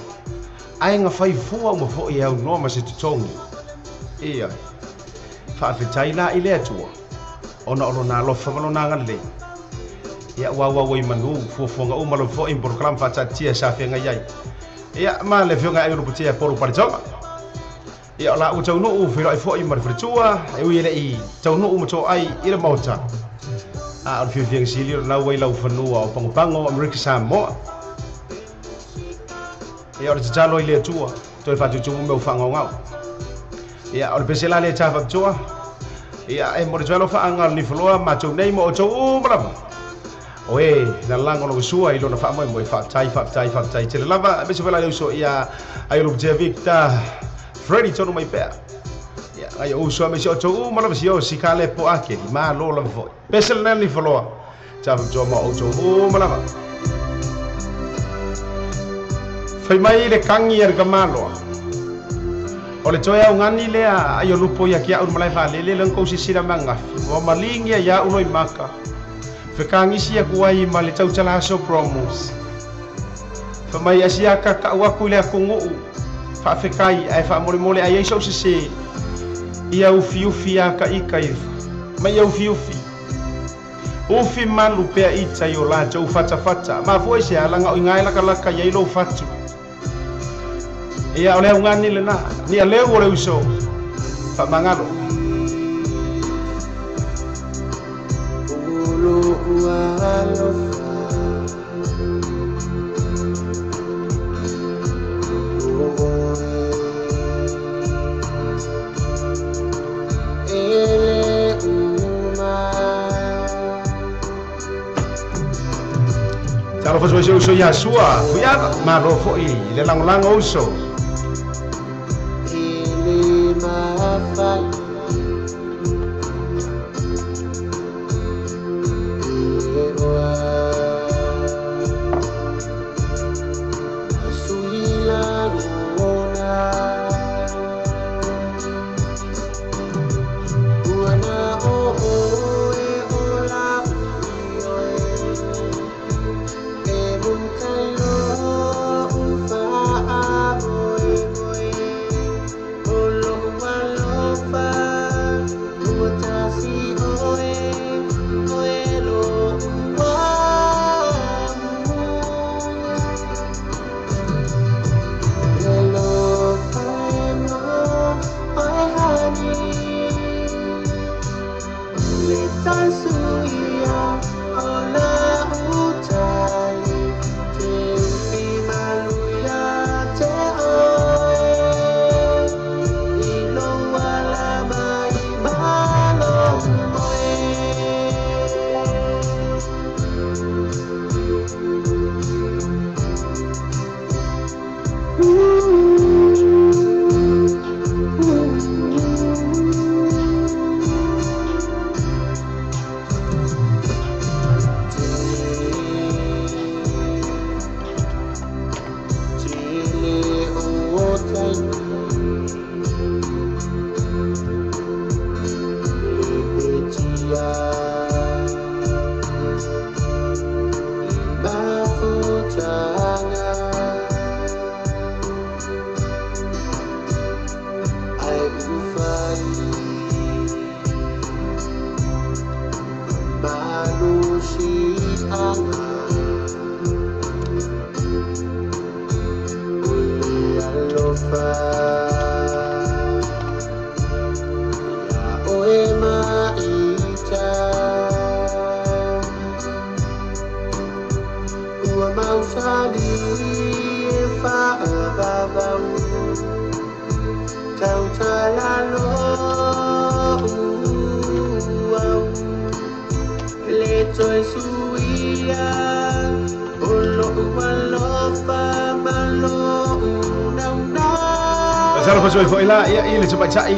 Ae na fai fua uma foi e aunoa ma se totogi. Ioe. Faafetai la i le Atua ona o lona alofa ma lona agalelei. Ia ua auau ai manu fuafuaga uma lava foi ma polokalame faataatitia sa feagai ai. Ia ma le afioga ia Aiolupotea Polo Paletoga. Ia o la ua taunuu feiloai foi ma le faletua e ui e le i taunuu ma toai i le maota. A o le fiafiaga sili o lena ua i lau fanua o Pagopago o Amerika Samoa. Ia o le tatalo i le Atua toe faatutumu mea ua faagaogao. Ia o le pese la lea ta faapitoa. Ia e momoli atu ai alofaaga o le Nifaloa matou nei ma outou uma lava. O e na lagolagosua i lona faamoemoe, faafetai, faafetai, faafetai tele lava. Aemaise foi la le uso ia Aiolupotea Victor Freddy tonu mai pea. Ia nai ou uso aemaise outou uma lava si o si ka le po akeli, malo lava foi. Pese lena le Nifaloa, ta faapitoa ma outou uma lava. Fai mai le kagi a le tamaloa. O le toe augani lea ai o lupo ia ki a'u le malae vaalele lea na kou sisila mai ananafi ua maligia ia a'u loimaka. Fekagisi aku ai ma le tautala aso promos. Fai mai asia kaka'u aku i le atunuu faafetai ae faamolemole ai ai so'u sesē ia ufiufi ia ka ika i mai ia ufiufi. Ufi malu pea ita i o latou fatafata mafua i se alaga o iga e lakalaka i ai lou fatu. Ia o le augani lena, ni a leu o le uso, faamagalo. Talofa soa i se uso ia Sua, Fuiava, malo foi le lagolago uso.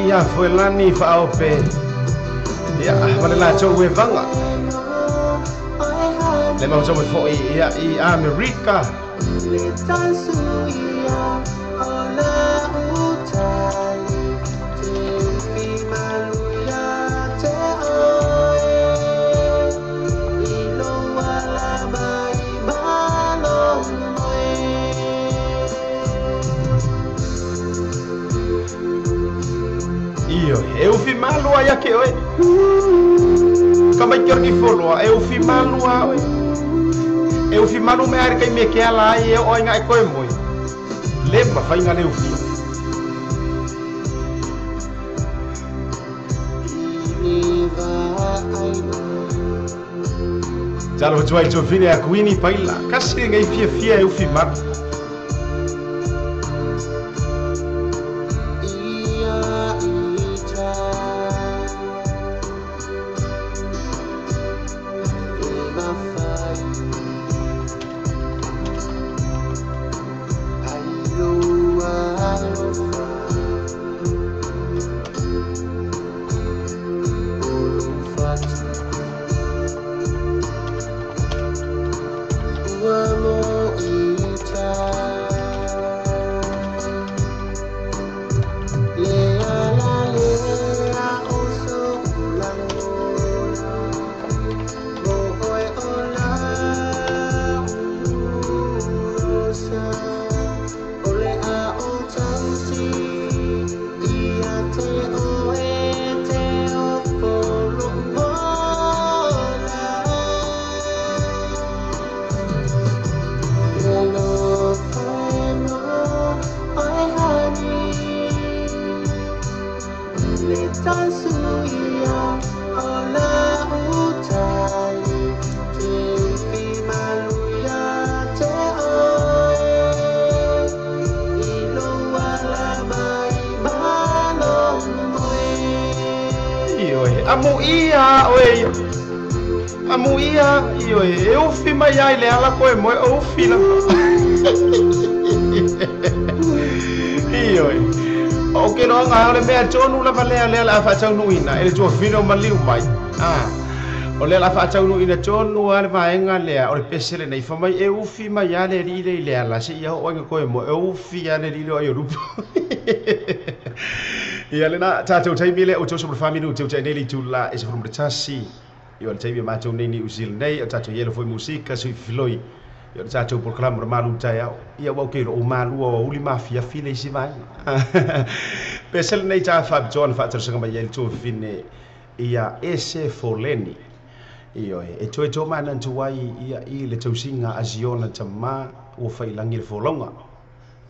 Ia fuelani faaope ia wale la tau e vanga le mau tau foi ia i Amerika. Eu fi malua ia ke oe. Ka mai ke orki folloa, eu fi malua oe. Eu fi malu me ari kai me ke ala ai e oi ngai koe moi. Le ma fai nga le ufi. Talo tuai to fine a kuini paila. Kasi ngai fia fia eu fi malu. Faataunuina e le tuafina o maliu mai o le la faataunuina tonu a le vaega lea o le pese lenei famai e ufi mai a le alii le i le ala seia oo aiga koe mo e ufi a le alii le o ai o lupu ia lena tatou taimi lea o toso ma le faminu teutai nei le itula e 11 ia o le taimi matou nei Niu Zealand nei o tatou ielo foi musika sui filoi ia o le tatou polokalama o le malu taeao ia ua ke o malua o uli mafiafi le isi vaega. Pese lenei ta faapitoa na faatalosaga mai ai le tuafine Ia Ese Foleni. Ioe, e toe tō manatu ai ia i le tausiga a siona tamā ua failagi le folauga.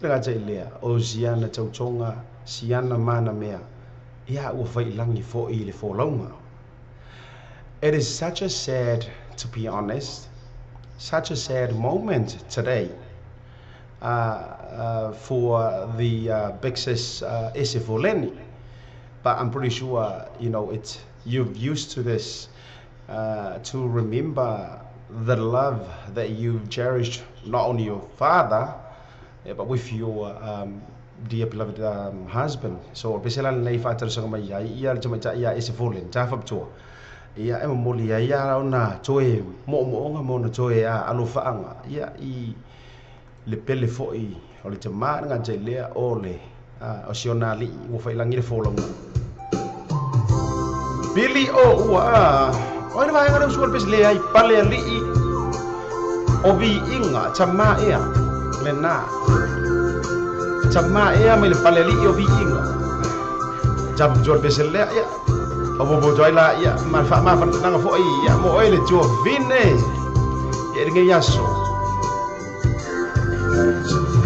Le gata i lea, o siana tautoga, siana mana mea, ia ua failagi foʻi le folauga. It is such a sad, to be honest, such a sad moment today for the big sis Ese Foleni. But I'm pretty sure, it's you've used to this to remember the love that you've cherished, not only your father, but with your dear beloved husband. So, pesela nei whaatarasaga mai ai, ia le tamaita ia Ese Foleni, tā whapitoa. Ia e momoli ai ia ona toe mo'omo'oga ma ona toe a alofaaga ia i le pele foʻi o le tamā le gata i lea o le o siona aliʻi ua failagi le folauga. Pili o ua a o le vaega le usu o le pese le ai pale aliʻi o viiga tamā ea lenā tamā ea mai le pale aliʻi o viiga tapu le pese lea ia o bobo toi la ia ma fa ma fa tanga foi ia mo ele tio vine ia le ngai aso.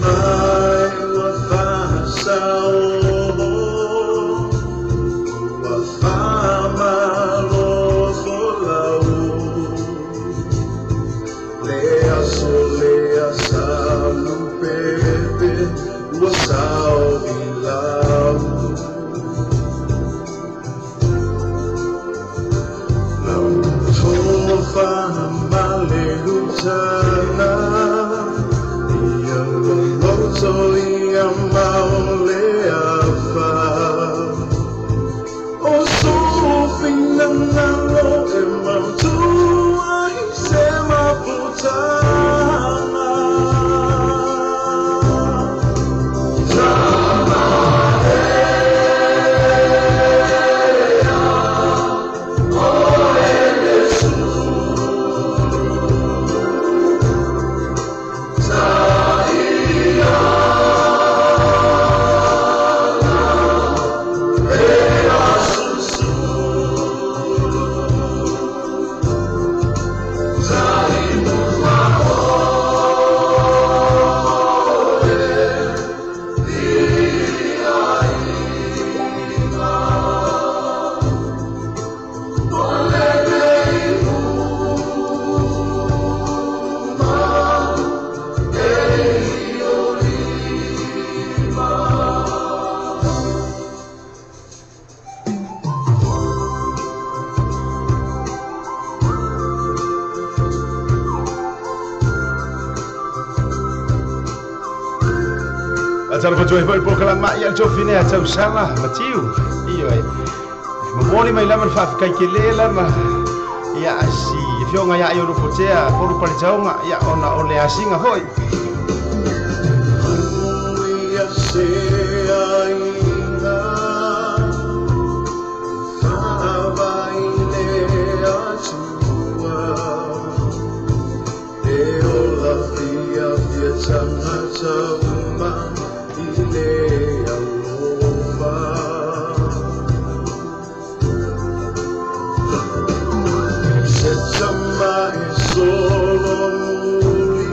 Mai ua faasao ua faamalofolau le aso le asalupepe ua sao i lau Famalehutana ia loloto ia maoleafa o sofinangalo e mautua i se maputana. Talo fatoe foi po kala mai al tofine a tau sala Matiu. Ioe. Momoli mai lava le faafekai ke le lava ia asi fionga ia i o lupotea polu paletaoga ia ona o le asiga foʻi. Ia se aiga faavaile atua e ola fiafia tagata uma i le alofa. Se tama e solo muli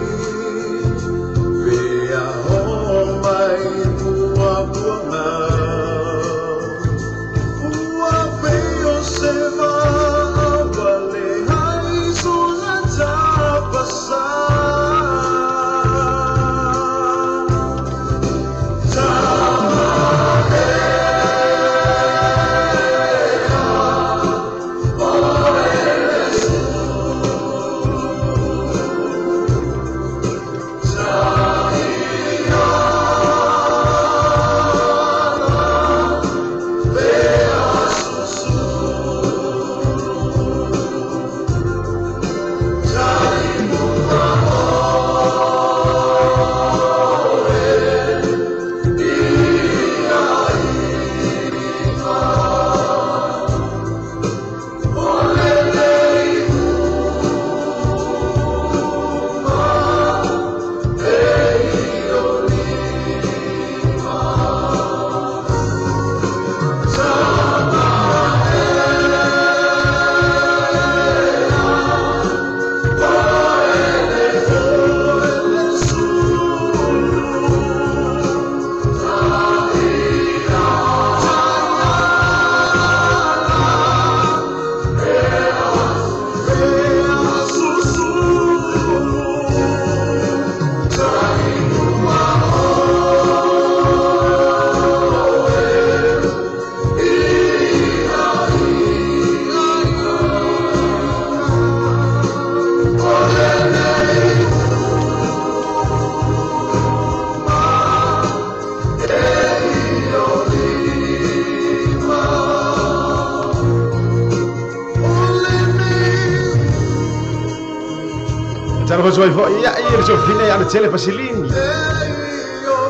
Fatalofa atu ai fo'i ia i le tuafafine ia Alatele Pasilini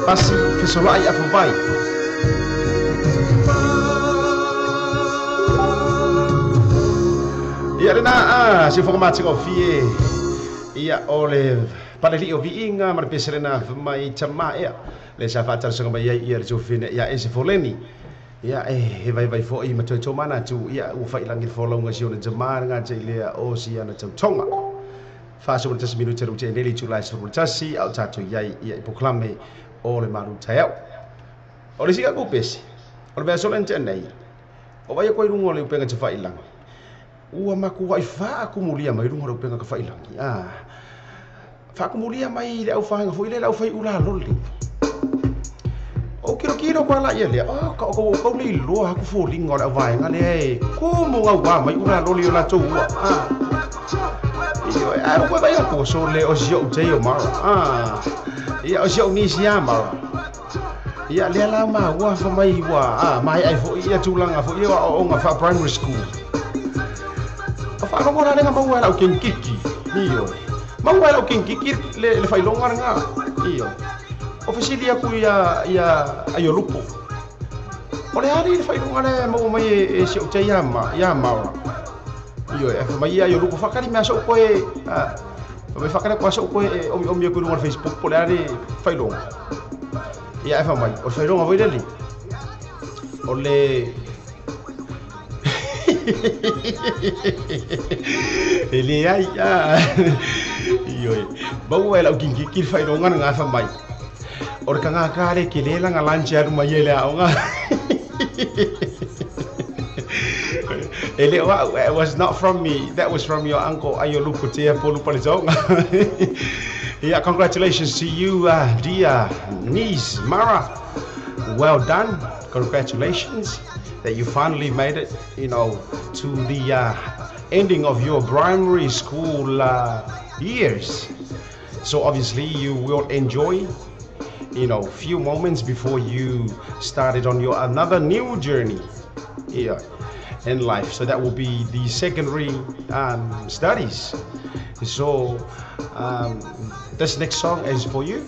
pasi fesoloai afuvai. Ia lena a si foka matigofie ia o le paleli'i o viiga ma le pese lena mai tamā ea le sa faatalosaga mai ai ia le tuafafine ia ese foleni. Ia e vaivai fo'i ma toe tomana atu ia ua fa'ilagi le folauga si ona tamā le gata i lea o si ana tautoga. 41 minute le ua nei itulā 11 a o tatou i ai ia i polokalame o le malu taeao. O le isi aku pese o le vaiaso lea na tea nei o vaai aku ai luga o le upega tafailagi ua makua'i faakumulia mai luga o le upega tafailagi a faakumulia mai le aufaega fo'i lea le aufai ulalole. O kilokilo koa laia lea o ka o kau le iloa aku foliga o le auvaega lea e kumu gauā mai ulalole o latou ua a ioe ae ua vaai aku so le o si o'u tei o Mara a ia o si o'u nisi a Mara ia lea la maua fa mai ua a mai ai fo'i ia tulaga fo'i ia aoaoga faa primary school. O faalogo la lega maua e la'u kenikiki ioe maua e la'u kenikiki le faailoga lagā ioe. O fesili aku ia ia Aiolupo o le ali le faailoga lea maua mai e si o'u tei ia Mara ioe e fa mai ia Aiolupo faakali mea so'u koe a fa mai faakali koa so'u koe e omiomi aku i luga o le Facebook po o le a le faailoga. Ia e fa mai o le faailoga foi lele o le e leai a ioe maua e la'u kinikiki le faailoga lagā fa mai o le kagākā le kelē laga lunch e alu mai ai le aoga. E le o a'u, it was not from me, that was from your uncle Aiolupo Tea Polu Paletoga. Yeah, congratulations to you, dear niece Mara. Well done. Congratulations that you finally made it, you know, to the ending of your primary school years. So obviously you will enjoy, you know, few moments before you started on your another new journey here in life. So that will be the secondary studies. So this next song is for you,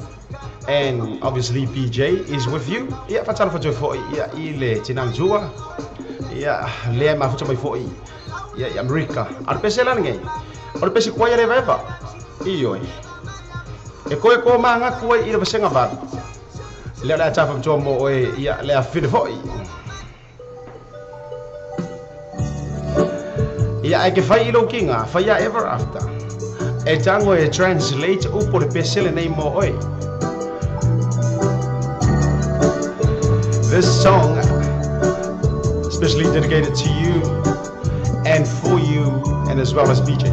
and obviously PJ is with you. Ia fatalofa atu fo'i ia i le tinā ia lea mafuta mai fo'i ia i Amerika. A le pese lana nei o le pese kuai le vaeva ioe e koe ko magaku ai i le vasega valu lea o le a tafaatoa mo oe ia le afifine fo'i. Ia ae ke fai i lou kiga faia ever after e tago e translate upu le pese lenei mo oe. This song especially dedicated to you and for you, and as well as PJ.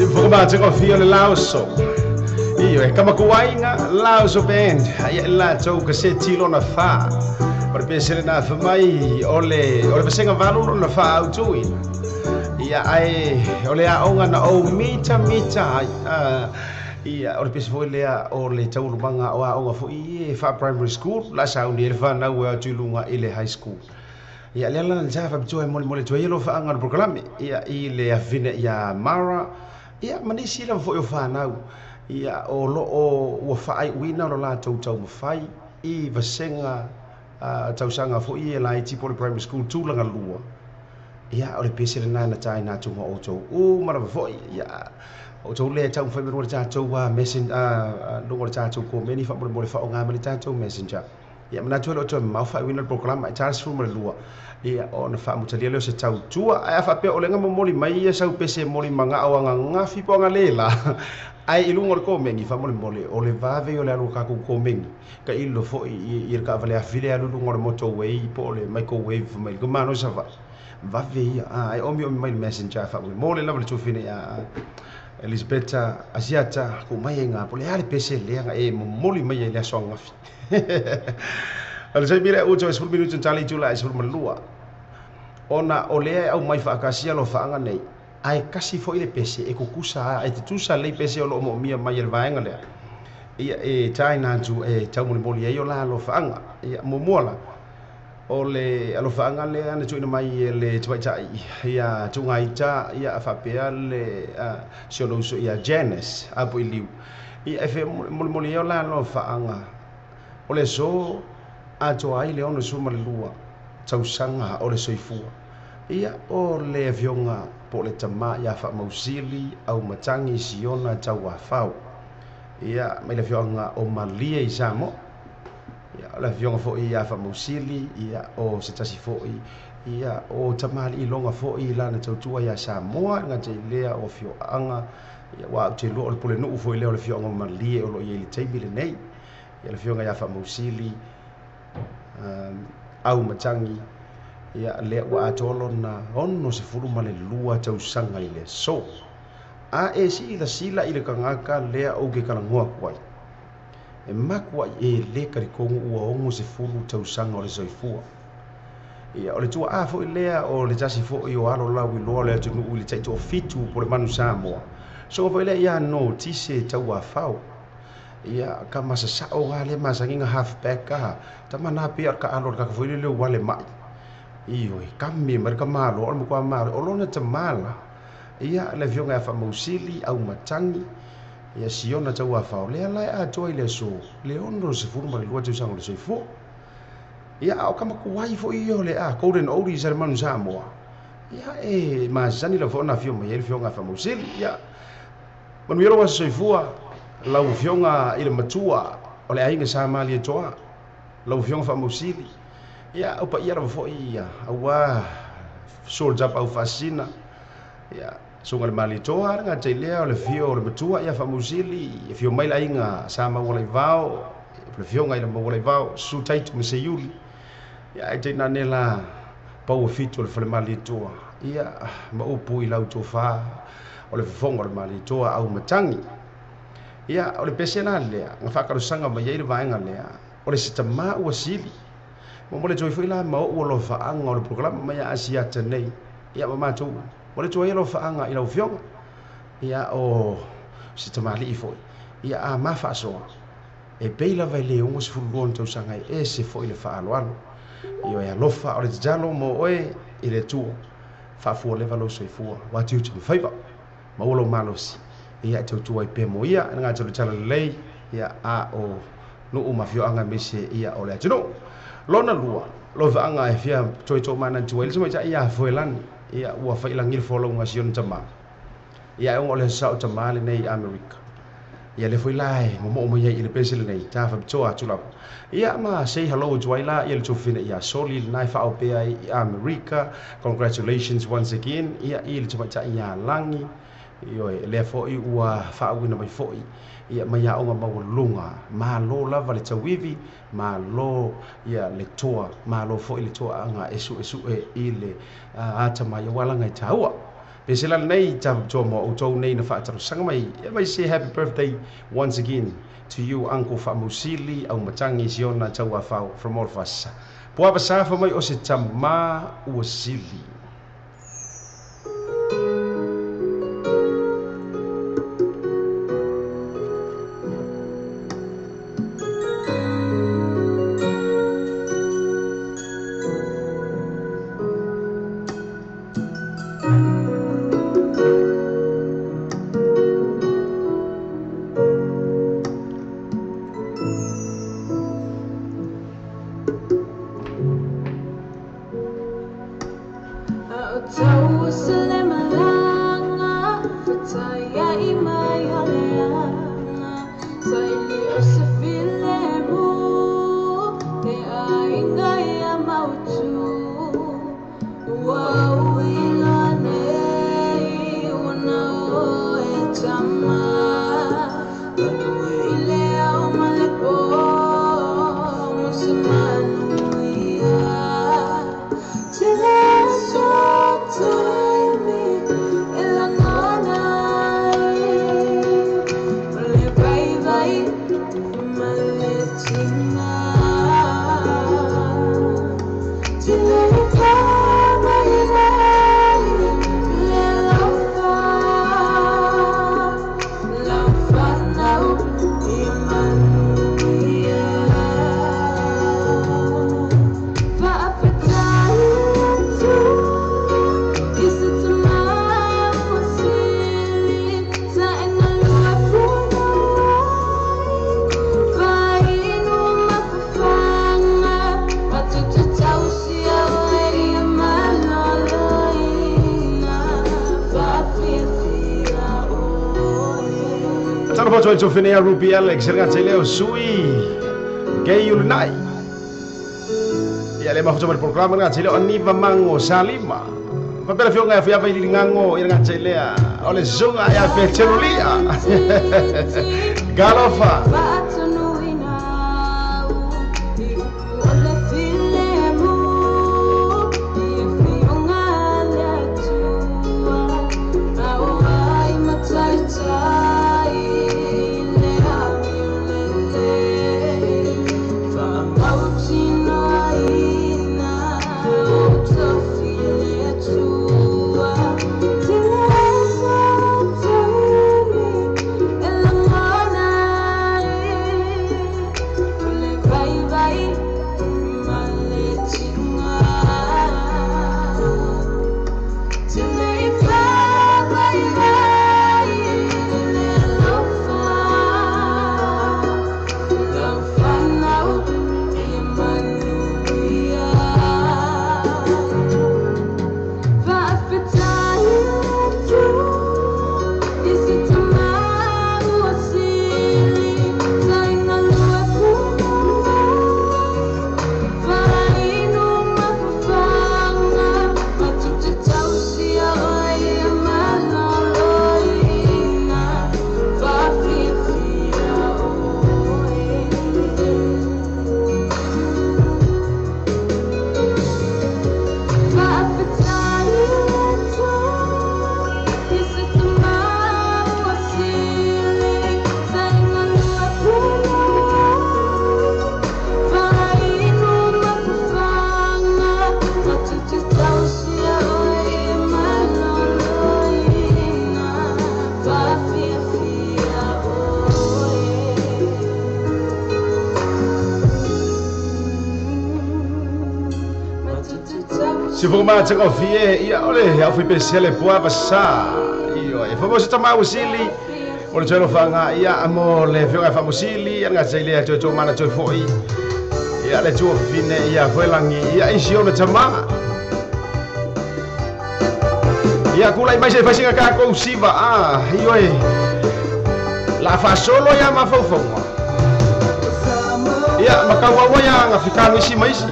Simfukumatengo fio le lauso. Iyo e kamakuainga lauso band. Ia la tau ka se tilo na fa. Ore pesele na fa mai ole ole vasenga valu na fa au tuina. Ia ai ole aonga na o mita mita ia ole pese foi lea o le taulumanga o aonga foi e fa primary school la sa uni le fa na ua tulunga ile high school. Ia le ala na fa btua mole mole tua lo fa anga programe ia i le afine ia Mara ia manisi la foi o fa nau ia o lo o ua fa ai uina lo la tau tau mafai i vasenga tausanga foi e lai tipo le primary school tulaga lua. Ia o le pese le nana tai na tunga o tau u mara foi ia o tau le tau fai mero le tau messenger lunga le tau ko meni fa mole fa o ngā le tau messenger. Ia mana tu lo tau mau fa wina program ai charge fu mole lua. Ia o na fa mutalia le se tau tua ai fa pe o lenga momoli mai ia sau pese moli manga o anga ngafi po anga lela. Ai ilunga ko mengi fa mole mole o le vave o le alu ka ko mengi ka ilo fo i ka vale afile alu lunga le motorway po le microwave mai ko mano sa va vave ia ai omi omi mai messenger fa mole la le tufine ia Elisabetta Asiata ko mai nga po le ale pese le nga e momoli mai le so ngafi. Ale sai mire o 10 minutu tali tula e malua. Ona o le au mai fa akasia lo fa anga nei. Ai kasi foi le pese e kukusa ai te tusa le pese o lo mo mia mai le vaenga le. Ia e China tu e tau moli moli ai o la lo fa anga. Ia momola o le alo fa anga le ana tu ina mai le taitai ia tungaita ia fa pea le solo so ia Janice apo iliu. Ia e moli moli o la lo fa anga. O le so a toa ai le ono su malua tausanga o le soifua. Ia o le avionga po le tama ia fa mausili au matangi siona tau afau. Ia mai le avionga o malia i Samo. Ia le avionga fo ia fa mausili ia o se tasi fo ia o tamali i longa fo i lana tautua ia Samoa nga te lea o fio anga ia wa te lo o le pole nuu fo i lea o le fioanga malie o lo ia i le taimi le nei. Ia le fioanga ia fa mausili au matangi ia le ua atolo na ono se fulu ma le lua tausanga i le so. A e si la sila i le kangaka lea o ke kalangoa kuai. E makua e le karikongu ua ongo se fulu tausanga o le soifua. Ia o le tua a fo i lea o le tasi fo i o alo lau i loa le atunu i le taito o fitu po le manu Samoa. So fo i lea ia no tise tau a fau. Ia ka masa sao ga le masanginga halfback ka tamana pe ka alo ka fo i le wale mai. Iyo kami marka malo o mo malo o lona tamala ia le vionga fa mausili au matangi ia siona tau afa le ala a toi le so le ono se furu ma le lua tau sango le soifua. Ia o kama kuai fo iyo le a golden oldies le manu Samoa. Ia e masani la fo na fio mai le vionga fa mausili ia manu ia wa soifua lau vionga i le matua o le ainga sa mali toa lau vionga fa mausili. Ia o pa ia la fo ia awa soldier au fasina ia songa le mali toa nga te lea o le fio o le matua ia fa mausili ia fio mai la inga sa ma wala vao le fio ngai le wala vao su taitu me se yuli ia e te nane la pau fitu le fale mali toa ia ma upu i lau tofa o le fongo le mali toa au matangi. Ia o le pese la lea nga whakalusanga mai ei le vaenga lea o le sitama ua sili mo mole toi foi la ma o lo faanga o le programa mai a Asiata nei ia ma matou mo le toi lo faanga i lau fionga ia o sitamali i foi ia a mafasoa e peila vai le ongo se fulu tau sanga e se foi le faaloalo ia e alofa o le tatalo mo oe i le tua faafua leva lou soifua wa tiu te faiva ma ua lou malosi ia e tautua i pe mo ia nga tau tala lelei ia a o nuu ma fioanga mese ia o le atunuu. Lona lua lo vaanga e fia toi to mana tu ele mai ia foelani ia ua failangi fo longa sion tama ia o le sa tama le nei America ia le foi lai mo mo ia i le pese le nei ta fa toa tu la ia ma say hello to ila ia le tufine ia soli nai fa o pe i America congratulations once again ia i le tama ia langi io le fo i ua fa wina mai foi ia mai aonga maualunga malo lava le tauivi malo ia le toa malo foi le toa anga e su e i le ata mai wala ngai taua Pesela nei tau mo outou nei na whaatarosaga mai. E mai say happy birthday once again to you, Uncle Faamausili au matangi siona tau afau from all of us. Poa safa mai o se tama ua sili. Tofenea Ruby Alex, Ergateleo Sui, Gay Ulunai. Ia le mafuta mai programa Ergateleo Aniva Mango Salima. Papela fionga fia vai lingango Ergatelea. Ole zunga ya peterolia. Galofa. Se vou mais te confiar, e olha, eu fui pensar le boa passar. E famoso tamau sili, o telo fanga ia amo le fio famoso sili, anga sele a jojo mana jo foi. Ia le jo fine ia foi langi, ia isio le tama. Ia kula mai se fasinga ka ko siva ah, io e. La fa solo ia ma fofo. Ia makawa ia nga fikanu isi maisi.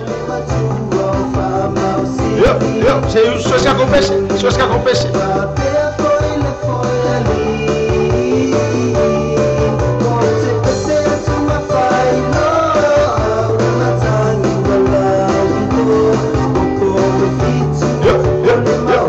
Yo, yo, se sueska compese, sueska compese. Yo, yo, yo.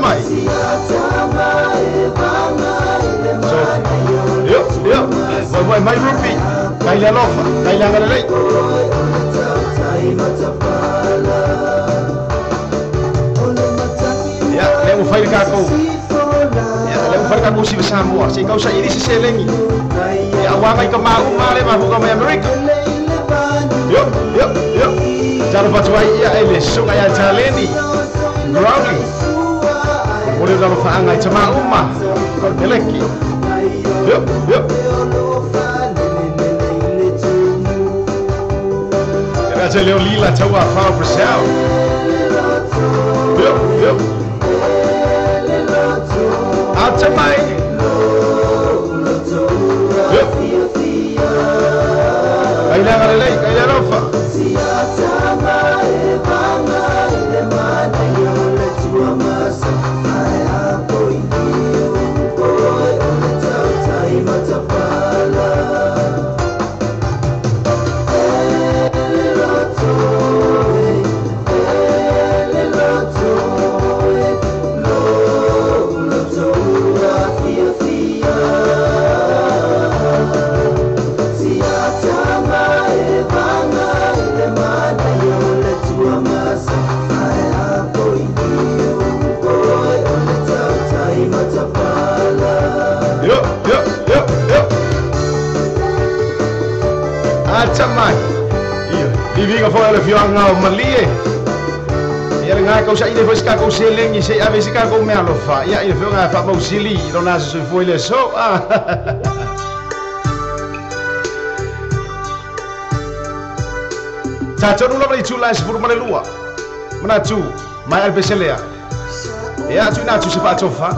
mai. Yo, yo, voi voi mai rupi. Kai le alofa, kai le agalelei. Ia, le ua fai le kākou. Ia, le ua fai le kākou siva Samoa. Se i kausa ili se selegi. Ia, auaga i ka mauma le mafuka mai Amerika. Yo, yo, yo. Talo fatu ai ia e le suga ia taleni. Brownie. O le lalo faanga i te mauma. O le peleki. Yo, yo. E te leo lila taua whao Brazil. Yo, yo. Ata mai. Yo. Kai le agalelei, kai le alofa. Yo, yo, yo, yo. Acha mai. Io, viviga foi le fioanga o malie. Ia le ngai kausa ile foi ska kau selengi se ave se ka kau mea alofa. Ia ile fioanga fa mau sili lona se foi le so. Ta tonu lava i tula se furu male lua. Mana tu mai alpeselea. Ia tu na tu se fa tofa.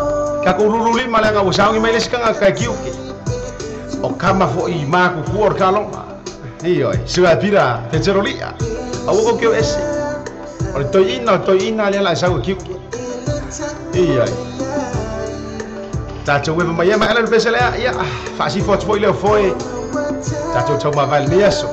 Ka ko lulu lima le anga o saungi mai le sikanga ka kiuki. O kama fo i maku ku o kalonga. Io, sua pira te terolia. Au ko kio ese. O le toina le la sau kiuki. Io. Ta tu we mai ma ele peselea ia fa si fo tfo ile foi. Ta tu tau ma val niaso.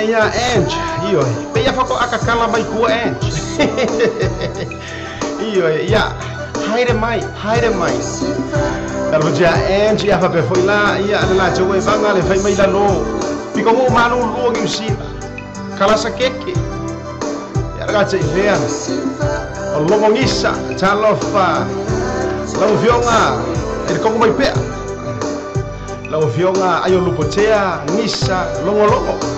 Ia Ange, io, pe ia fako akakala mai kua Ange. Io, ia, haere mai, haere mai. Talo ja Ange, ia fa pe foi la, ia le la tau e vanga le fai mai la lo. Piko mo manu luo ki usina. Kalasa keke. Ia ra te lea. O longongisa, talofa. Lau fionga, e kongo mai pea. Lau fionga ayo lupotea, ngisa, longolongo.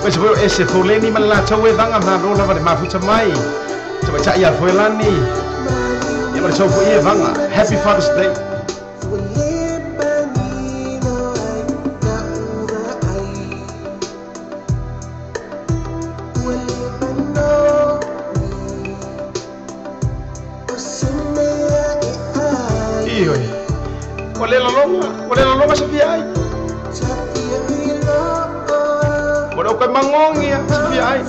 Mas vou esse foleni man la tau e vanga ma lo lava de mafuta mai. Te vai ia folani. Ia ma tau foi e vanga. Happy Father's Day. Io. Olha longa se fiai. Ora o kai mangongi se fiai.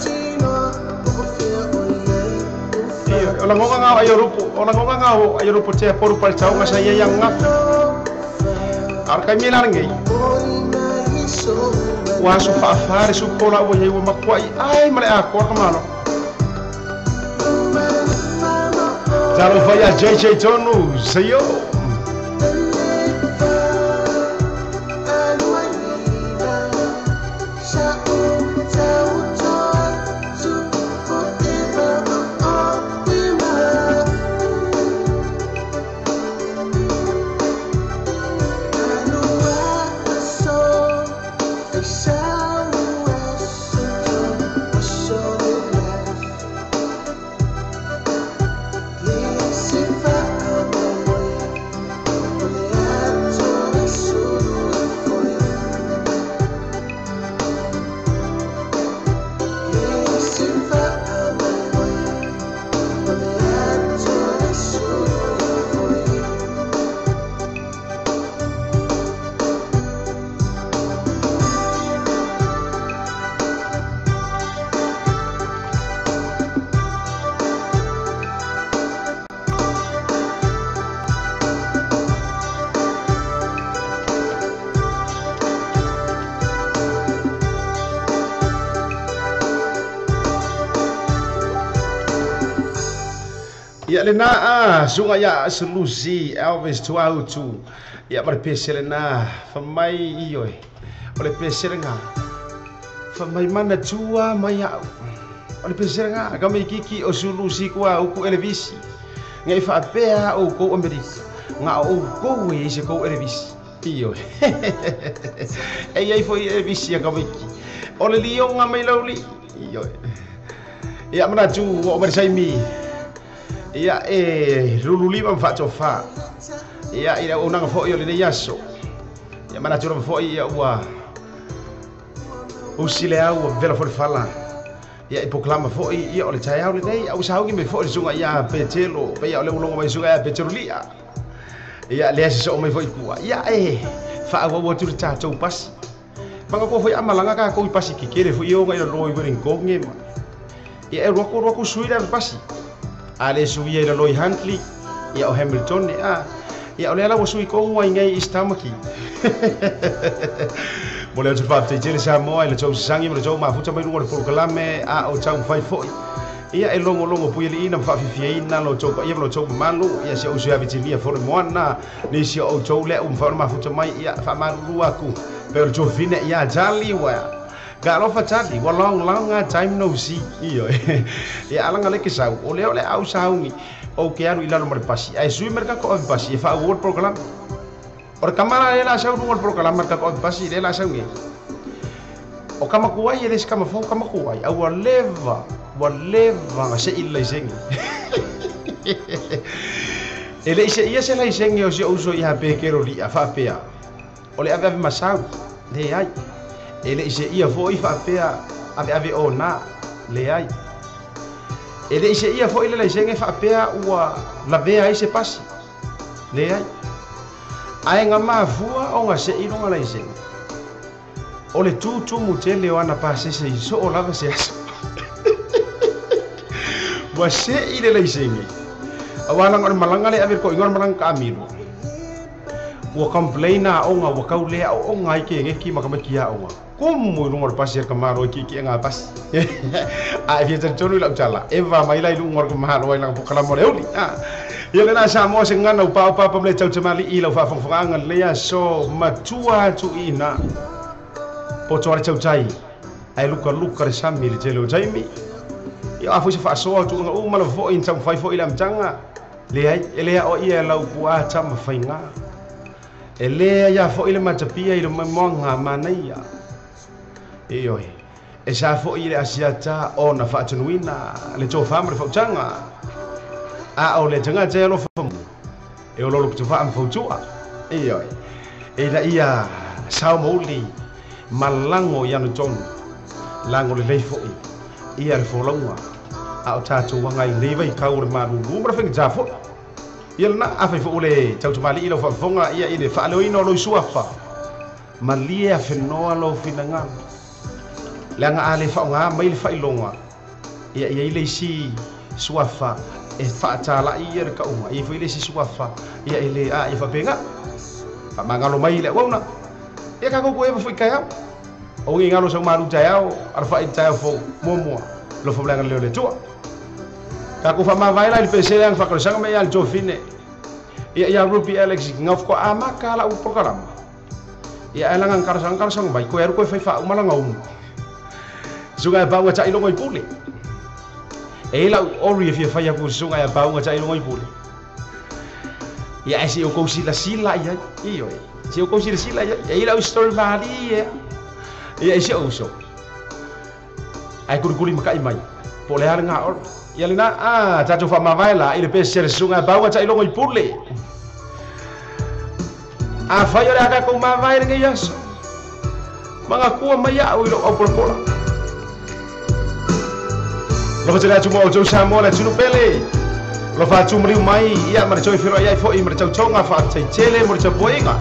Io, ola ngonga ngau ayo rupu, ola ngonga ngau ayo rupu te poru pal tau ngasa ia yang ngaf. Ar kai mila ngi. Wa su fa fa su kola o ye wa makwai ai male a ko kamalo. Talo vai a JJ Tonu, sayo. Ia lena a sunga ia Sulusi Elvis Tuautu. Ia ma le pese lena famai ioe. O le pese lena famai mana tua mai au. O le pese lena ka mai kiki o Sulusi kua uku Elvis. Ngai faapea o kou Amerika. Nga o kou e se kou Elvis. Ioe. Ei ai foi Elvis ia ka mai ki. O le lionga mai lauli. Ioe. Ia mana tu o Marisaimi. Ia e lululima mfaatofa. Ia ila unanga foi o le yaso. Ia mana tu foi ia ua usile au vela foi fala. Ia e proclama foi ia o le taiau le nei au saugi me foi sunga ia Petelo, pe ia o le ulongo mai sunga ia Petelo lia. Ia le so mai foi kua. Ia e fa au tu ta pas. Manga ko foi amalanga ka ko pasi kikere foi o ngai lo i wering konge ma. Ia e roko suira pasi. Ale suia i loi Huntley ia o Hamilton a ia o le ala o sui ko ngai ngai istamaki. Mo le atu te tele sa moa le tau sangi mo le tau mafuta mai lunga le polokalame a o tau fai foi. Ia e longo longo pui le ina mfaafifiaina lo tau ia lo tau malu ia se o se avitinia fo le moana ni se o tau le mfa mafuta mai ia fa malu aku pe o jovine ia jali wa. Galofa tali, wa long long time no see. Iyo. Ia alanga le ke sau, o le au saungi. O ke aru ilalo mare pasi. Ai sui merka ko pasi e fa o program. O kamara le la sau no program merka ko pasi le la saungi. O kama kuai ele kama fo kama kuai. Au leva, wa leva se illa isengi. Ele ise ia se la isengi o se uso ia pe kero li afa pea. O le ave ave masau. Le ai. Ele ise ia foi faapea ave ave ona le ai. Ele ise ia foi le laisenge faapea ua lavea ai se pasi le ai. Ai nga mafua o nga se ilonga laisenge. O le tutu mutele o ana pase se iso o lava se aso. Ua se i le laisenge. Awana ngor malanga le ave ko ingor malanga ka amilo. Ua complaina o nga ua kaulea o nga ike ngeki makamakia o nga. Como ilunga pasi kamaro ki ki nga pas. A fia tonu la chala. Eva mai lai lunga ko mahalo ai lang pokalamo le uli. Ia le na sa mo se ngana upa upa pa le tau temali i lau faafogafogaga le aso matua tuuina. Po toa le tautai. Ai luka luka le sami le tele o taimi. Ia afu se faasoa tuuga uma le fo'i ni taumafai fo'i le amataga. Leai, e lea o ia lau puā tamafaiga. E lea ia fo'i le matapia i le mamoaga manaia. Ioe, e sa fo'i le asiata o na faatunuina le tofā ma le fautaga. A o le tagata e alofa e o lolo pitofaa ma fautua. Ioe, e la ia sao mauli malago i ana tonu lago lelei fo'i ia le folauga a o tatou agai nei vaikau o le malulu ma le faigata fo'i. Ia lena afai fo'u le tautumalii lau faafofoga ia i le faaleoina o lou suafa. Malie afenoa lou finagalo. Leaga a le faaaogā mai le faailoga ia iai le isi suafa e faatalai ia le kauga. Ia foi le isi suafa ia e le a ia faapega. Faamagalo mai le auauna. Ia kakou koe ma foi kaeao. O ugi galo sau malu taeao alafai taeao fou muamua lofo leaga leo le Atua. Kakou faamavae la i le pese leaga faakalosaga ma ia le tofine. Ia ia Ruby Alex ngafko amaka la u prokalama. Ia ae laga kalosaga mai koe alu koe fai faauma laga umu. Suga e pauga taʻilogo i pule. E lau ori e fia fai aku suga e pauga taʻilogo i pule. Ia e se o kou silasila ia. Ioe. Se o kou silasila ia. E lau story mali ia. Ia e se o uso. Ai kurikuri makai mai. Po le ala ngā ori. Ia lena a tatou faamavae la i le pese le suga e pauga taʻilogo i pule. A fai o le aka kou mavae lenei aso. Magakua mai au i lou aupolapola. Lofa tele atu mo o tau Samoa le atunu pele. Lofa atu mariu mai ia ma le tau whiro iai fo'i ma le tautoga fa'ataitele mo le tapuaiga.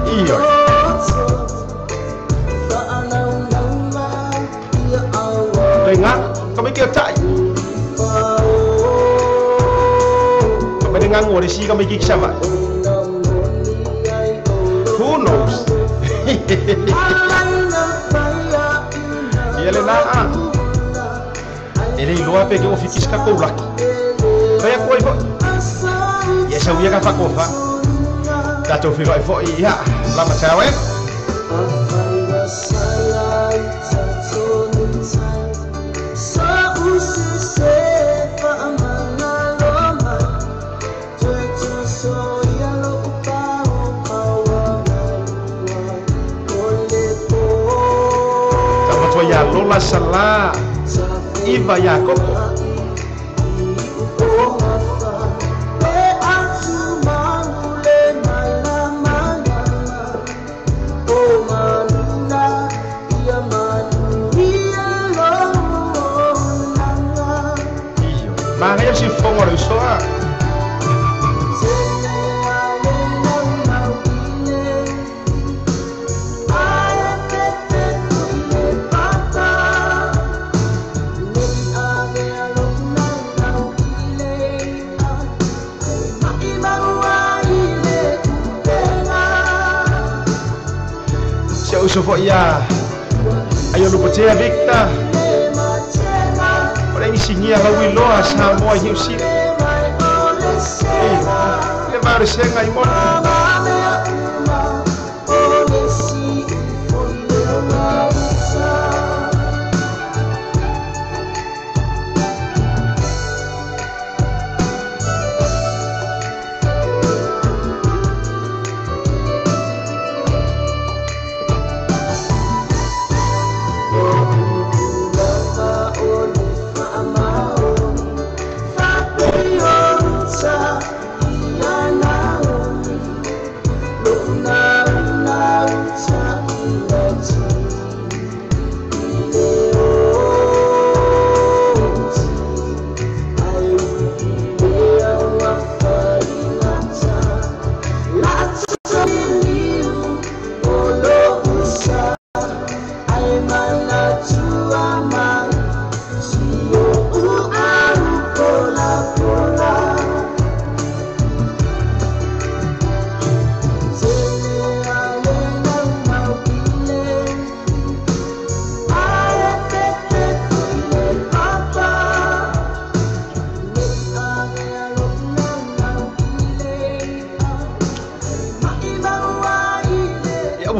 Ioe. Le ngā, ka mai kia tai. Ka mai le ngā ngō le si ka mai ki kisava. Who knows? Ia le na e le iloa pe ke o fikisi ka kou laki. Fai aku ai foi. Ia sau ia ka whakofa. Tātou whiro ai foi ia. Lama tau e. Tamatua ia Lola Sala Iva Iakopo. Mga si Fongo le usoa. Siya uso po iya. Ayo lupatea Victor. Singia lauiloa Samoa i Niu Sila. Le vaolesega i mona.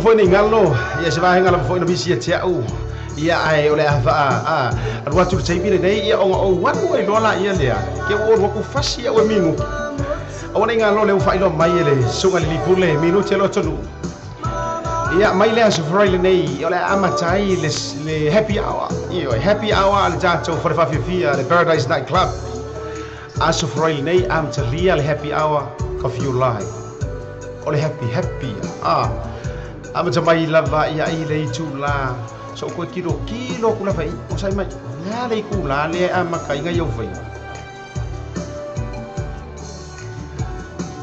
Foi ngalo ia se vahenga lava foi na misi ia te au ia ai o le afa a alu atu le taimi lenei ia ona ou atu ai loa la ia lea ke ua oru aku fasi au e migu aua nei galo le ua faailoa mai e le suga le lipule minuti e loa tonu ia mai le aso forai lenei o le amatai le happy hour ioe happy hour le tatou falefafiafia le Paradise Night Club aso forai lenei amatalia le happy hour kafiulai o le happy happy a amata mai lava ia i le itu la so koe kilo kilo kula fai o sai mai nga le kula le ama kai nga yo fai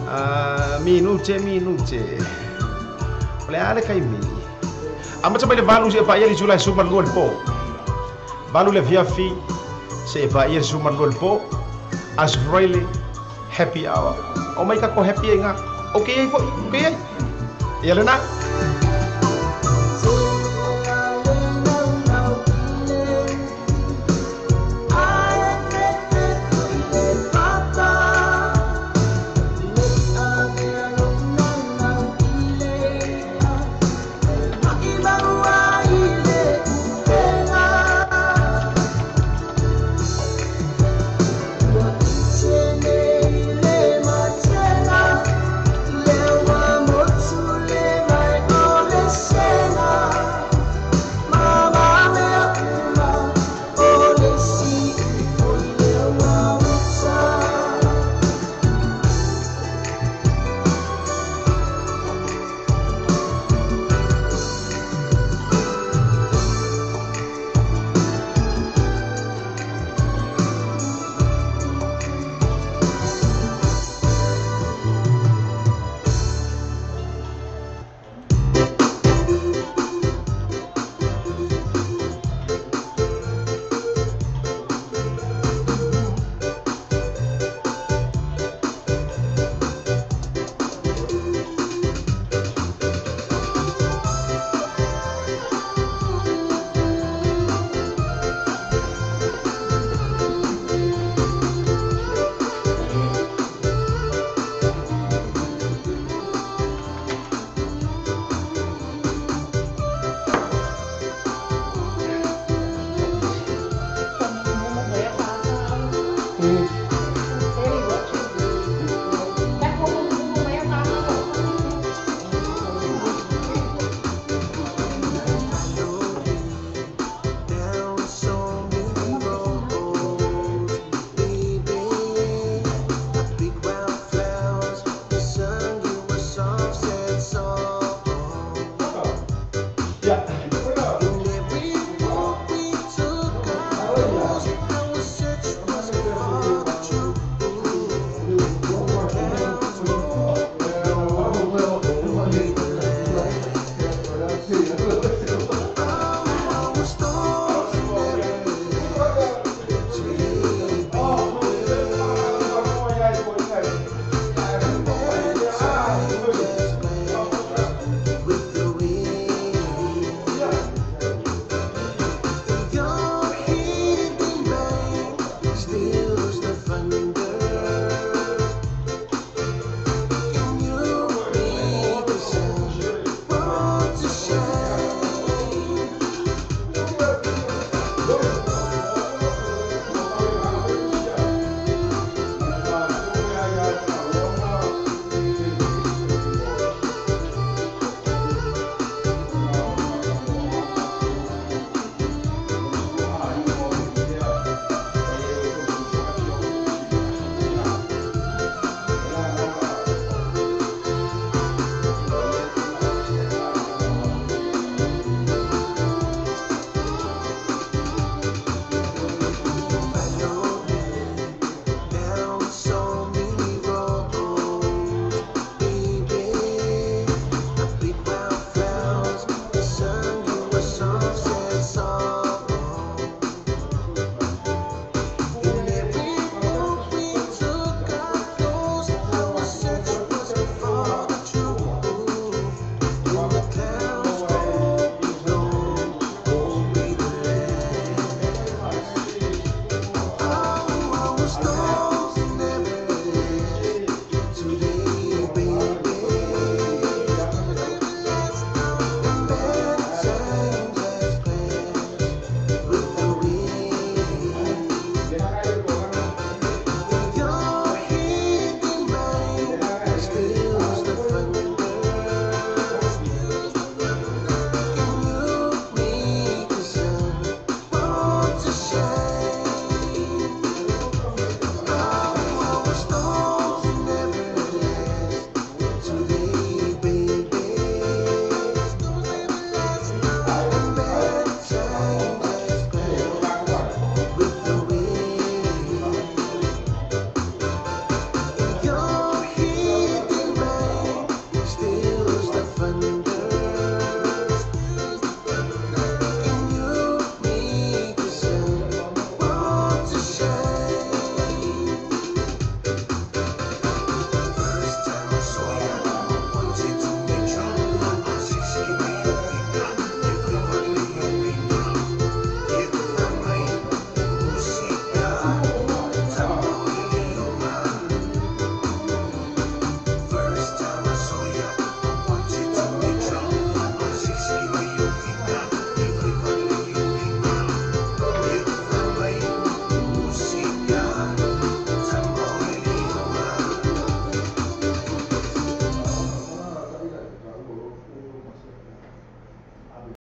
a minute minute o le ale kai mi amata mai le valu se pa ia le tula suma lo le po valu le via fi se pa ia suma lo le po as really happy hour o mai ka ko happy nga okay ai foi okay ai ia le na. Le